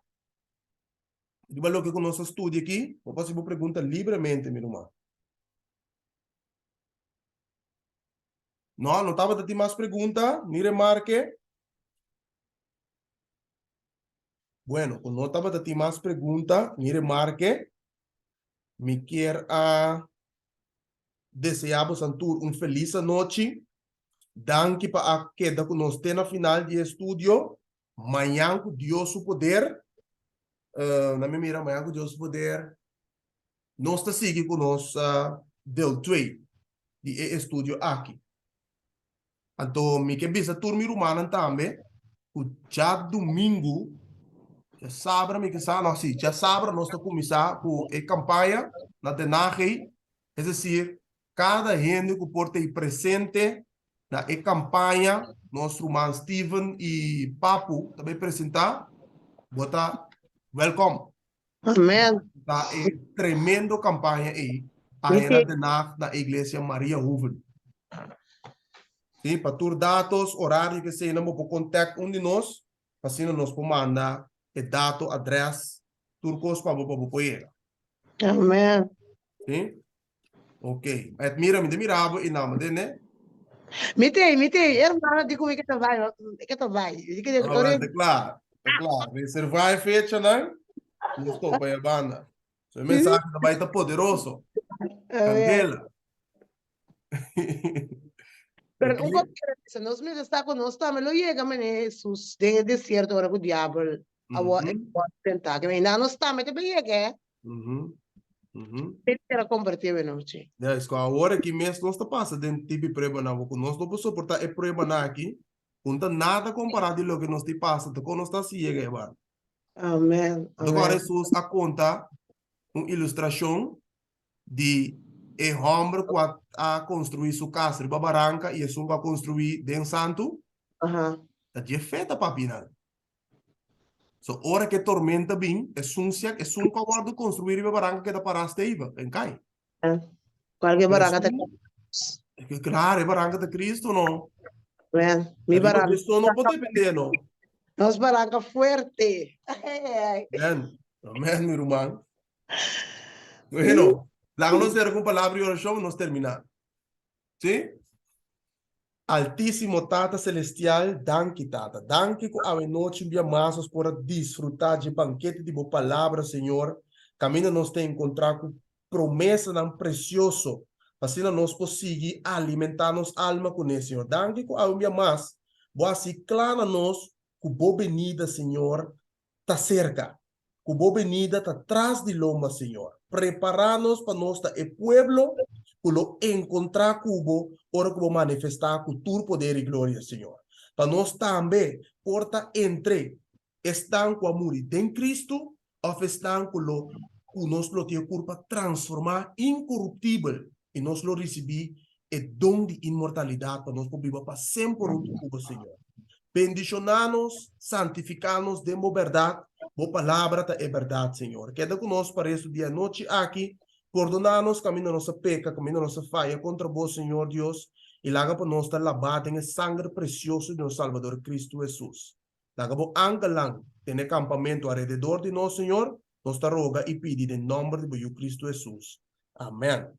riba loke ku nos a studia aki? Bo por hasi bo pregunta libremente, mi ruman. No, no tabata tin mas pregunta ni remarke. Bueno, ku no tabata tin mas pregunta ni remarke, mi kier a deseá bosan tur un felis anochi. Danki pa a keda ku nos te na final di e estudio. Mañan ku Dios su poder, na mi mira, mañan ku Dios su poder, nos ta sigui ku nos deel twee di e estudio aki. Anto mi ke bisa tur mi rumannan tambe ku djadumingu, djasabra mi ke sa, no si, djasabra nos ta kuminsá ku e kampaña na Den Haag ei, es desir, kada hende ku por ta ei presente na e kampaña, nos ruman Steven i Papu ta bai presentá, bo ta wèlkòm. Amen. Ta e tremendo campaña ei ayer na Den Haag na Iglesia Maria Hoeven. Sí, pa tur datos, horario que sea, bo por contact un di nos, pa asina nos por manda e dato, adres, tur cos pa bo pa bo por yega. Amen. Sí? Ok. Edmira, mi ta mira bo i nama den, ne? Mi te, mi te, hermano, di ku mi ke ta bai, ke ta bai. Di ke Ah, well, ta kla, ta kla. Reserva e fechanan, nos topa e banda. So e mensahe ta bai ta poderoso. Candela. Pero un cos quiero bisa, nos mester sa cu nos tambe lo yega mene Jesus den e desierto ora cu diabel a word tenta. Ke mene nos tambe ta bay yega, eh. Te quiero compartir e nochi. Ja, es cu awor aki mes nos ta pasa den tipi pruebanan, bo cu nos no por soporta e pruebanan aki, cu no ta nada compara di loke nos tin pasa, ta con nos ta haci yega e banda. Amen, Anto cu ora amen. Jesus a conta un ilustracion di e homber cu a a construi su cas riba baranca y esun cu a construi den santu, ta dje fe ta papia nan. So ora ku e tormenta bin, esun sia esun ku a wòrdu konstruí riba e baranka keda pará stevig, en kai. Kualke baranka ta Esun, klaro, e baranka ta Kristu, no? Amen. Mi Riba baranka. Kristu no por dependé, no? Nos baranka fuerte. Amen. Amen, mi ruman. Bueno, laga nos sera ku un palabra di orashon, nos terminá. Sí? Altísimo Tata Celestial, danki Tata. Danki ku awe nochi un bia mas nos por a disfrutá dje bankete di Bo Palabra, Señor, kaminda nos ta enkontrá ku promesanan presioso, pa asina nos por sigui alimentá nos alma kuné, Señor. Danki ku awe un bia mas Bo a hasi kla na nos ku Bo benida, Señor, ta serka, ku bo benida ta tras di lomba, Señor. Prepará nos pa nos ta e pueblo ku lo enkontrá ku bo ora ku bo manifestá ku tur poder i gloria, Señor. Pa nos tambe por ta entre esnan ku a muri den Kristu òf esnan ku lo ku nos lo tin e kurpa transformá inkoruptibel i nos lo risibí e don di inmortalidat pa nos por biba pa semper huntu ku bo, Señor. Bendishoná nos, santifiká nos den bo bèrdat, bo palabra ta e bèrdat, Señor. Keda ku nos pa restu di e anochi aki, pordoná nos kaminda nos a peka, kaminda nos a faya kontra bo, Señor Dios, i laga pa nos ta labá den e sanger presioso di nos Salbador Kristu Hesus. Laga bo angelnan tene kampamentu alrededor di nos, Señor, nos ta roga i pidi den nòmber di bo Yu Kristu Hesus. Amèn.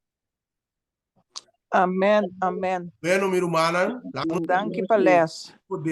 Amen, amen. Bueno, mi rumannan, laga nos Danki pa les. poder.